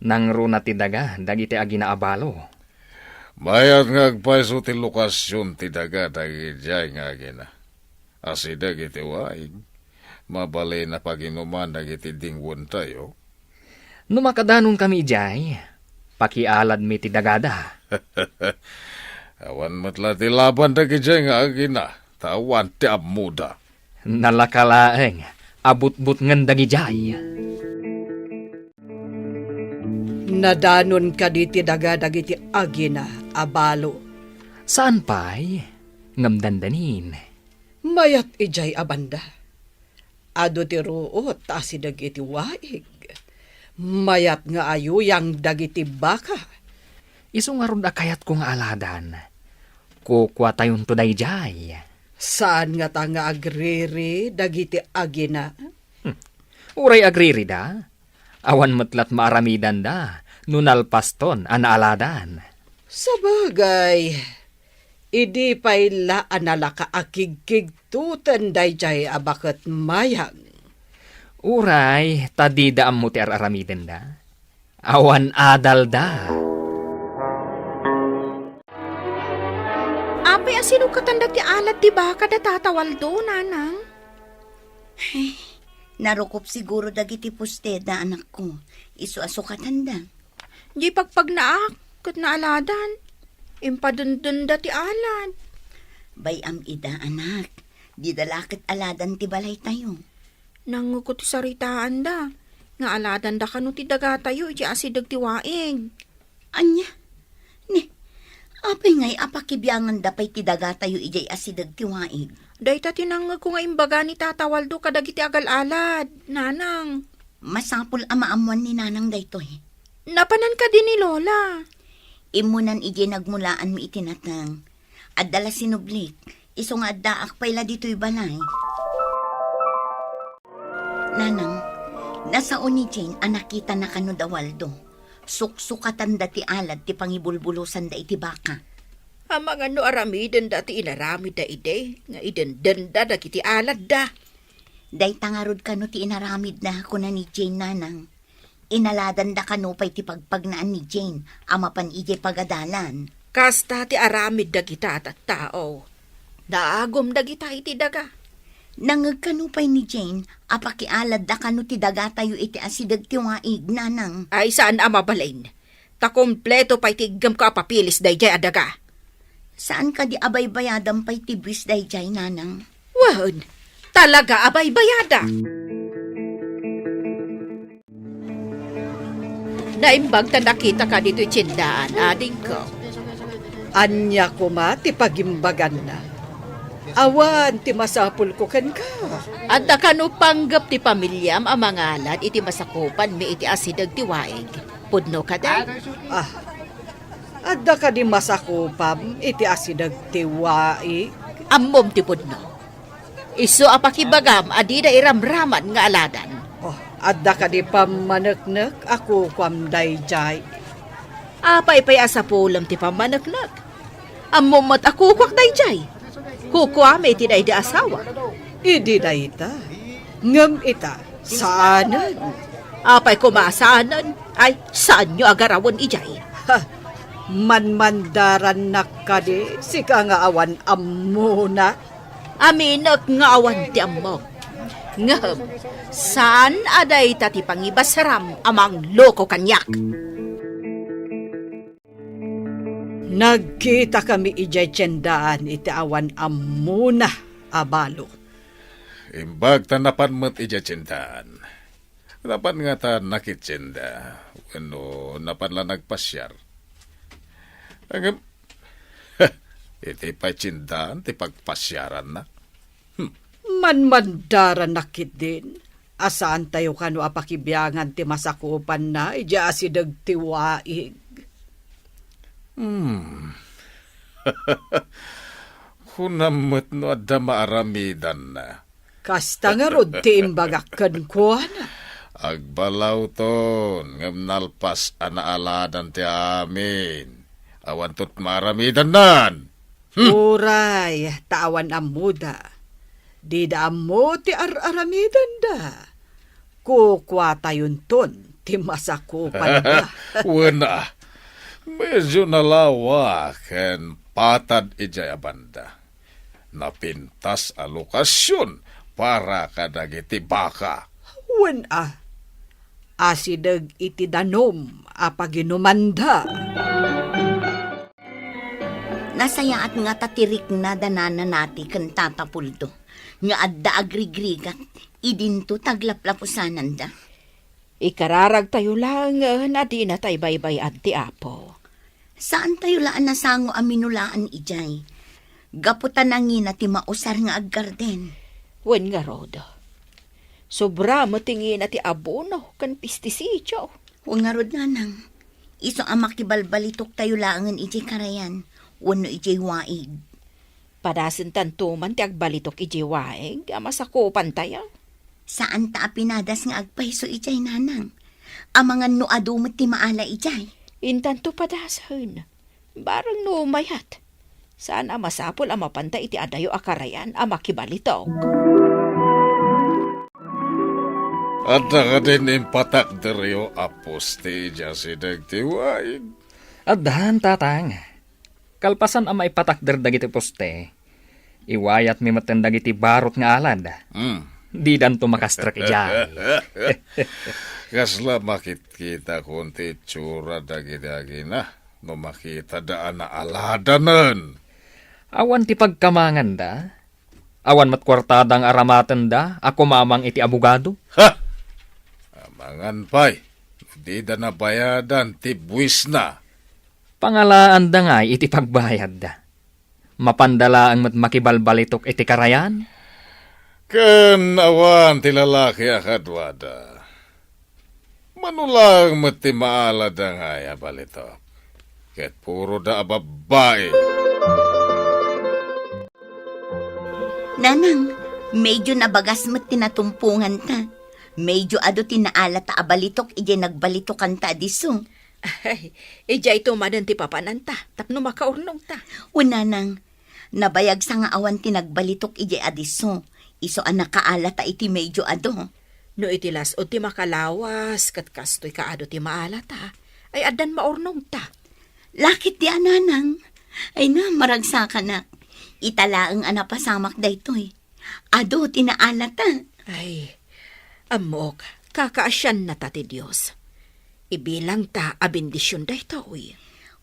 Nangruna ti daga dagiti agina a balo. Mayat nga agpayso ti lokasion ti daga dagidiay nga agina. Asideg iti waig, mabalin a paginuman dagiti dingwentayo. No makadanonkami idiay, pakialadmi ti dagada. Awan met la ti laban dagidiay nga agina, ta awan ti ammoda. Nalaka laeng a butbutngen dagidiay. Nadanon kadi ti daga dagiti agina a balo? Saan pay, ngem dandanin. Mayat idiay a banda. Adu ti ruot ta asideg iti waig. Mayat nga ayuyang dagiti baka. Isu ngarud a kayatko nga aladan. Kukuatayonto daydiay. Saan ngata nga agriri dagiti agina? Hmm. Uray agririda, awan met lat maaramidanda no nalpaston a naaladan. Sabagay, idi pay la a nalaka a kigkigtoten daydiay a baket mayag. Uray ta dida ammo ti ar-aramidenda. Awan adalda. Apay a sinukatanda ti alad ti baka da Tata Waldo, nanang? Ay, narukop siguro dagiti posteda, anakko. Isu a sukatanda. Di pagpagnaak ket naaladan. Impadendenda ti alad. Bay-am ida, anak. Dida la ket aladan ti balaytayo. Nangngegko ti saritaanda nga aladanda kano ti dagatayo iti asideg ti waig. Ania? Ni, Apay ngay a pakibianganda pay ti dagatayo idiay asideg ti waig? Dayta ti nangngegko nga imbaga ni Tata Waldo kadagiti agal-alad, Nanang. Masapul a maammoan ni Nanang daytoy. Napanan kadi ni Lola? Immunan idiay nagmulaanmi iti nateng. Adda la sinublik, isu nga addaak pay la ditoy balay. Nanang, nasao ni Jane a nakitana kano da Waldo. Suksukatanda ti alad ti pangibulbulosanda iti baka. Amangan no aramidenda ti inaramidda idi nga idendenda dagiti aladda. Dayta ngarud kano ti inaramidna, kuna ni Jane, Nanang. Inaladanda kano pay ti pagpagnaan ni Jane a mapan idiay pagadalan. Kasta ti aramid dagita a tattao. Naagum dagita iti daga. Nangngeg kano pay ni Jane a pakialadda kano ti dagatayo iti asideg ti waig, Nanang. Ay, saan a mabalin. Ta kompleto pay ti iggemko a papeles daydiay a daga. Saan kadi a baybayadam pay ti buis daydiay, Nanang? Wen, talaga a baybayada. Naimbag ta nakitaka ditoy tiendaan, adingko. Ania koma ti pagimbaganna? Awan ti masapulko kenka. Adda kano panggep ti pamiliam a mangalad iti masakupanmi iti asideg ti waig? Pudno kadi? Ah, adda kadi masakupam iti asideg ti waig? Ammom ti pudno. Isu a pakibagam a dida iramraman nga aladan. Oh, adda kadi pammaneknek a kukuam daydiay? Apay pay a sapulem ti pammaneknek? Ammom met a kukuak daydiay. Kukuami iti daydi asawa. Idi dayta. Ngem ita, saanen. Apay koma a saanen? Ay, saanyo a garawen idiay. Ha, manmandarannak kadi, sika nga awan ammona? Aminek nga awan ti ammok. Ngem, saan a dayta ti pangibasram a mangloko kaniak. Nagkitakami idiay tiendaan iti awan ammona a balo. Imbag ta napan met idiay tiendaan. Napan ngata nakitienda, wenno napan la nagpasiar. Ngem, iti pay tiendaan ti pagpasiaranna. Hmm. Manmandarannak ketdin a saantayo kano a pakibiangan ti masakupanna idiay asideg ti waig. Hmm. Kunam met no adda maaramidanna. Kasta ngarud ti imbagak kenkuana. Agbalawton, ngem nalpas a naaladan ti amin. Awanto met maaramidannan. Hmm. Uray, ta awan ammoda. Dida ammo ti ar-aramidenda. Kukuatayonton ti masakupanda. Wen a, medyo nalawa ken patad idiay a banda. Napintas a lokasion para kadagiti baka. Wen a, asideg iti danum a paginumanda. Nasayaat ngata ti rikna da Nana Nati ken Tata Puldo nga adda agrigrigat idinto taglaplapusananda. Ikararagtayo laengen a dinatay baybay-an ti Apo. Saantayo la a nasango a minulaan idiay, gapu ta nangina ti mausar nga aggarden. Wen ngarud, sobra met ti ngina ti abono ken pestisidio. Wen ngarud, Nanang, isu a makibalbalitoktayo laengen idiay karayan wenno idiay waig. Padasentanto man ti agbalitok idiay waig a masakupantayo. Saanta a pinadas nga agpayso idiay, Nanang. Amangan no adu met ti maala idiay. Intanto padasen. Bareng no mayat. Saan a masapul a mapanta iti adayo a karayan a makibalitok. Adda kadin impatakderyo a poste idiay asideg ti waig? Addan, Tatang. Kalpasan a maipatakder dagiti poste, iwayatmi metten dagiti barot nga alad. Mm. Didanto makastrek idiay. Kasla makitkitakon ti itsura dagiti agina no makitada a naaladanen. Awan ti pagkamanganda. Awan met kuartada nga aramatenda a kumamang iti abogado. Ha! Amangan pay, no dida nabayadan ti buisna. Pangalaanda ngay iti pagbayadda. Mapanda laeng met makibalbalitok iti karayan? Ken awan ti lalaki a kaduada. Mano laeng met ti maalada ngay a balitok. Ket puroda a babbai. Nanang, medyo nabagas met ti natumponganta. Medyo adu ti naalata a balitok idiay nagbaletokanta a disso. Ay, idiayto manen ti papananta, tapno makaurnongta. Wen, nanang, nabayagsa nga awan ti nagbalitok idiay a disso, isu a nakaalata iti medyo adu. No iti las-ud ti makalawas, ket kastoy kaadu ti maalata, ay addan maurnongta. Lakit ti a, nanang. Ay na, maragsakanak. Ita laeng a napasamak daytoy. Adu ti naalata. Ay, ammok, kakaasiannata ti Dios. Ibilangta a bendision daytoy.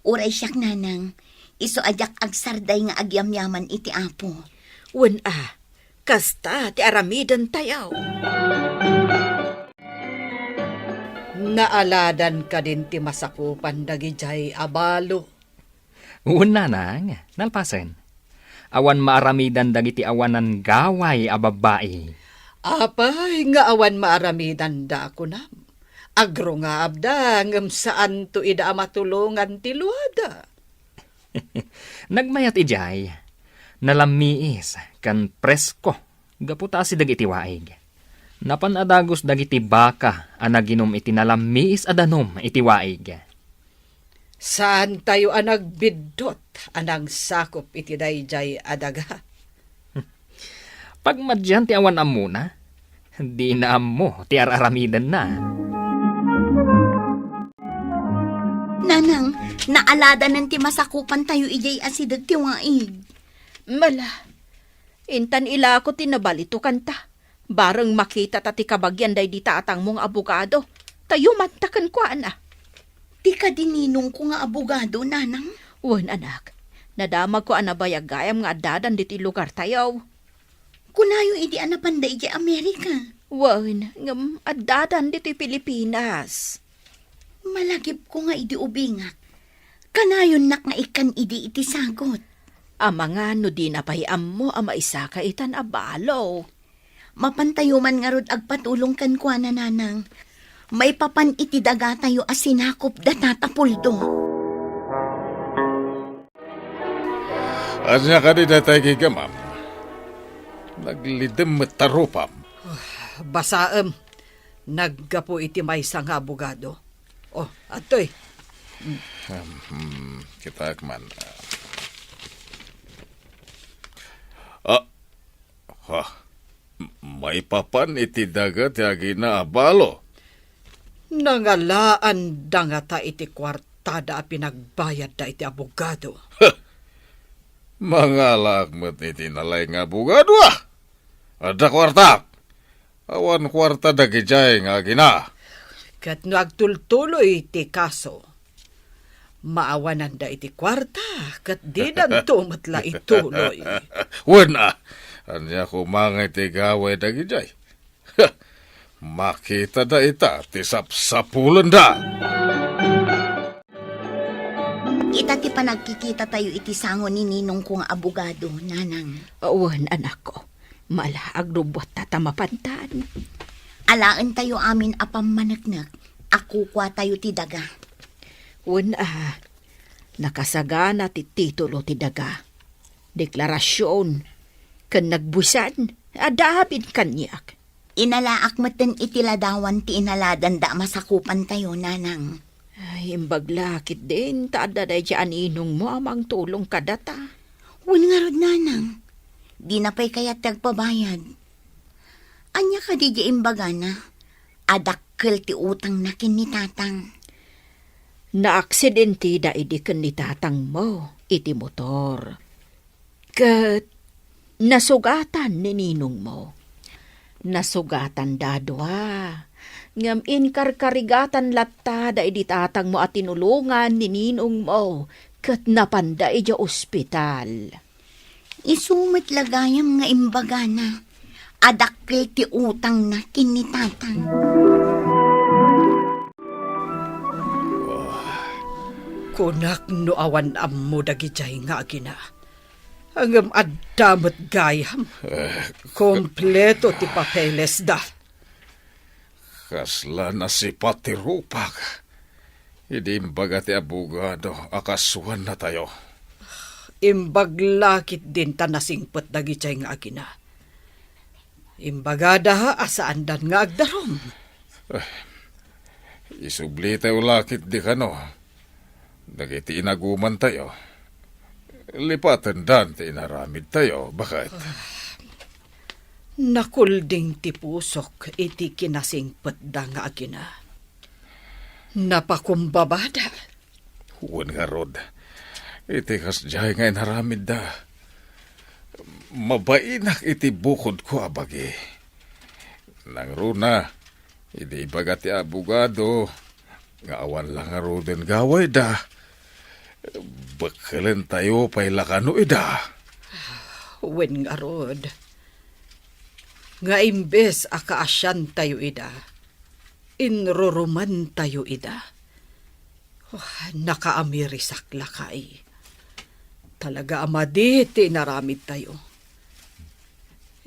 Uray siak, nanang, isu a diak agsarday nga agyamyaman iti Apo. Wen a, kasta ti aramidentayo. Naaladan kadin ti masakupan dagidiay a balo. Wen, nanang, nalpasen. Awan maaramidan dagiti awanan gaway a babbai. Apay nga awan maaramidanda, kunam? Agrungaabda, ngem saanto ida a matulongan ti luada. Nagmayat idiay, nalammiis ken presko gapu ta asideg iti waig. Napan a dagus dagiti baka a naginum iti nalammiis a danum iti waig. Saantayo a nagbiddut a nangsakop iti daydiay a daga. Pagmadian ti awan ammona, dina ammo ti ar-aramidenna. Nanang, naaladanen ti masakupantayo idiay asideg ti waig. Mala, intan ilako ti nabalitokanta. Bareng makitata ti kabagian daydi tatangmo nga abogado, ta yumanta kenkuana. Ti kadi ninongko nga abogado, nanang? Wen, anak. Nadamagko a nabayag gayam nga addadan ditoy lugartayo. Kunayo idi a napanda idiay Amerika. Wen, ngem addadan ditoy Pilipinas. Malagipko nga idi ubingak, kanayonnak nga ikkan idi iti sagot. Amangan no dina pay ammo a maisaka itan a balo. Mapantayo man ngarud agpatulong kenkuana, nanang. Maipapan iti dagatayo a sinakop da Tata Puldo. Ania kadi daytay gigamam? Naglidem met ta rupam. Basaem. Naggapu iti maysa nga abogado. Oh, adtoy. Hmm, kitaek man. Ah, ha, maipapan iti daga ti agina a balo. Nangalaanda ngata iti kuartada a pinagbayadda iti abogado. Mangalaak met iti nalaing nga abogado, a. Adda kuarta. Awan kuarta dagidiay nga agina. Ket no agtultuloy ti kaso, maawananda iti kuarta, ket didanto met la ituloy. Wen a, ania koma nga iti gaway dagidiay? Makitada ita ti sapsapulenda. Ita ti panagkikitatayo iti sango ni ninongko nga abogado, nanang. Wen, anakko. Mala, agrubbuatta ta mapantan. Alaentayo amin a pammaneknek a kukuatayo ti daga. Wen a, nakasagana ti titulo ti daga. Deklarasion, ken nagbusan, adda amin kaniak. Inalaak metten iti ladawan ti inaladanda a masakupantayo, nanang. Ay, imbag la ketdin ta adda daydiay a ninongmo a mangtulong kadata. Wen ngarud, nanang, dina pay kayat ti agpabayad. Ania kadi diay imbagana a dakkel ti utangna ken ni tatang? Naaksidentida idi ken ni tatangmo iti motor. Ket nasugatan ni ninongmo. Nasugatanda a dua. Ngem inkarkarigatan latta daydi tatangmo a tinulongan ni ninongmo ket napanda idiay ospital. Isu met la gayam nga imbagana a dakkel ti utangna ken ni tatang. Kunak no awan ammo dagidiay nga agina. Ngem adda met gayam. Eh, kompleto ti papelesda. Kasla nasipat ti rupak idi imbaga ti abogado a kasuannatayo. Imbag la ketdin ta nasingpet dagidiay nga agina. Imbagada a saandan nga agdarum. Eh, isublitayo la ketdi kano dagiti inagumantayo. Lipatendan ti inaramidtayo, baket. Nakulding ti pusok iti kinasingpetda nga agina. Napakumbabada. Wen ngarud, iti kasdiay nga inaramidda, mabainak iti bukodko a bagi. Nangruna, idi ibaga ti abogado nga awan la ngaruden gawayda, bekkelentayo pay la kano ida. Wen ngarud, nga imbes a kaasiantayo ida, inrurumantayo ida. Oh, nakaamirisak lakay. Talaga a madi ti inaramidtayo.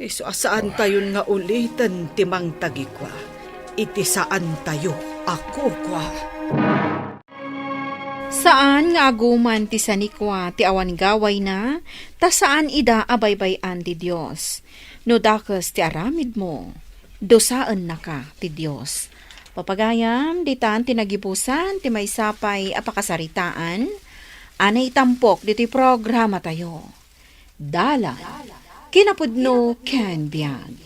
Isu a saantayon nga uliten ti mangtagikua iti saantayo a kukua. Saan nga aguman ti sanikua ti awan gawayna, ta saan ida a baybay-an ti Dios. No dakes ti aramidmo, dusaennaka ti Dios. Papagayam, ditan ti nagibusan ti maysa pay a pakasaritaan a naitampok ditoy programatayo. Dalan, kinapudno ken biag.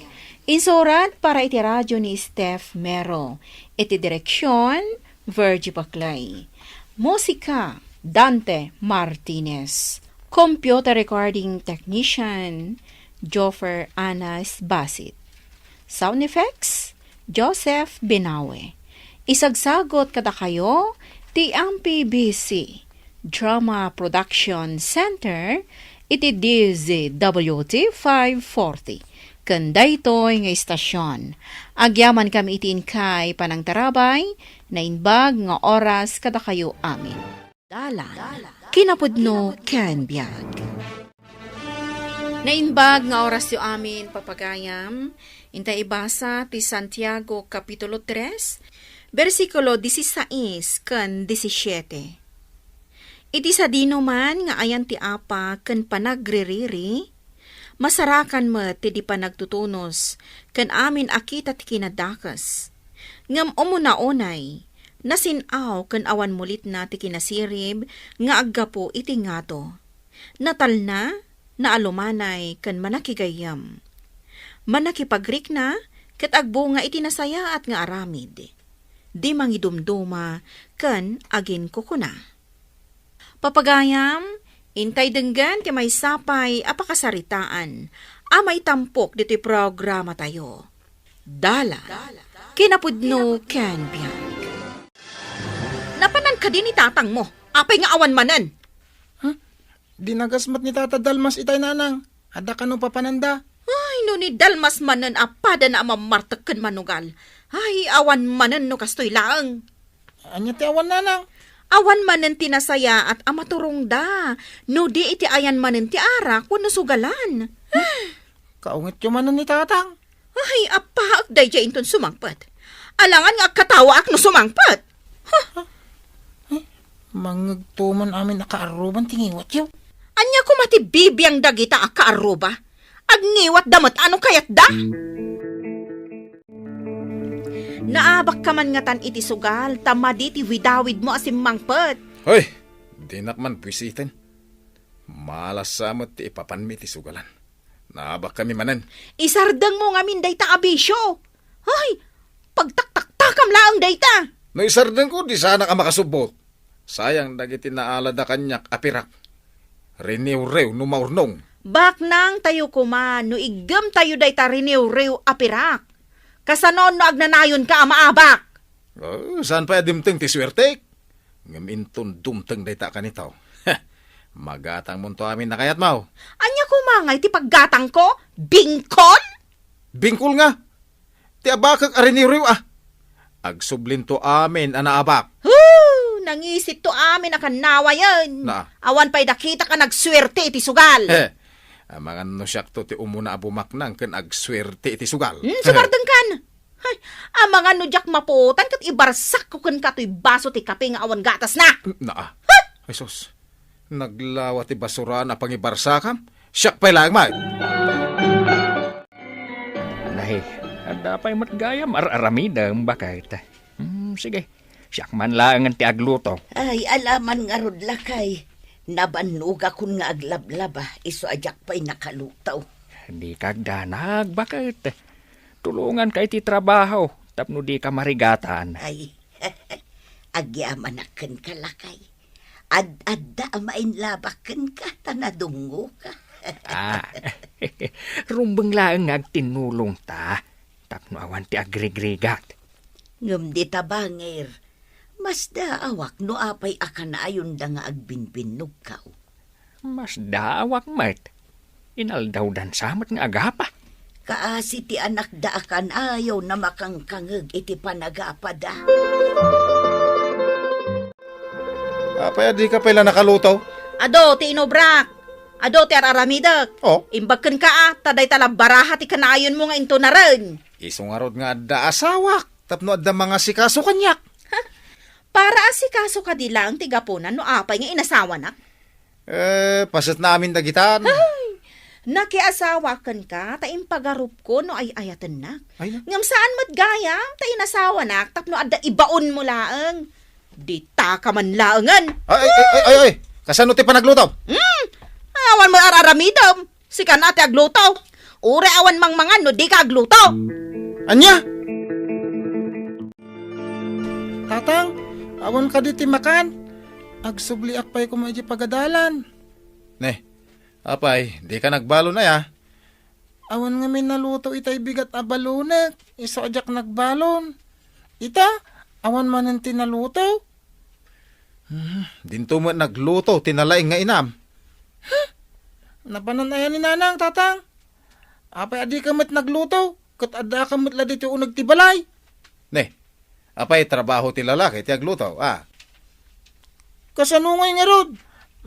Insurat para iti radio ni Steph Mero. Iti direksyon, Virgie Paclay. Musika, Dante Martinez. Computer recording technician, Joffer Anas Basit. Sound effects, Joseph Binawe. Isagsagot kadakayo ti M P B C Drama Production Center iti D Z W T five forty. Ken daytoy nga istasyon, agyamankami iti inkay panangtarabay, naimbag nga oras kadakayo amin. Dalan, kinapudno ken biag. Naimbag nga orasyo amin, papagayam. Inta ibasa ti Santiago Kapitulo tres, bersikulo disisais ken disisiete. Iti sadinoman nga ayan ti apa ken panagririri, masarakan met ti di panagtutunos ken amin a kita ti kinadakes. Ngem umuna unay, nasin-aw ken awan mulitna ti kinasirib nga aggapu iti ngato. Natalna, naalumanay, ken manakigayyem. Manakipagrikna, ket agbunga iti nasayaat nga aramid. Di mangidumduma ken aginkukuna. Papagayam, intay denggen ti maysa pay a pakasaritaan a maitampok ditoy programatayo. Dalan, kinapudno ken biag. Napanan kadi ni tatangmo? Apay nga awan manen? Huh? Dinagas met ni Tata Dalmas itay, nanang. Adda kano papananda? Ay, no ni Dalmas manen a padana a mammartek ken manugal. Ay, awan manen no kastoy laeng. Ania ti awan, nanang? Awan manen ti nasayaat a maturongda, no di iti ayan manen ti arak wenno sugalan. Kaungetyo manen ni tatang. Ay, appaak daydiay inton sumangpet. Alangan nga agkatawaak no sumangpet. Huh? Eh, mangngegto man amin a kaarruban ti ngiwatyo. Ania koma ti bibiang dagita a kaarruba? Agngiwatda met a no kayatda? Naabakka man ngatan iti sugal, ta madi ti widawidmo a simmangpet. Hoy, dinak man buisiten. Malasa met ti ipapanmi iti sugalan. Naabakkami manen. Isardengmo ngamin dayta a bisio. Ay, pagtaktaktakam laeng dayta. No isardengko, di saanak a makasubbot. Sayang dagiti naalada kaniak a pirak. Riniwriw no maurnong. Baknangtayo koma no iggemtayo dayta riniwriw a pirak. Kasano no agnanayonka a maabak? Oh, saan pay a dimteng ti suertek? Ngem inton dumteng dayta a kanitaw, magatangmonto amin a kayatmo. Ania koma ngay ti paggatangko? Bingkol? Bingkol nga! Ti abakek a riniwriw a. Agsublinto amin a naabak. Huh! Nangisitto amin a kannawayen. Na. Awan pay dakita a nagsuerte iti sugal. Eh, amangan no siakto ti umuna a bumaknang ken agsuerte iti sugal. Hmm, sumardengkan. Hay, amangan no diak mapuotan ket ibarsakko kenka toy baso ti kape nga awan gatasna. Na. Ay sus, naglawa ti basura a pangibarsakam. Siak pay laeng met. Nay, adda pay met gayam ar-aramidem, baket. Hmm, sige. Siak man laengen ti agluto. Ay, alaman ngarud, lakay. Nabannogakon nga aglablaba, isu a diak pay nakaluto. Dika agdanag, baket. Tulonganka iti trabaho tapno dika marigatan. Ay, agyamanak kenka, lakay. Ad-adda a mainlabak kenka ta nadungngoka. Ah, rumbeng laeng nga agtinnulongta tapno awan ti agrigrigat. Ngem dita bangir, masdaawak no apay a kanayonda nga agbinbinnogkaw. Masdaawak met. Inaldawdan sa met nga agapa. Kaasi ti anakda a kanayon a makangkangeg iti panagapada. Apay a dika pay la nakaluto? Adu ti inubrak. Adu ti ar-aramidek. Oh. Imbag kenka a, ta dayta la baraha ti kanayonmo nga intunaren. Isu ngarud nga adda asawak, tapno adda mangasikaso kaniak. Ha? Para asikaso kadi laeng ti gapuna no apay nga inasawanak? Eh, paset na amin dagitan. Ay, nakiasawa kenka ta impagarupko no ay-ayatennak. Ay, na. Ngem saan met gayam ta inasawanak tapno adda ibaonmo laeng. Ditaka man laengen. Ay, ay, ay, ay, ay, ay. Kasano ti panagluto? Hmm? Awan mo ar-aramidem. Sika na ti agluto. Uray awan mangmangan no dika agluto. Ania? Tatang, awan kadi ti makan? Agsubliak pay koma idiay pagadalan. Ne, apay, dika nagbalon aya? Awan ngamin naluto itay bigat a balonek, isu a diak nagbalon. Ita, awan manen ti naluto. Hmm, dinto met nagluto ti nalaing nga inam. Huh? Napanan aya ni Nanang, Tatang? Apay a dika met nagluto, ket addaka met la ditoy uneg ti balay? Ne, apay trabaho ti lalaki ti agluto, a? Kasano ngay ngarud?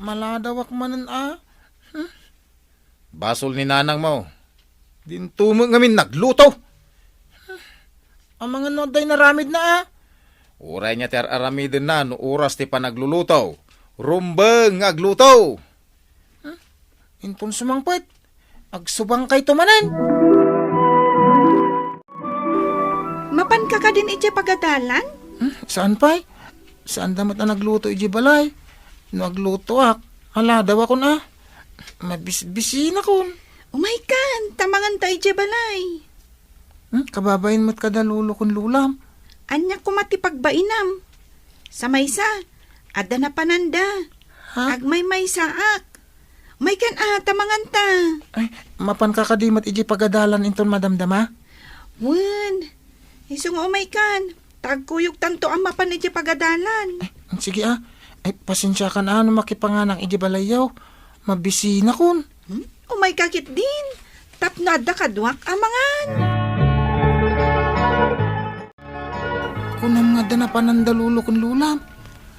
Maladawak manen a. Hmm? Basol ni nanangmo. Dinto met ngamin nagluto. Amangan no adda inaramidna a. Uray nia ti ar-aramidenna no oras ti panagluluto. Rumbeng nga agluto. Hmm? Inton sumangpet, agsubangkayto manen. Mapanka kadin idiay pagadalan? Hmm? Saan pay? Saanda met a nagluto idiay balay. No aglutoak, aladawakon a. Mabisbisinakon. Umaykan, ta manganta idiay balay. Hmm? Kababain met kada lolo ken lolam. Ania koma ti pagbainam? Sa maysa, adda napananda. Ha? Agmaymaysaak. Umaykan a, ta manganta. Ay, mapanka kadi met idiay pagadalan inton madamdama? Wen, isu nga umaykan, ta agkuyogtanto a mapan idiay pagadalan. Ay, sige a. Ay, pasensiakan a no makipanganak idiay balayyo. Mabisinakon. Hmm? Umayka ketdin, tapno adda kaduak a mangan. Kunam nga adda napananda lolo ken lolam.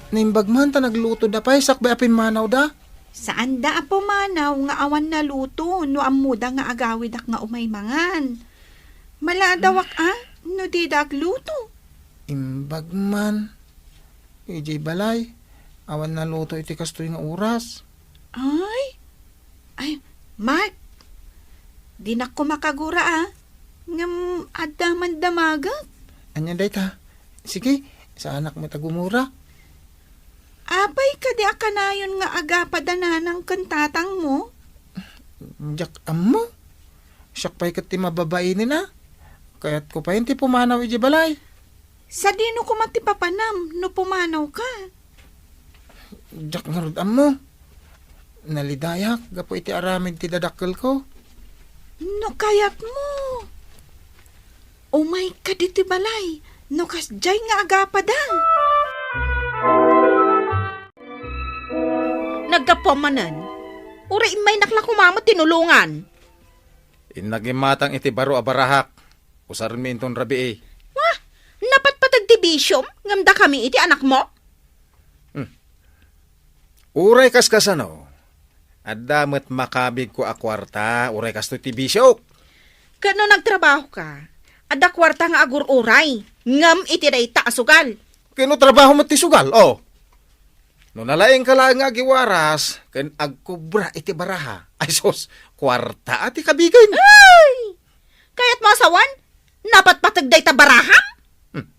Naimbag man ta naglutoda pay sakbay a pimmanawda. Saanda a pumanaw nga awan naluto no ammoda nga agawidak nga umay mangan. Maladawak a no dida agluto. Imbag man. Idiay balay, awan naluto iti kastoy nga oras. Ay? Ay, Mark, dinak koma kagura a. Ngem adda man damagek. Ania dayta? Sige, saanak met a gumura. Apay kadi a kanayon nga agapada nanang ken tatangmo? Diak ammo. Siak pay ket ti mababainen a. Kayatko pay ti pumanaw idiay balay. Sadino koma ti papanam no pumanawka? Diak ngarud ammo. Nalidayak gapu iti aramid ti dadakkelko. No kayatmo, umayka ditoy balay no kasdiay nga agapada. Naggapuam manen, uray immaynak la koma met tinulongan. Innak imatang iti baro a barahak. Usarmi inton rabii. Wah! Napatpateg ti bisiom, ngem dakami iti anakmo? Uray kas kasano, adda met makabigko a kuarta, uray kastoy ti bisiok. Ket no nagtrabahoka, adda kuarta nga agur-uray, ngem iti dayta a sugal. Ket no trabaho met ti sugal, o. No nalaingka laeng nga agiwaras ken agkubra iti baraha, ay sus, kuarta a ti kabigen. Ay! Kayatmo a sawen? Napatpateg dayta baraham? Hmm.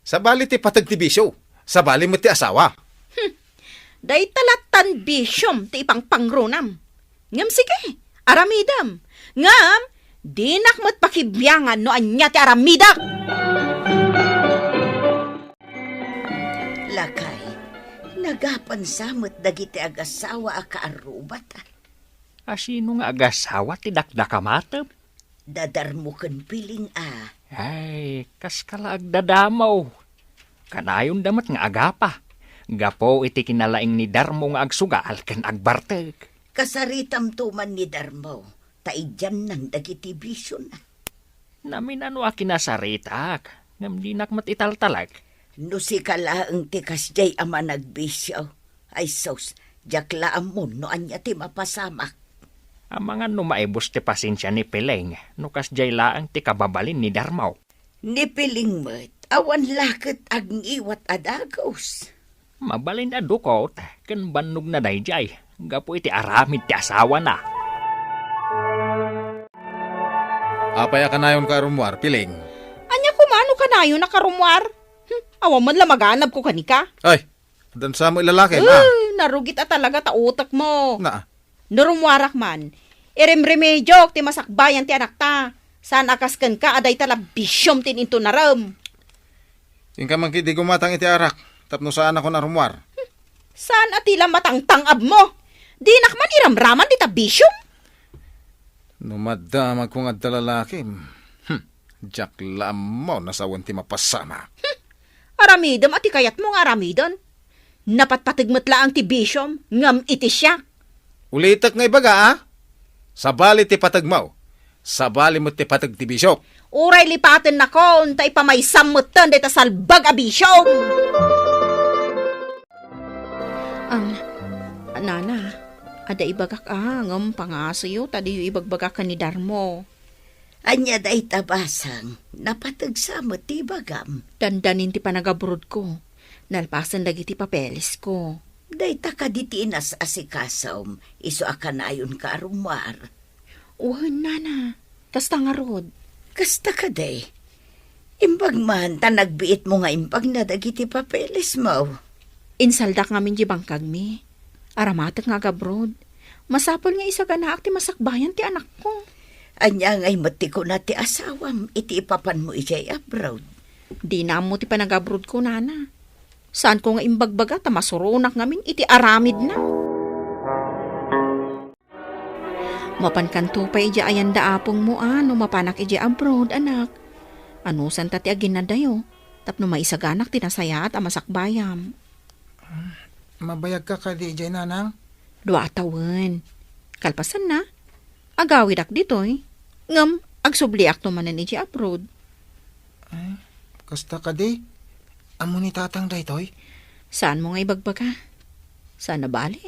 Sabali ti pateg ti bisio, sabali met ti asawa. Hmm. Dayta lattan bisiom ti ipangpangronam. Ngem sige, aramidem. Ngem, dinak met pakibiangan no ania ti aramidek. Lakay, nagapansa met dagiti agasawa a kaarrubata. A sino nga agasawa ti dakdakamatem? Da Darmo ken Piling a. Ay, kaska la agdadamo. Kanayonda met nga agapa. Gapu iti kinalaing ni Darmo nga agsugal ken agbartek. Kasaritamto man ni Darmo, ta idiannan dagiti bisiona. Naminano a kinasaritak, ngem dinak met italtalek. No sika laeng ti kasdiay a managbisio, ay sus, diak la ammo no ania ti mapasamak. Amangan no maibus ti pasensia ni Piling, no kasdiay laeng ti kababalin ni Darmo. Ni Piling met, awan la ket agngiwat a dagus. Mabalin a dukot ken bannogna daydiay gapu iti aramid ti asawana. Apay a kanayonka a rummuar, Piling? Ania koma no kanayon a karummuar? Hmm, awan man la maganabko kanika. Ay, addan sa mo ilalaken, a? Uy, narugit a talaga ta utekmo. Na. No rummuarak man, irimremediok ti masakbayan ti anakta. Saan a kas kenka a dayta la bisiom ti intunarem. Inka man ketdi gumatang iti arak, tapno saanakon a rummuar. Saan a ti la matangtang-abmo? Dinak man iramraman dita bisiom. No madamagko nga adda lalakim, hmm, diak la ammo no sawen ti mapasamak. Hmm, aramidem a ti kayatmo nga aramiden. Napatpateg met laeng ti bisiom, ngem iti siak. Ulitek nga ibaga, a? Sabali ti pategmo. Sabali met ti pateg ti bisiok. Uray lipatennakon, ta ipamaysam metten dayta salbag a bisiom. Am, nana, adda ibagak a, ngem pangasoyo ta diyo ibagbaga ken ni Darmo. Ania dayta basang? Napateg sa met ti ibagam. Dandanin ti panagabrodko. Nalpasen dagiti papelesko. Dayta kadi ti inas-asikasom, isu a kanayonka a rummuar? Wen, nana. Kasta ngarud. Kasta kadi. Imbag man ta nagbiitmo nga imbagna dagiti papelesmo. Insaldak ngamin diay bangkagmi. Aramatek nga agabroad. Masapul nga isaganaak ti masakbayan ti anakko. Ania ngay met ti kuna ti asawam iti ipapanmo idiay abroad? Dina ammo ti panagabroadko, nana. Saanko nga imbagbaga ta masuronak ngamin iti aramidna. Mapankanto pay idiay ayan da apongmo a no mapanak idiay abroad, anak. Anusanta ti aginadayo tapno maisaganak ti nasayaat a masakbayam. Mabayagka kadi idiay, nanang? Dua a tawen. Kalpasanna, agawidak ditoy. Ngem, agsubliakto manen idiay abroad. Ay, kasta kadi? Ammo ni tatang daytoy? Saanmo nga ibagbaga? Saan a bale?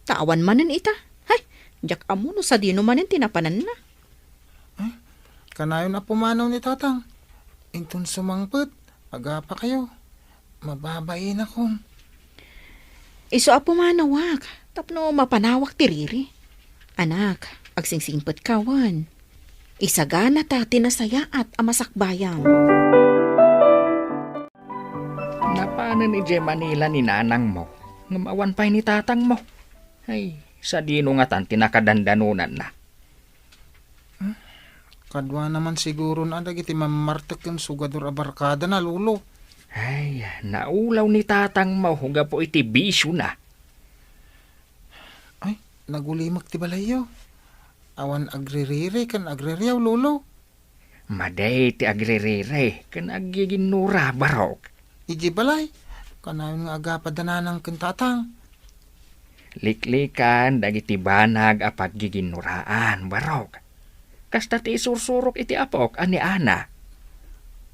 Ta awan manen ita. Hay, diak ammo no sadino manen ti napananna. Ay, kanayon a pumanaw ni tatang. Inton sumangpet, agapakayo. Mababainakon. Isu a pumanawak tapno mapanawak ti riri. Anak, agsingsingpetka wen. Isaganata ti nasayaat a masakbayam. Napanen idiay Manila ni nanangmo, ngem awan pay ni tatangmo. Ay, sadino ngatan ti nakadandanonanna? Hmm? Kaduana man siguron a dagiti mammartek ken sugador a barkadana, Lolo. Ay, naulaw ni tatangmo gapu iti bisiona. Ay, nagulimek ti balayyo. Awan agririri ken agririaw, Lolo. Madi ti agririri ken aggiginnura, Barok. Idiay balay, kanayon nga agapa da nanang ken tatang. Liklikan dagiti banag a paggiginnuraan, Barok. Kasta ti isursurok iti apok a ni Ana.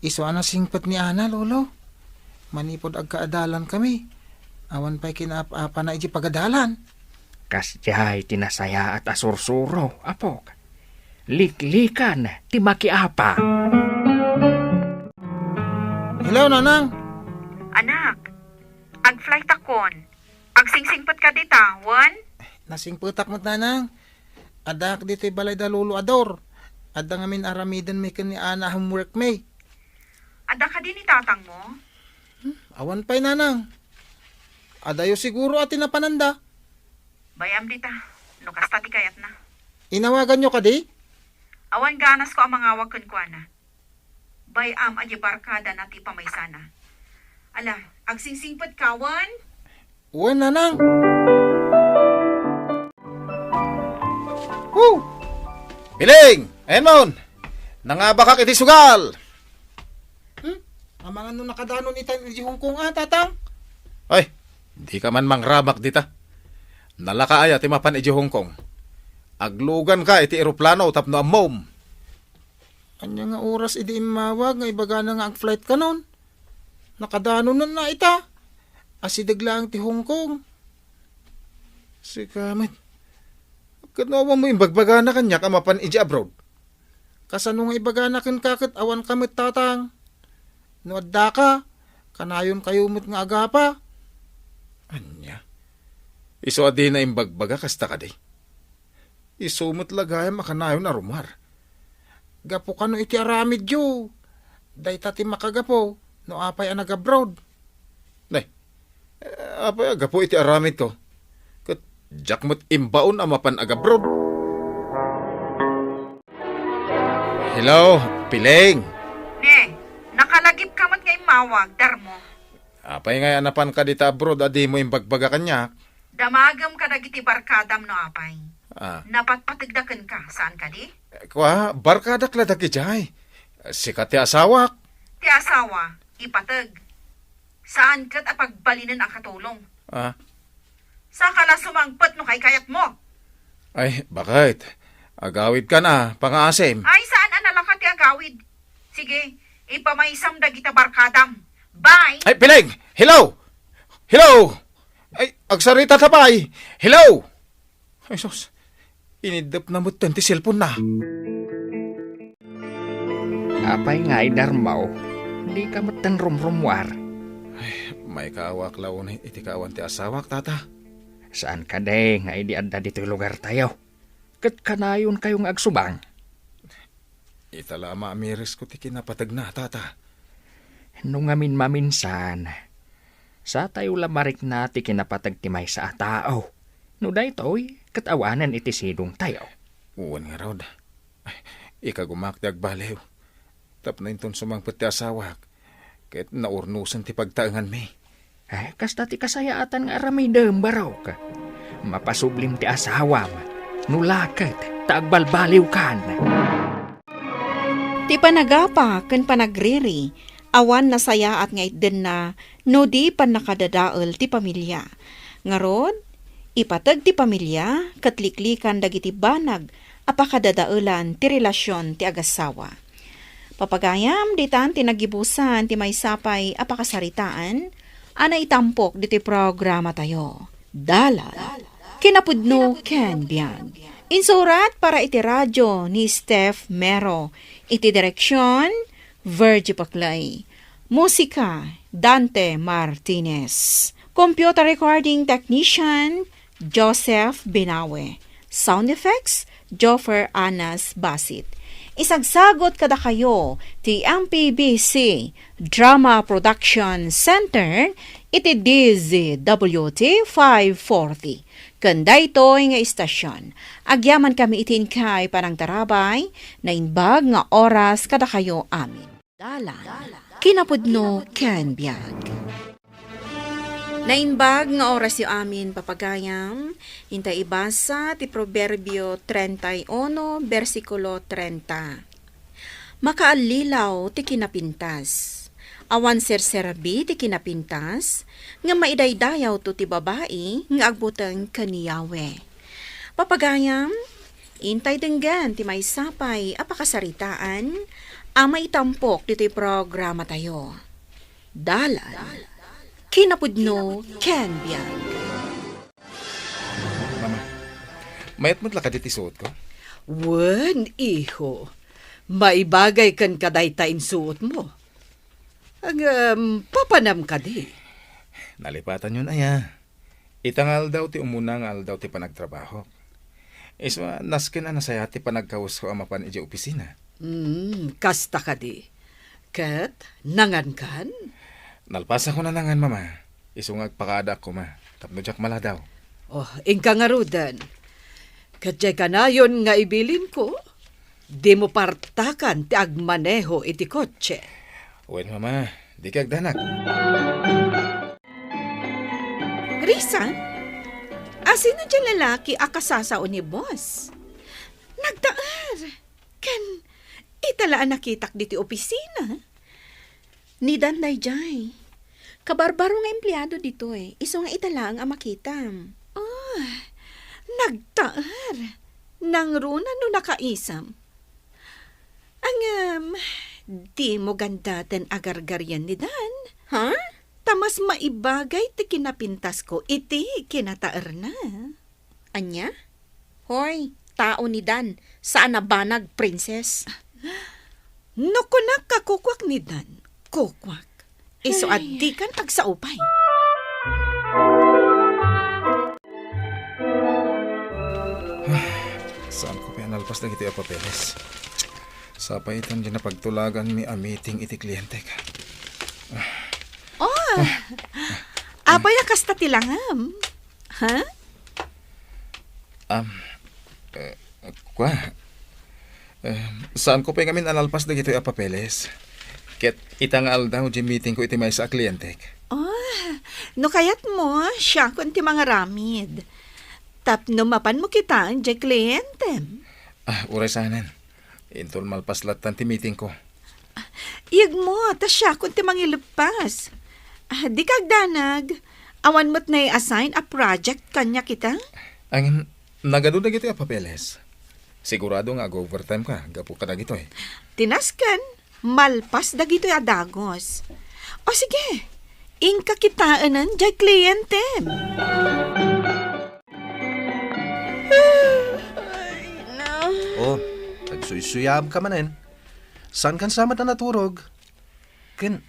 Isu a nasingpet ni Ana, Lolo. Manipud agkaadalankami, Awan pay kinaap-apana iti pagadalan. Kasdiay ti nasayaat a sursuro, apok. Liklikan ti makiapa. Hello, Nanang. Anak, ag-flight akon. Agsingsingpet ka dita, wen? Nasingpetak met, Nanang. Addaak ditoy balay da Lolo Ador. Adda ngamin aramidenmi ken ni Ana a homeworkmi. Adda kadi ni tatangmo? Hmm, awan pay, Nanang. Adayo siguro a ti napananda. Bay-am dita, no kasta ti kayatna. Inawaganyo kadi? Awan ganasko a mangawag kenkuana. Bay-am a di barkadana ti pamaysana. Ala, agsingsingpet ka, wen? Wen, Nanang. Woo! Piling! Ayan mon! Nangabakak iti sugal! Hmm? Amangan no nakadanon itan iti Hong Kong, a, Tatang? Ay, dika man mangrabak dita. Nalaka aya ti mapan iti Hong Kong? Agluganka iti eroplano tapno ammom. Ania nga oras idi immawag nga ibagana nga ag-flight kanon? Nakadanonna ita. Asideg laeng ti Hong Kong. Sika met. Ket no awan mo imbagbagana kaniak a mapan iti abroad? Kasano nga ibagana kenka ket awan ka met, Tatang? No addaka, kanayonkayo met nga agapa. Ania? Isu a dina imbagbaga kasta kadi? Isu met la gayam a kanayon a rumar. Gapu kano iti aramidyo, dayta ti makagapu no apay a nagabroad. Nay, eh, apay a gapu iti aramidko? Ket diak met imbaon a mapan agabroad. Hello, Piling. Ne, nakalagip ka met nga immawag, Darmo. Apay ngay a napan ka dita abroad a dimo imbagbaga kaniak? Damagem kadagiti barkadam no apay. Ah. Napatpategda kenka, saan kadi? Kua, barkadak la dagidiay. Sika ti asawak. Ti asawa, ipateg. Saan ket a pagbalinen a katulong. Ah. Saka la sumangpet no kaykayatmo. Ay, bakit? Agawid ka na, pangaasim. Ay, saan a nalaka ti agawid? Sige, ipamaysam dagita barkadam. Bye! Ay, Piling! Hello! Hello! Ay, agsarita ta pay! Hello! Ay, sus. Iniddep na metten ti cellphone na. Apay ngay, Darmo? Dika metten rumrummuar. Ay, maikaawak la unay iti kaawan ti asawak, tata. Saan kadi nga idi adda ditoy lugar tayo? Ket kanayon kayo nga agsubang. Ita la a maamiris ko ti kinapategna, tata. No ngamin maminsan, satayo la marikna ti kinapateg ti maysa a tao. No daytoy, ket awanen iti sidong tayo. Wen ngarud. Ikagumak ti agbaliw. Tapno inton sumangpet ti asawak, ket naurnosen ti pagtaenganmi. Eh, kasta ti kasayaatan nga aramidem, barok. Mapasublim ti asawam, no la ket ta agbalbaliwkan. Ti panagapa ken panagriri, awan nasayaat nga itdenna no di pannakadadael ti pamilia. Ngarud, ipateg ti pamilia ket liklikan dagiti banag a pakadadaelan ti relasion ti agassawa. Papagayam, ditan ti nagibusan ti maysa pay a pakasaritaan a naitampok ditoy programatayo. Dalan, kinapudno ken biag. Insurat para iti radio ni Steph Mero. Iti direksion, Virgie Paclay. Musika, Dante Martinez. Computer recording technician, Joseph Binawe. Sound effects, Joffer Anas Basit. Isagsagot kadakayo ti M P B C Drama Production Center iti D Z W T five forty. Ken daytoy nga istasyon, agyamankami iti inkay panangtarabay, naimbag nga oras kadakayo amin. Dalan, kinapudno ken biag. Naimbag nga orasyo amin, papagayam, intay ibasa ti Proverbio treinta y uno, bersikulo treinta. Makaallilaw ti kinapintas. Awan serserbi ti kinapintas, ngem maidaydayawto ti babai nga agbuteng ken ni Yahweh. Papagayam, intay denggen ti maysa pay a pakasaritaan a maitampok ditoy programatayo. Dalan, Kinapudno ken biag. Mama, mayat met la kadi ti suotko? Wen, iho. Maibagay kenka dayta insuotmo. Ngem, papanam kadi? Nalipatanyon aya. Ita nga aldaw ti umuna nga aldaw ti panagtrabahok. Isu a nasken a nasayaat ti panagkawusko a mapan idiay opisina. Hmm, kasta kadi. Ket nangankan? Nalpasakon a nangan, Mama. Isu nga agpakaadaak koma tapno diak maladaw. Oh, inka ngaruden. Ket diay kanayon nga ibilinko, dimo partakan ti agmaneho iti kotse. Wen, Mama, dika agdanag. Risa, asino diay lalaki a kasasao ni boss? Nagtaer. Ken ita la a nakitak ditoy opisina. Ni Dan daydiay. Kabarbaro nga empleado ditoy, isu nga ita laeng a makitam. Ah, nagtaer. Nangruna no nakaisam. Ngem, dimo gandaten agargarian ni Dan. Ha? Ta mas maibagay ti kinapintasko iti kinataerna. Ania? Hoy, tao ni Dan, saan a banag, Princess. No kunak a kukuak ni Dan, kukuak. Isu a dikan agsaupay. Saanko pay a nalpas dagitoy a papeles. Sapay itan diay napagtulaganmi a meeting iti klientek. Oh, apay a kasta ti langam? Ha? Am, eh, kua, eh, saanko pay ngamin a nalpas dagitoy a papeles. Ket ita nga aldaw, diay meetingko iti maysa a klientek. Oh, no kayatmo, siakon ti mangaramid. Tapno mapanmo kitaen diay klientem. Ah, uray saanen. Inton malpas lattan ti meetingko. Iyegmo, ta siakon ti mangileppas. Ah, dika agdanag. Awan met nai-assign a project kaniak ita? Ngem, nagadu dagitoy a papeles. Sigurado nga ag-overtime ka gapu kadagitoy. Ti nasken, malpas dagitoy a dagus. O sige, inka kitaenen diay klientem. Ay, na. Oh, agsuysuyaabka manen. Saankan sa met a naturog? Ken,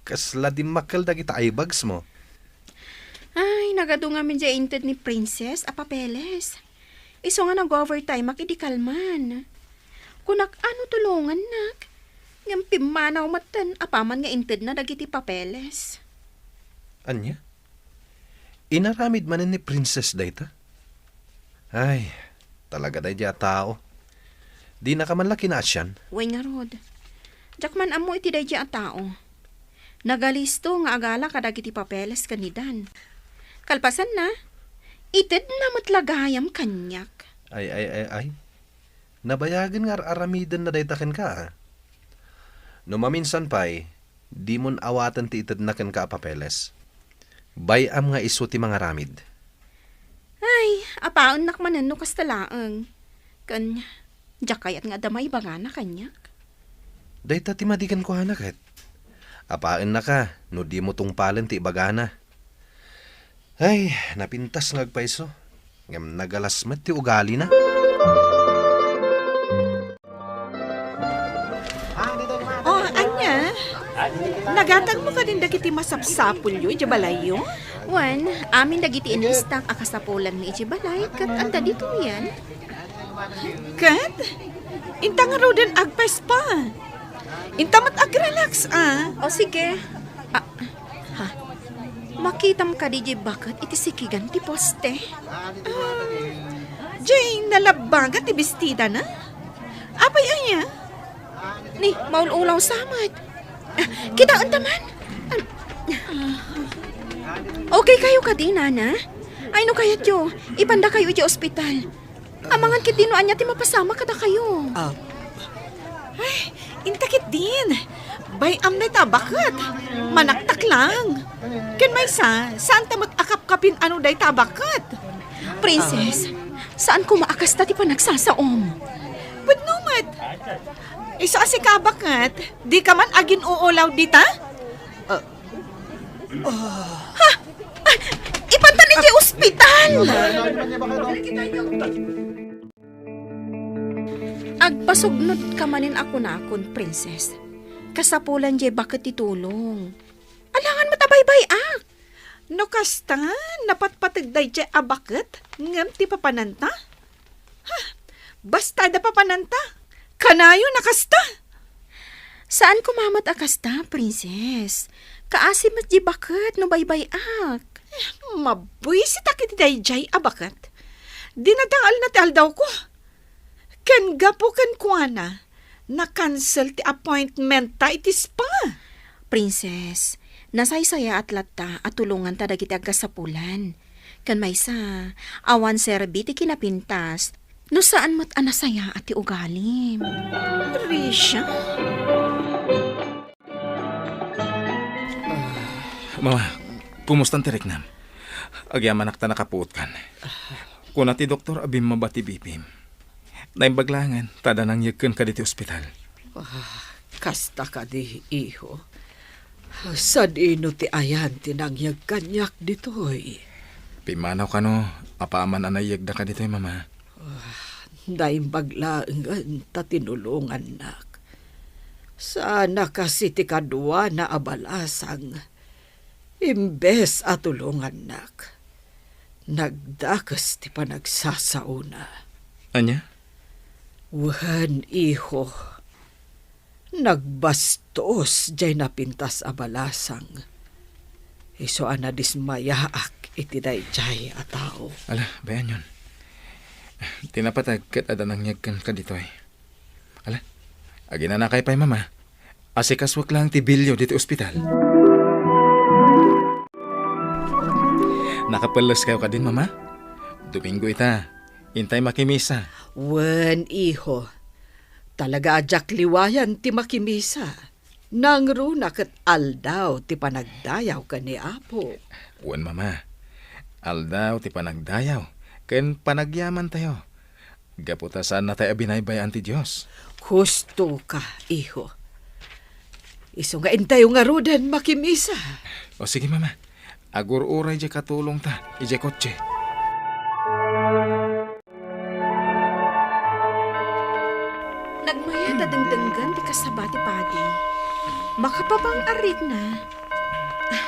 kasla dimmakkel dagita eye bagsmo? Ay, nagadu ngamin diay inted ni Princess a papeles. Isu nga nag-overtimeak idi kalman. Kunak a no tulongannak. Ngem pimmanaw metten apaman nga intedna dagiti papeles. Ania? Inaramid manen ni Princess dayta? Ay, talaga daydiay a tao. Dinaka man la kinaasian? Wen ngarud. Diak man ammo iti daydiay a tao. Nagalisto nga agala kadagiti papeles ken ni Dan. Kalpasanna, itedna met la gayam kaniak. Ay, ay, ay, ay. Nabayagen nga ar-aramidenna dayta kenka, a. No maminsan pay, dimon awaten ti itedna kenka a papeles. Bay-am nga isu ti mangaramid. Ay, apaennak manen no kasta laeng. Ken, diak kayat nga adda maibagana kaniak. Dayta ti madi kenkuana ket. Apaennaka no dimo tungpalen ti ibagana. Ay, napintas nga agpayso. Ngem nagalas met ti ugalina. Oh, ania? Nagatangmo kadin dagiti masapsapulyo idiay balayyo? Wen, amin dagiti inistak a kasapulanmi idiay balay, ket adda ditoyen. Ket? Inta ngaruden agpayso. Inta met agrelax, a. O, sige. Ah, ha? Makitam kadi diay baket iti sikigan ti poste? Ah, diay nalabbaga ti bestidana? Apay aya? Ni, maul-ulaw sa met. Ah, kitaenta man. Ah, okay kayo kadi, nana? Ay, no kayatyo, ipandakayo iti ospital. Amangan ketdi no ania ti mapasamak kadakayo. Ah. Ay, inta ketdin. Bay-am dayta a baket. Manaktak lang. Ken maysa, saanta met a kapkapin a no dayta a baket. Princess, saan koma a kasta ti panagsasaom? Pudno met. Isu a sika a baket, dika man agin-uulaw dita? Ah. Ha? Ay, ipantan iti ospital! Agpasugnod ka manen a kunakon, Princess. Kasapulan diay baket ti tulong. Alangan met a baybay-ak. No kasta, napatpateg daydiay a baket ngem ti papananta? Ha, basta adda papananta. Kanayon a kasta. Saan koma met a kasta, Princess. Kaasi met di baket no baybay-ak. Eh, mabuisitak iti daydiay a baket. Dinadangel na ti aldawko. Ken gapu kenkuana, nakansel ti appointment ta iti spa. Princess, nasaysayaat latta a tulonganta dagiti agkasapulan. Ken maysa, awan serbi ti kinapintas no saan met a nasayaat ti ugalim. Risha? Mama, kumusta ti riknam? Agyamanak ta nakapuotkan. Kuna ti doktor a bimmaba ti B P M. Naimbag laengen ta adda nangyeg kenka ditoy ospital. Ah, kasta kadi, iho. Sadino ti ayan ti nangyeg kaniak ditoy? Pimmanaw kano, apaman a naiyegdaka ditoy, Mama. Ah, naimbag laengen ta tinulongannak. Saan a kas iti kaduana a balasang. Imbes a tulongannak, nagdakes ti panagsasaona. Ania? Wen, iho, nagbastos diay napintas a balasang. Isu a nadismayaak iti daydiay a tao. Ala, bayanyon. Ti napateg ket adda nangyeg kenka ditoy. Ala, aginanakay pay, Mama. Asikasuek laeng ti bilio ditoy ospital. Nakapelleskayo kadin, Mama? Domingo ita. Intay makimisa. Wen, iho. Talaga a diak liwayan ti makimisa. Nangruna ket aldaw ti panagdayaw ken ni Apo. Wen, Mama. Aldaw ti panagdayaw ken panagyamantayo. Gapu ta saannatay a binaybay-an ti Dios. Husto ka, iho. Isu nga intayo ngaruden makimisa. O sige, Mama. Agur-uray diay katulongta idiay kotse. Nagmayat a dengdenggen ti kasaba ti padi. Makapabang-arritna. Ah,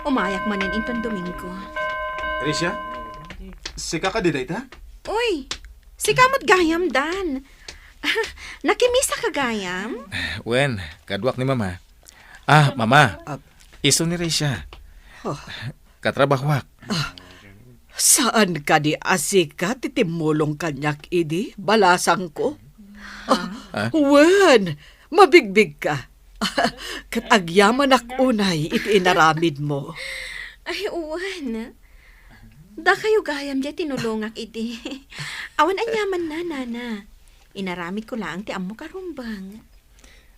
umayak manen inton Domingo. Risha, sika kadi dayta? Uy, sika met gayam, Dan. Nakimisa ka gayam? Wen, kaduak ni Mama. Ah, Mama. Ah. Isu ni Risha. Oh. Katrabahoak. Ah, saan kadi a sika ti timmulong kaniak idi, balasangko? Ah, ah. Wen, mabigbigka. Ket agyamanak unay iti inaramidmo. Ay, wen. Dakayo gayam diay tinulongak idi. Awan aniamanna, Nana. Inaramidko laeng ti ammok a rumbeng.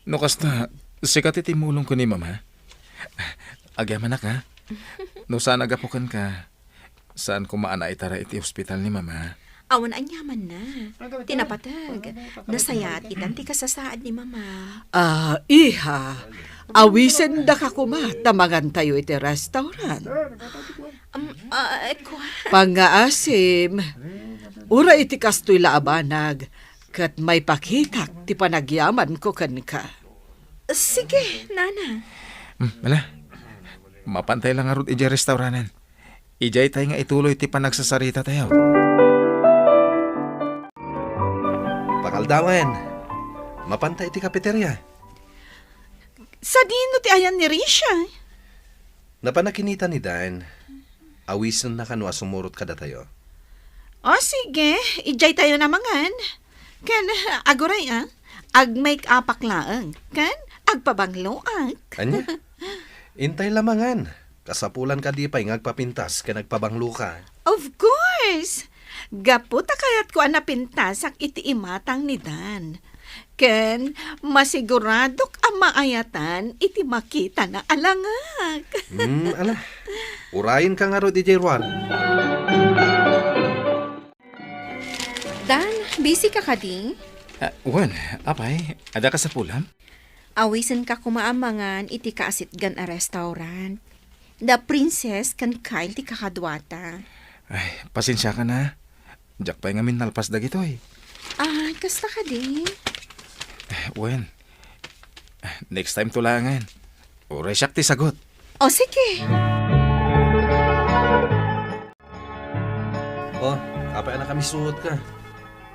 No kasta, sika ti timmulong ken ni Mama? Agyamanak, ha? No saan a gapu kenka, saan koma a naitaray iti ospital ni Mama. Awan aniamanna. Ti napateg, nasayaat itan ti kasasaad ni Mama. Ah, iha, awisendaka koma ta mangantayo iti restaurant. Um, ah, eh, kua- Pangngaasim, uray iti kastoy la a banag, ket maipakitak ti panagyamanko kenka. Sige, Nana. Hmm, ala. Mapantay la ngarud idiay restauranten. Idiaytay nga ituloy ti panagsasarita tayo. Pakaldawen, mapanta iti kafeteria. Sadino ti ayan ni Risha? Napan a kinita ni Dan. Awisenna kano a sumurot kadatayo. O, sige. Idiay tayo na mangan. Ken, aguray, ah. Ag-make-upak laeng. Ken, agpabangloak. Ania? Intay la mangan. Kasapulan kadi pay nga agpapintas ken agpabangloka. Of course! Gapu ta kayatko a napintasak iti imatang ni Dan. Ken masiguradok a maayatan iti makitana a langak. Hmm, ala. Urayenka ngarud idiay ruar. Dan, busy ka kadi? Ah, wen, apay, adda kasapulam? Awisenka koma a mangan iti kaasitgan a restaurant. da Princess ken Kyle ti kakaduata. Ay, pasensiakan a. Diak pay ngamin nalpas dagitoy. Ah, kasta kadi? Wen, next time to laengen. Uray siak ti sagut. O, sige. O, apay a nakamisuotka?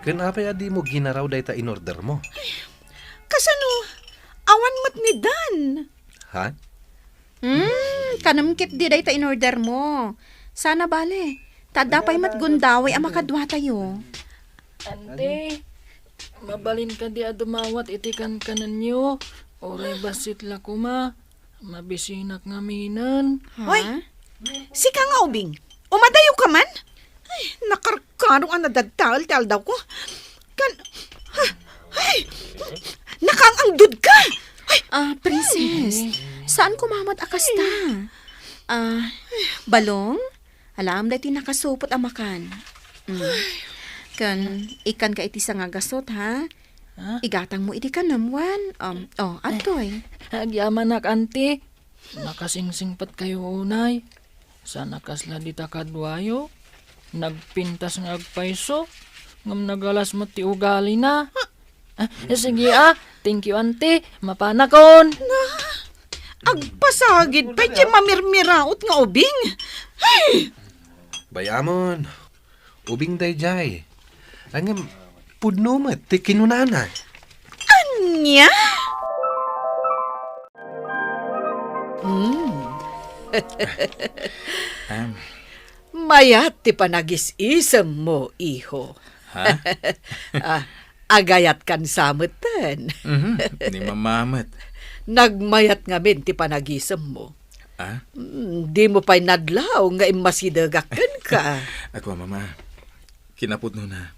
Ken apay a dimo ginaraw dayta in-ordermo? Kasano? Awan met ni Dan. Ha? Hmm, kanem ketdi dayta in-ordermo. Sana bale, ta adda pay met gundaway a makaduatayo. Ante, mabalin kadi a dumawat iti kankanenyo? Uray bassit la koma. Mabisinak ngaminen. Ha? Hoy, sika nga ubing. Umadayo ka man? Ay, nakarkaro a nadadtael ti aldawko. Kan, ha, ay, nakaang-angdod ka. Ay, ah, Princess, saan ko mamat a kasta? Ah, Balong, alaam daytoy nakasupot a makan. Mm. Kan, ikkan ka iti sangagasot, ha? Ha? Igatang mo iti kanem, wen? Um, oh, adtoy. Agyamanak, anti. Nakasingsingpet kayo unay. Sana kasla dita kaduayo. Nagpintas nga agpayso, ngem nagalas met ti ugalina. Ah, sige, ah. Thank you, anti. Mapanakon. Agpasagid pay ti mamirmiraot nga ubing. Ay! Bay-amon, ubing daydiay. Ngem, pudno met ti kinunana. Ania? Mm. Em. Mayat ti panag-is-isemmo, iho. Ha? Ah, agayatkan sa metten. Mhm, ni Mama met. Nagmayat ngamin ti panag-isemmo. Ah? Mm, dimo pay nadlaw nga immasidegak kenka. Ako, Mama. Kinapudnona,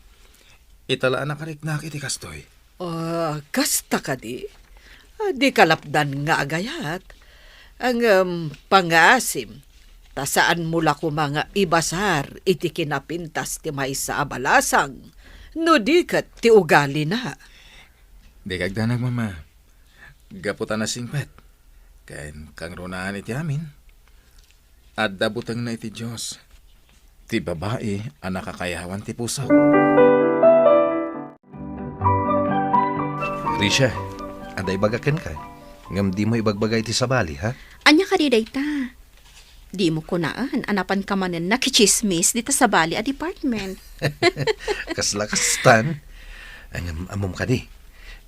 ita la a nakariknak iti kastoy. Ah, kasta kadi? Ah, dika lapdan nga agayat. Ngem, pangaasim, ta saanmo la koma nga ibasar iti kinapintas ti maysa a balasang, no di ket ti ugalina. Dika agdanag, Mama. Gapu ta nasingpet ken kangrunaan iti amin, adda butengna iti Dios ti babai a nakakayawan ti puso. Risha, adda ibaga kenka, ngem dimo ibagbaga iti sabali, ha? Ania kadi dayta? Dimo kunaen a napanka manen nakitsismis dita sabali a department. Kasla kastan. Ngem ammom kadi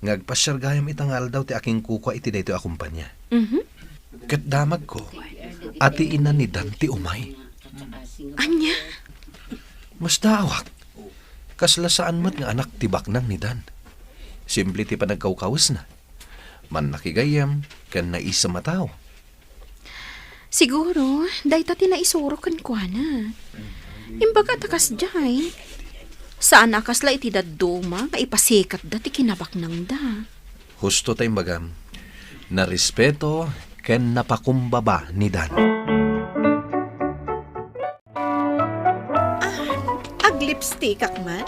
nga agpasiar gayam ita nga aldaw ti akinkukua iti daytoy a kumpania. Mhm. Ket damagko a ti ina ni Dan ti umay. Ania? Masdaawak. Kasla saan met nga anak ti baknang ni Dan. Simple ti panagkawkawesna. Mannakigayyem ken naisem a tao. Siguro, dayta ti naisuro kenkuana. Imbaga ta kasdiay, saan a kasla iti dadduma nga ipasikatda ti kinabaknangda. Husto ta imbagam, narespeto ken napakumbaba ni Dan. Ah, aglipstikak man?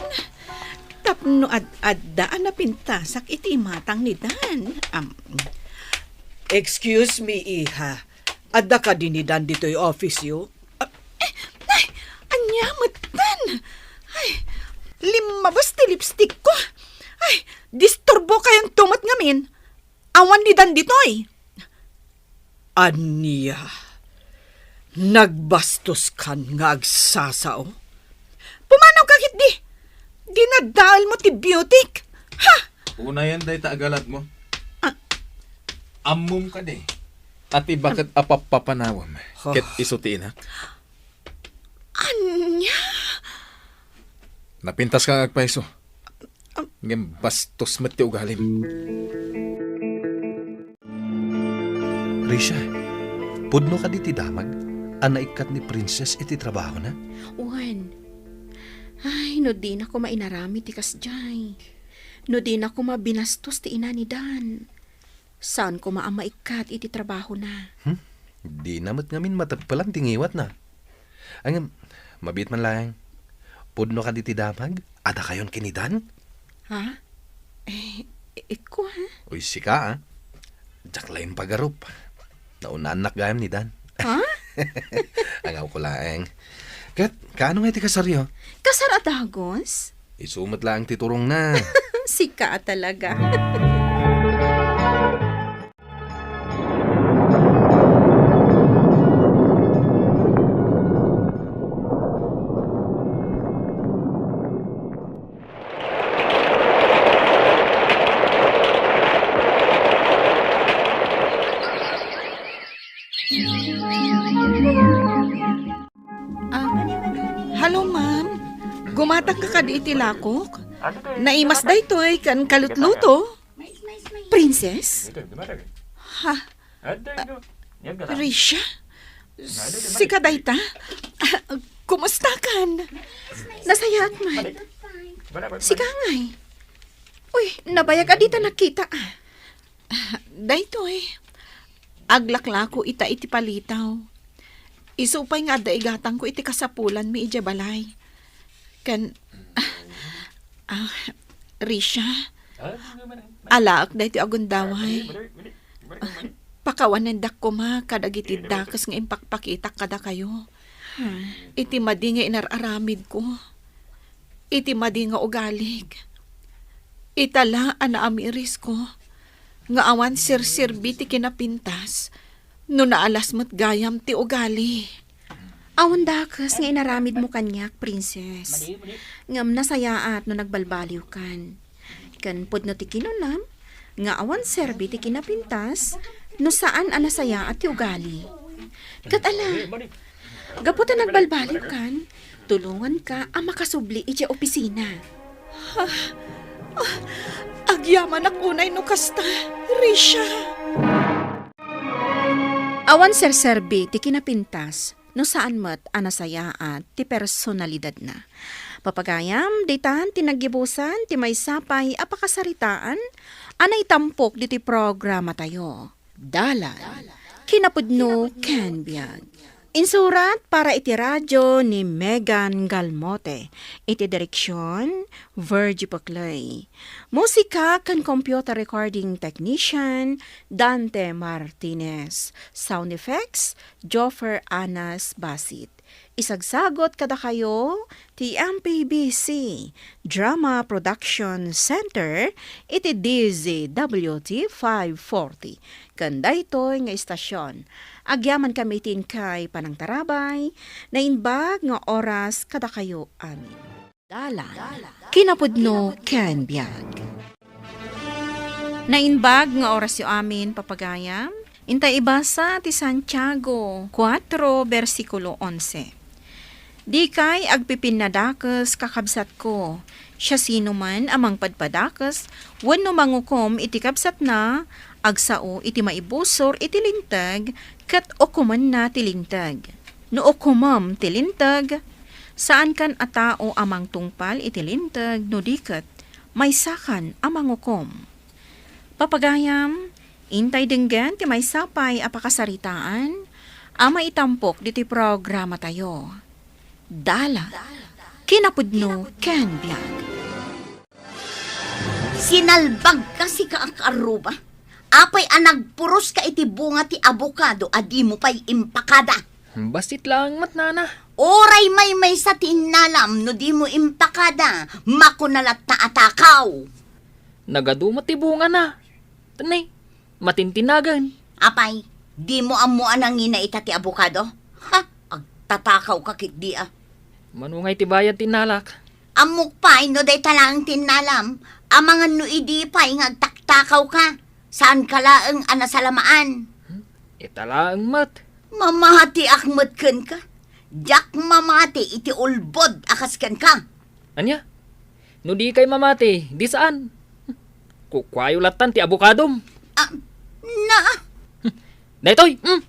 Tapno ad-adda a napintasak iti imatang ni Dan. Am, excuse me, iha. Adda kadi ni Dan ditoy office-yo? Ah, eh, ay, ania metten? Ay, limmabes ti lipstick-ko. Ay, disturbo kayonto met ngamin. Awan ni Dan ditoy. Ania? Nagbastoskan nga agsasao? Pumanaw ka ketdi! Dinadael mo ti beauty-k! Ha? Unayen dayta a galatmo. Ah. Ammom kadi a ti baket a pappapanawem ket isu ti ina? Ania? Napintaska nga agpayso. Am- Ngem bastos met ti ugalim. Risha, pudno kadi ti damag a naikkat ni Princess iti trabahona? Wen. Ay, no dina koma inaramid ti kasdiay. No dina koma binastos ti ina ni Dan. Saan koma a maikkat iti trabahona. Hmm? Dina met ngamin mateppelan ti ngiwatna. Ngem, mabiit man laeng. Pudno kadi ti damag a dakayon ken ni Dan? Ha? Eh, ikko, ha? Uy, sika, ah. Diak laeng pagarup. Naunaannak gayam ni Dan. Ha? Angawko laeng. Ket, kaano nga iti kasaryo? Kasar a dagos? Isu met laeng ti turongna. Sika a talaga. Ah, hello, ma'am. Gumatangka kadi iti lakok? Naimas daytoy ken kalutluto. Princess? Ha? Risha? Sika dayta? Ah, kumustakan? Nasayaat man. Sika ngay? Uy, nabayag a dita nakita. Ah, daytoy. Aglaklako ita iti palitaw. Isu pay nga adda igatangko iti kasapulanmi idiay balay. Ken, ah, Risha, alaek daytoy a gundaway. Ah, pakawanendak koma kadagiti dakes nga impakpakitak kadakayo. Iti madi nga inar-aramidko. Iti madi nga ugalik. Ita la a naamirisko nga awan serserbi ti kinapintas no naalas met gayam ti ugali. Awan dakes nga inaramidmo kaniak, Princess. Ngem nasayaat no nagbalbaliwkan. Ken pudno ti kinunam nga awan serbi ti kinapintas no saan a nasayaat ti ugali. Ket ala, gapu ta nagbalbaliwkan, tulonganka a makasubli idiay opisina. Ah, ah, agyamanak unay no kasta, Risha. Awan serserbi ti kinapintas no saan met a nasayaat ti personalidadna. Papagayam, ditan ti naggibusan ti maysa pay a pakasaritaan a naitampok ditoy programatayo. Dalan, kinapudno ken biag. Insurat para iti radio ni Megan Galmote, iti direksion, Virgie Paclay. Musika ken computer recording technician, Dante Martinez. Sound effects, Joffer Anas Basit. Isagsagot kadakayo ti M P B C Drama Production Center iti D Z W T five forty. Ken daytoy nga istasyon, agyamankami iti inkay panangtarabay, naimbag nga oras kadakayo amin. Dalan, kinapudno ken biag. Naimbag nga orasyo amin, papagayam. Inta ibasa ti Santiago kuatro, bersikulo onse. Dikay agpipinnadakes, kakabsatko. Siasinoman a mangpadpadakes wenno mangukom iti kabsatna, agsao iti maibusor iti linteg ket ukomenna ti linteg. No ukomem ti linteg, saankan a tao a mangtungpal iti linteg no di ket maysakan a mangukom. Papagayam, intay denggen ti maysa pay a pakasaritaan a maitampok ditoy programatayo. Dalan, kinapudno ken biag. Sinalbagka, sika a kaarruba. Apay a nagpuroska iti bunga ti abokado a dimo pay impakada? Bassit laeng met, nana. Uray maymaysa ti innalam no dimo impakada, makuna latta a takaw. Nagadu met ti bungana. Tani, matintinagen. Apay, dimo ammo a nangina ita ti abokado? Ha, agtatakawka ketdi a. Mano ngay ti bayad ti innalak? Ammok pay no dayta laeng ti innalam, amangan no idi pay nga agtaktakawka, saanka laeng a nasalamaan. Hmm? Ita laeng met. Mamatiak met kenka. Diak mamati iti ulbod a kas kenka. Ania? No dikay mamati, di saan. Kukuayo lattan ti abokadom. Ah, na. Daytoy. Mm.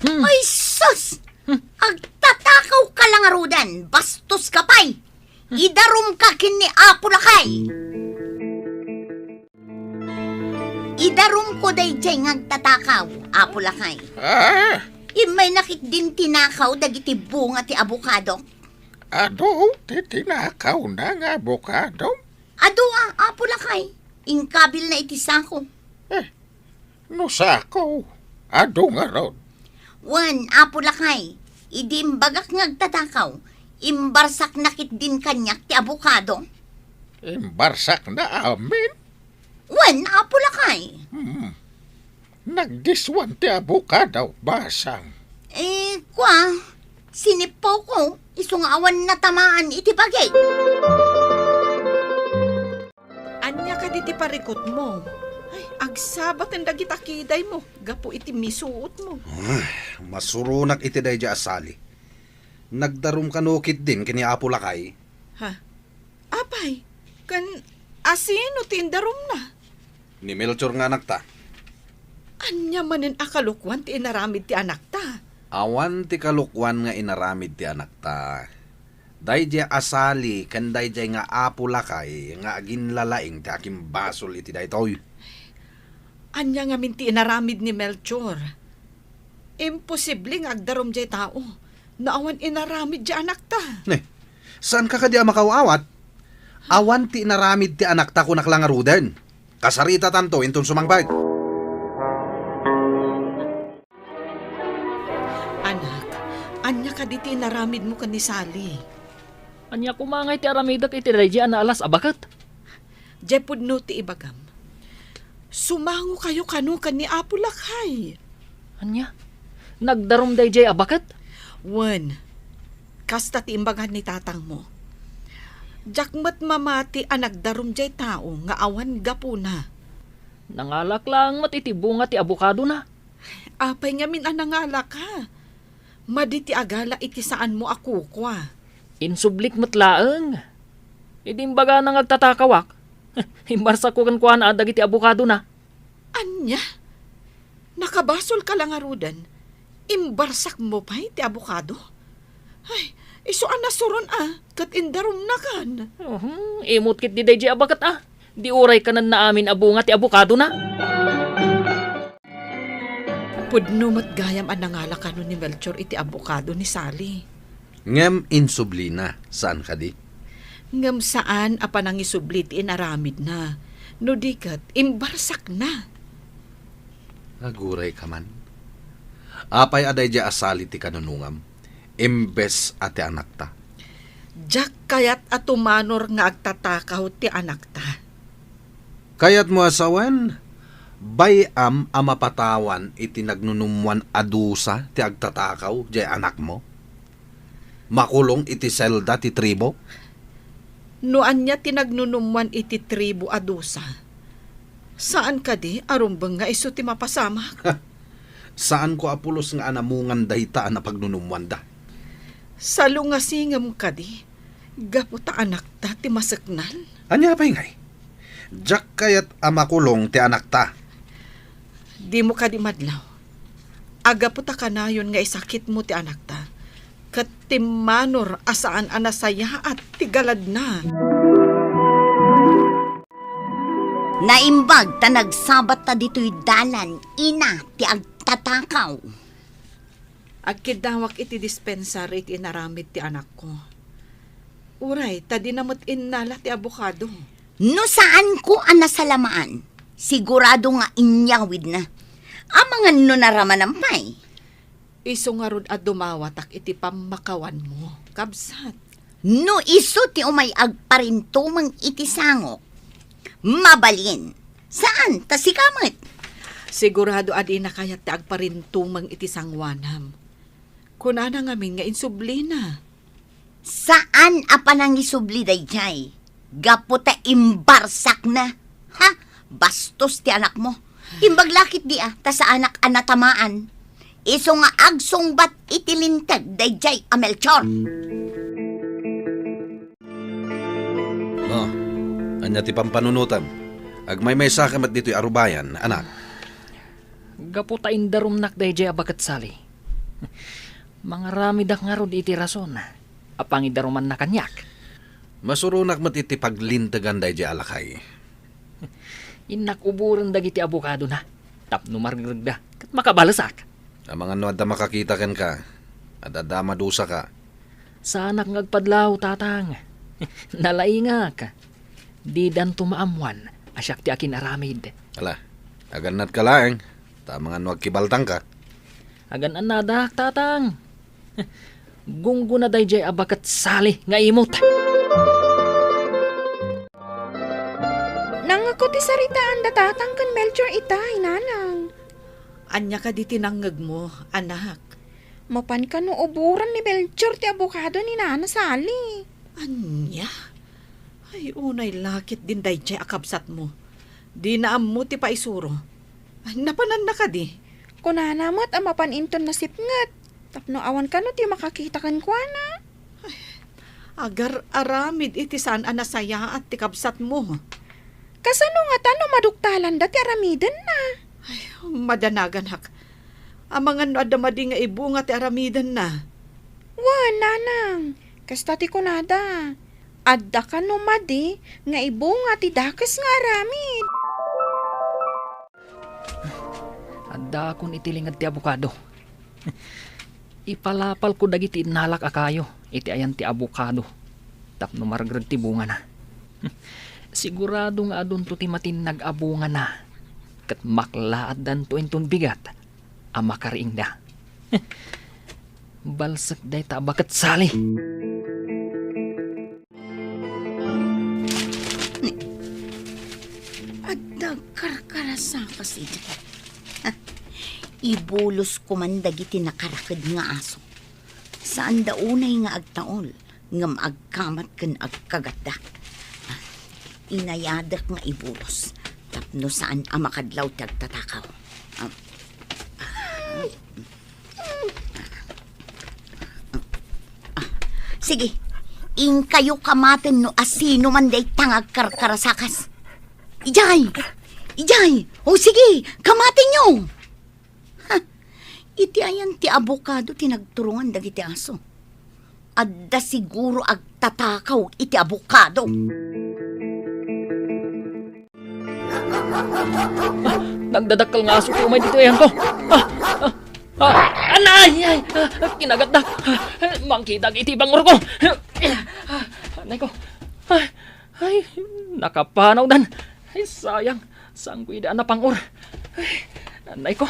Hmm. Ay, sus! Hmm. Agtatakawka la ngaruden, bastoska pay. Hmm. Idarumka ken ni Apo Lakay. Idarumko daydiay nga agtatakaw, Apo Lakay. Ah? Immayna ketdin tinakaw dagiti bunga ti abokado. Adu ti tinakawna nga abokado? Adu a, Apo Lakay. Inkabilna iti sako. Eh, no sako, adu ngarud. Wen, Apo Lakay, idi imbagak nga agtatakaw, imbarsakna ketdin kaniak ti abokado. Imbarsakna amin? Wen, Apo Lakay. Hmm. Nagdiswan ti abokado, basang. Eh, kua, sinippawko, isu nga awan natamaan iti bagi. Ania kadi ti parikutmo? Ay, agsabaten dagita kidaymo gapu iti misuotmo. Ay, masuronak iti daydiay a Sally. Nagdarum kano ketdin ken ni Apo Lakay? Ha? Apay, ken asino ti indarumna? Ni Melchor nga anakta. Ania manen a kalokuan ti inaramid ti anakta? Awan ti kalokuan nga inaramid ti anakta. Daydiay a Sally ken daydiay nga Apo Lakay nga aginlalaing ti akimbasol iti daytoy. Ania ngamin ti inaramid ni Melchor? Imposible nga agdarum diay tao no awan inaramid diay anakta. Ne, saanka kadi a makaaw-awat? Awan ti inaramid ti anakta, kunak la ngaruden. Kasaritatanto inton sumangpet. Anak, ania kadi ti inaramidmo ken ni Sally? Ania koma ngay ti aramidek iti daydiay a naalas a baket? Diay pudno ti ibagam. Sumangokayo kano ken ni Apo Lakay. Ania? Nagdarum daydiay a baket? Wen, kasta ti imbaga ni tatangmo. Diak met mamati a nagdarum diay tao nga awan gapuna. Nangalak laeng met iti bunga ti abokadona. Apay ngamin a nangalaka? Madi ti agala iti saanmo a kukua. Insublik met laeng. Idi imbagana nga agtatakawak, imbarsakko kenkuana dagiti abokadona. Ania? Nakabasolka la ngaruden? Imbarsakmo pay ti abokado? Ay, isu a nasuron a, ket indarumnakan. Uhum, imut ketdi daydiay a baket a. Di uray kanenna amin a bunga ti abokadona. Pudno met gayam a nangala kano ni Melchor iti abokado ni Sally. Ngem insublina, saan kadi? Ngem saan a panangisubli ti inaramidna, no di ket imbarsakna. Agurayka man. Apay a daydiay a Sally ti kanunongam, imbes a ti anakta? Diak kayat a tumanor nga agtatakaw ti anakta. Kayatmo a sawen, bay-am a mapatawan iti nagnunummoan a dusa ti agtatakaw diay anakmo? Makulong iti selda ti tribo? No ania ti nagnunummoan iti tribo a dusa, saan kadi a rumbeng nga isu ti mapasamak? Saanko a pulos nga anamungan dayta a napagnunummoanda. Salungasingem kadi, gapu ta anakta ti maseknan? Ania pay ngay? Diak kayat a makulong ti anakta. Dimo kadi madlaw. Agapu ta kanayon nga isakitmo ti anakta, ket timmanor a saan a nasayaat ti galadna. Naimbag ta nagsabatta ditoy dalan, ina ti agtatakaw. Agkiddawak iti dispensary iti inaramid ti anakko. Uray, ta dina met innala ti abokado. No saanko a nasalamaan, sigurado nga inyawidna. Amangan no naramanam pay. Isu ngarud a dumawatak iti pammakawanmo, kabsat. No isu ti umay agparintumeng iti sangok, mabalin. Saan, ta sika met. Sigurado a dina kayat ti agparintumeng iti sangoanam. Kunana ngamin nga insublina. Saan a panangisubli daydiay, gapu ta imbarsakna. Ha? Bastos ti anakmo. Imbag la ketdi a, ta saanak a natamaan. Isu nga agsungbat iti linteg daydiay a Melchor. Oh, ania ti pampanunotem? Agmaymaysa ka met ditoy arubayan, anak. Gapu ta indarumnak daydiay a baket, Sally. Mangaramidak ngarud iti rason a pangidarumanna kaniak. Masuronak met iti paglintegan daydiay a lakay. Innak uboren dagiti abokadona tapno marigregda ket makabalesak. Amangan no adda makakita kenka, adda, adda madusaka. Saanak nga agpadlaw, Tatang. Nalaingak. Didanto maammuan a siak ti akin-aramid. Ala, agannatka laeng, ta amangan no agkibaltangka. Agan-annadak, Tatang. Gunggona daydiay a baket sali nga imot. Nangngegko ti saritaanda Tatang ken Melchor itay, Nanang. Ania kadi ti nangngegmo, anak? Mapan kano uboran ni Melchor ti abokado ni Nana Sally. Ania? Ay, unay la ketdin daydiay a kabsatmo. Dina ammo ti paisuro. Ay, napananna kadi? Kunana met a mapan inton nasipnget, tapno awan kano ti makakita kenkuana. Agar-aramid iti saan a nasayaat ti kabsatmo. Kasano ngata no maduktalanda ti aramidenna? Ay, madanaganak. Amangan no adda madi nga ibunga ti aramidenna. Wen, Nanang, kasta ti kunada. Adda kano madi nga ibunga ti dakes nga aramid. Addaakon iti linged ti abokado. Ipalapalko dagiti innalak a kayo iti ayan ti abokado tapno maregreg ti bungana. Sigurado nga adunto ti matinnag a bungana ket maklaatdanto inton bigat a makariingda. Balsek dayta a baket sali. Adda karkarasakas idi. Ha, ibulos koman dagiti nakaraked nga aso. Saanda unay nga agtaol, ngem agkamat ken agkagatda. Inayadek nga ibulos tapno saan a makadlaw ti agtatakaw. Ah, sige, inkayo kamaten no asino man dayta nga agkarkarasakas. Idiay! Idiay! O sige, kamatenyo! Ha, iti ayan ti abokado ti nagturungan dagiti aso. Adda siguro agtatakaw iti abokado. Nagdadakkel nga aso ti umay ditoy ayanko. Ah, ah, ah, anay, ay, ah, kinagatdak. Mangkitak iti bangurko. Anay ko. Ay, ay, nakapanawdan. Ay, sayang. Saanko idi a napang-or. Ay, anay ko.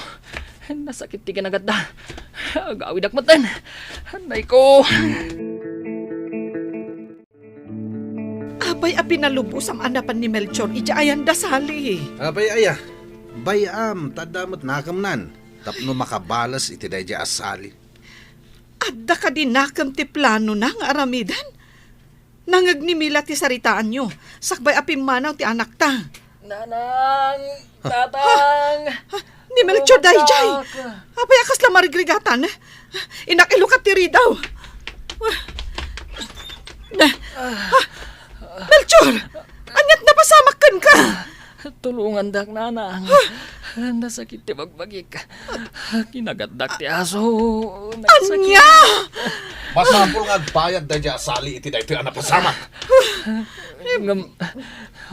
Nasakit ti kinagatda. Agawidak metten. Anay ko. Apay a pinalubosam a napan ni Melchor idiay ayanda, Sally? Apay aya? Bay-am, ta adda met nakemnan tapno makabales iti daydiay a Sally. Adda kadi nakem ti planona nga aramiden? Nangngegmi la ti saritaanyo, sakbay a pimmanaw ti anakta. Nanang, Tatang, ha? Ni Melchor daydiay. Apay a kasla marigrigatan? Inak ilukat ti ridaw. Ha? Melchor, aniat napasamak kenka? Tulongandak, Nanang. Nasakit ti bagbagik. Kinagatdak ti aso. Nasakit. Ania? Masapul nga agbayad daydiay a Sally iti daytoy a napasamak. Ngem,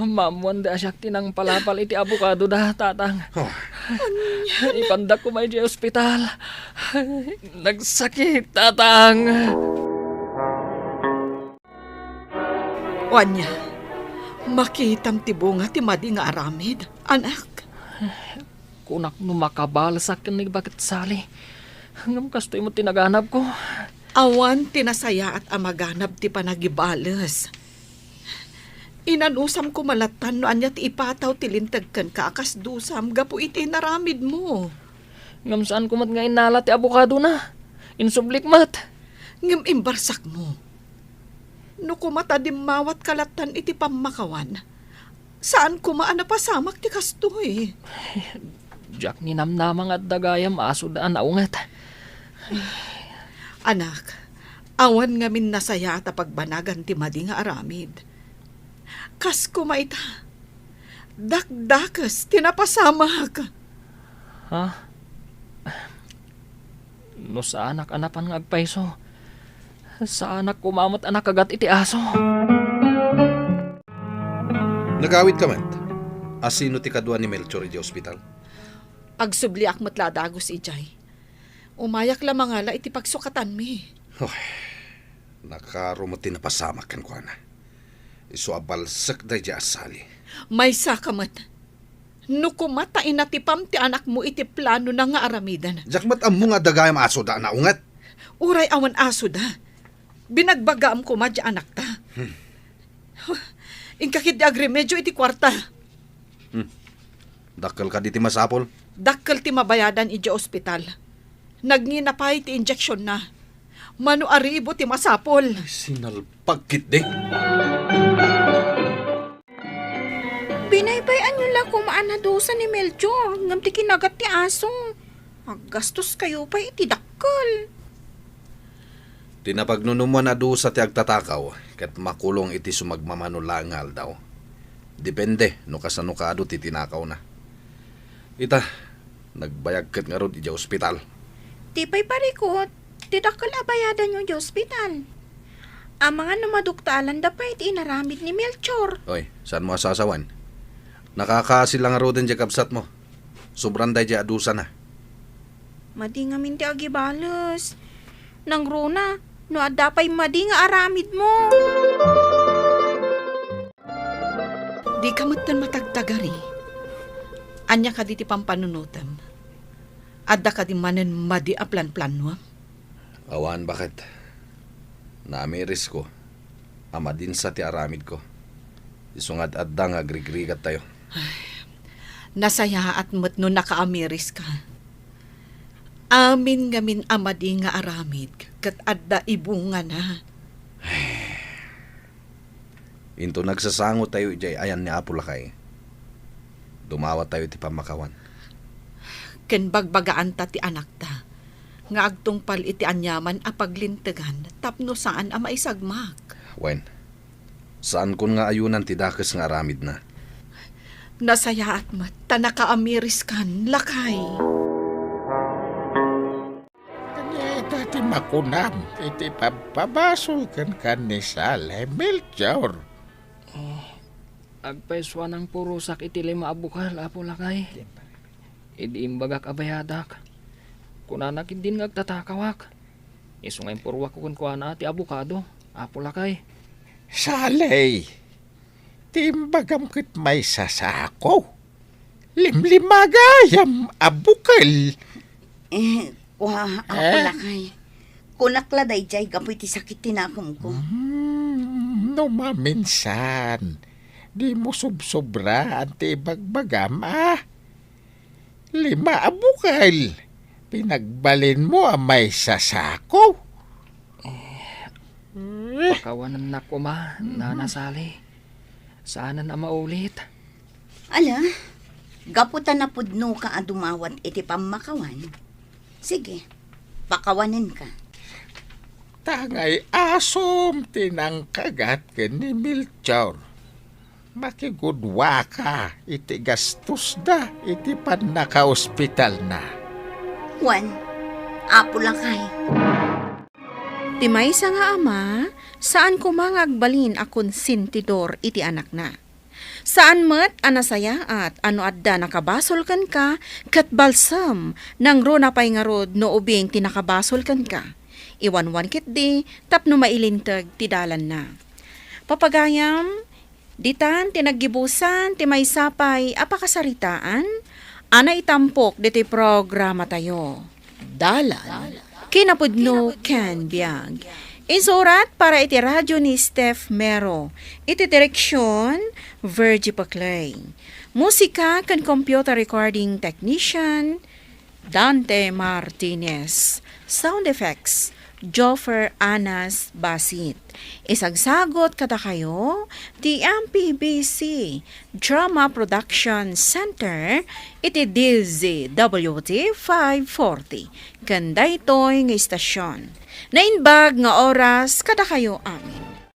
maammoanda a siak ti nangpalapal iti abokadoda, Tatang. Ipandak koma idiay ospital. Nagsakit, Tatang. O ania, makitam ti bunga ti madi nga aramid, anak? Kunak no makabalesak ken ni Baket Sali. Ngem kastoy met ti naganabko. Awan ti nasayaat a maganab ti panagibales. Inanusam koma lattan no ania ti ipataw ti linteg kenka a kas dusam gapu iti inaramidmo. Ngem saanko met nga innala ti abokadona. Insublik met. Ngem imbarsakmo. No koma ta dimmawatka lattan iti pammakawan, saan koma a napasamak ti kastoy. Diak ninamnama nga adda gayam a asuda a naunget. Anak, awan ngamin nasayaat a pagbanagan ti madi nga aramid. Kas koma ita, dakdakes ti napasamak. Ha? No saanak a napan nga agpayso, saanak koma met a nakagat iti aso. Nagawidka met. Asino ti kadua ni Melchor idiay ospital? Agsubliak met la a dagus idiay. Umayak la mangala iti pagsukatanmi. Oy, nakaro met ti napasamak kenkuana. Isu a balsek daydiay a Sali. Maysaka met. No koma ta inatipam ti anakmo iti planona nga aramiden. Diak met ammo nga adda gayam asoda a naunget. Uray awan asoda, binagbagaam koma diay anakta. Hmm. Inka ketdi agremedio iti kuarta. Hmm. Dakkel kadi ti masapul? Dakkel ti mabayadan idiay ospital. Nagngina pay ti injeksionna. Mano a ribu ti masapul. Ay, sinalpag ketdi. Binaybay-anyo la koma a nadusa ni Melchor ngem ti kinagat ti aso. Aggastoskayo pay iti dakkel. Ti napagnunumoan a dusa ti agtatakaw, ket makulong iti sumagmamano laeng nga aldaw. Depende no kasano kaadu ti tinakawna. Ita, nagbayag ket ngarud idiay ospital. Ti pay parikut, ti dakkel a bayadanyo idiay ospital. Amangan no maduktalanda pay ti inaramid ni Melchor. Oy, saanmo a sasawen? Nakakaasi la ngaruden diay kabsatmo. Sobran daydiay a dusana. Madi ngamin ti agibales. Nangruna, no adda pay madi nga aramidmo. Dika metten matagtagari. Ania kadi ti pampanunotem? Adda kadi manen madi a planplanuem? Awan, baket. Naamirisko a madinsa ti aramidko. Isu nga ad-adda nga agrigrigattayo. Ay, nasayaat met no nakaamiriska. Amin ngamin a madi nga aramid ket adda ibungana. Inton agsasangotayo idiay ayan ni Apo Lakay, dumawatayo ti pammakawan. Ken bagbagaanta ti anakta nga agtungpal iti aniaman a paglintegan tapno saan a maisagmak. Wen, saankon nga ayunan ti dakes nga aramidna. Nasayaat met ta nakaamiriskan, lakay. Ania ita ti makunam iti pabpabasol kenka ni Sally, Melchor? Oh, agpaisuan nangpurosak iti lima a bukel, Apo Lakay. Idi imbagak a bayadak, kunana ketdin nga agtatakawak. Isu nga impuruakko kenkuana ti abokado, Apo Lakay. Sally, ti imbagam ket maysa sako. Limlima gayam a bukel. Eh, kua, Apo Eh? Lakay. Kunak la daydiay gapu iti sakit ti nakumko. Hmm, no maminsan, dimo sobsobraan ti ibagbagam, a? Lima a bukel. Pinagbalinmo a maysa sako. Eh, pakawanennak koma, Nana Sally. Saanen a maulit. Ala, gapu ta napudnoka a dumawat iti pammakawan. Sige, pakawanenka. Tangay asom ti nangkagat ken ni Melchor. Makigudua ka iti gastosda iti pannakaospitalna. Wen, Apo Lakay. Ti maysa nga ama, saan koma nga agbalin a konsentidor iti anakna. Saan met a nasayaat a no adda nakabasol kenka ket balsem, nangruna pay ngarud no ubing ti nakabasol kenka. Iwanwan ketdi tapno mailinteg ti dalanna. Papagayam, ditan ti naggibusan ti maysa pay a pakasaritaan a naitampok ditoy programatayo. Dalan, kinapudno ken biag. Insurat para iti radyo ni Steph Mero. Iti direksyon, Virgie Paclay. Musika ken computer recording technician, Dante Martinez. Sound effects, Joffer Anas Basit. Isagsagot kadakayo ti M P B C Drama Production Center iti D Z W T five forty. Ken daytoy nga istasyon, naimbag nga oras kadakayo amin.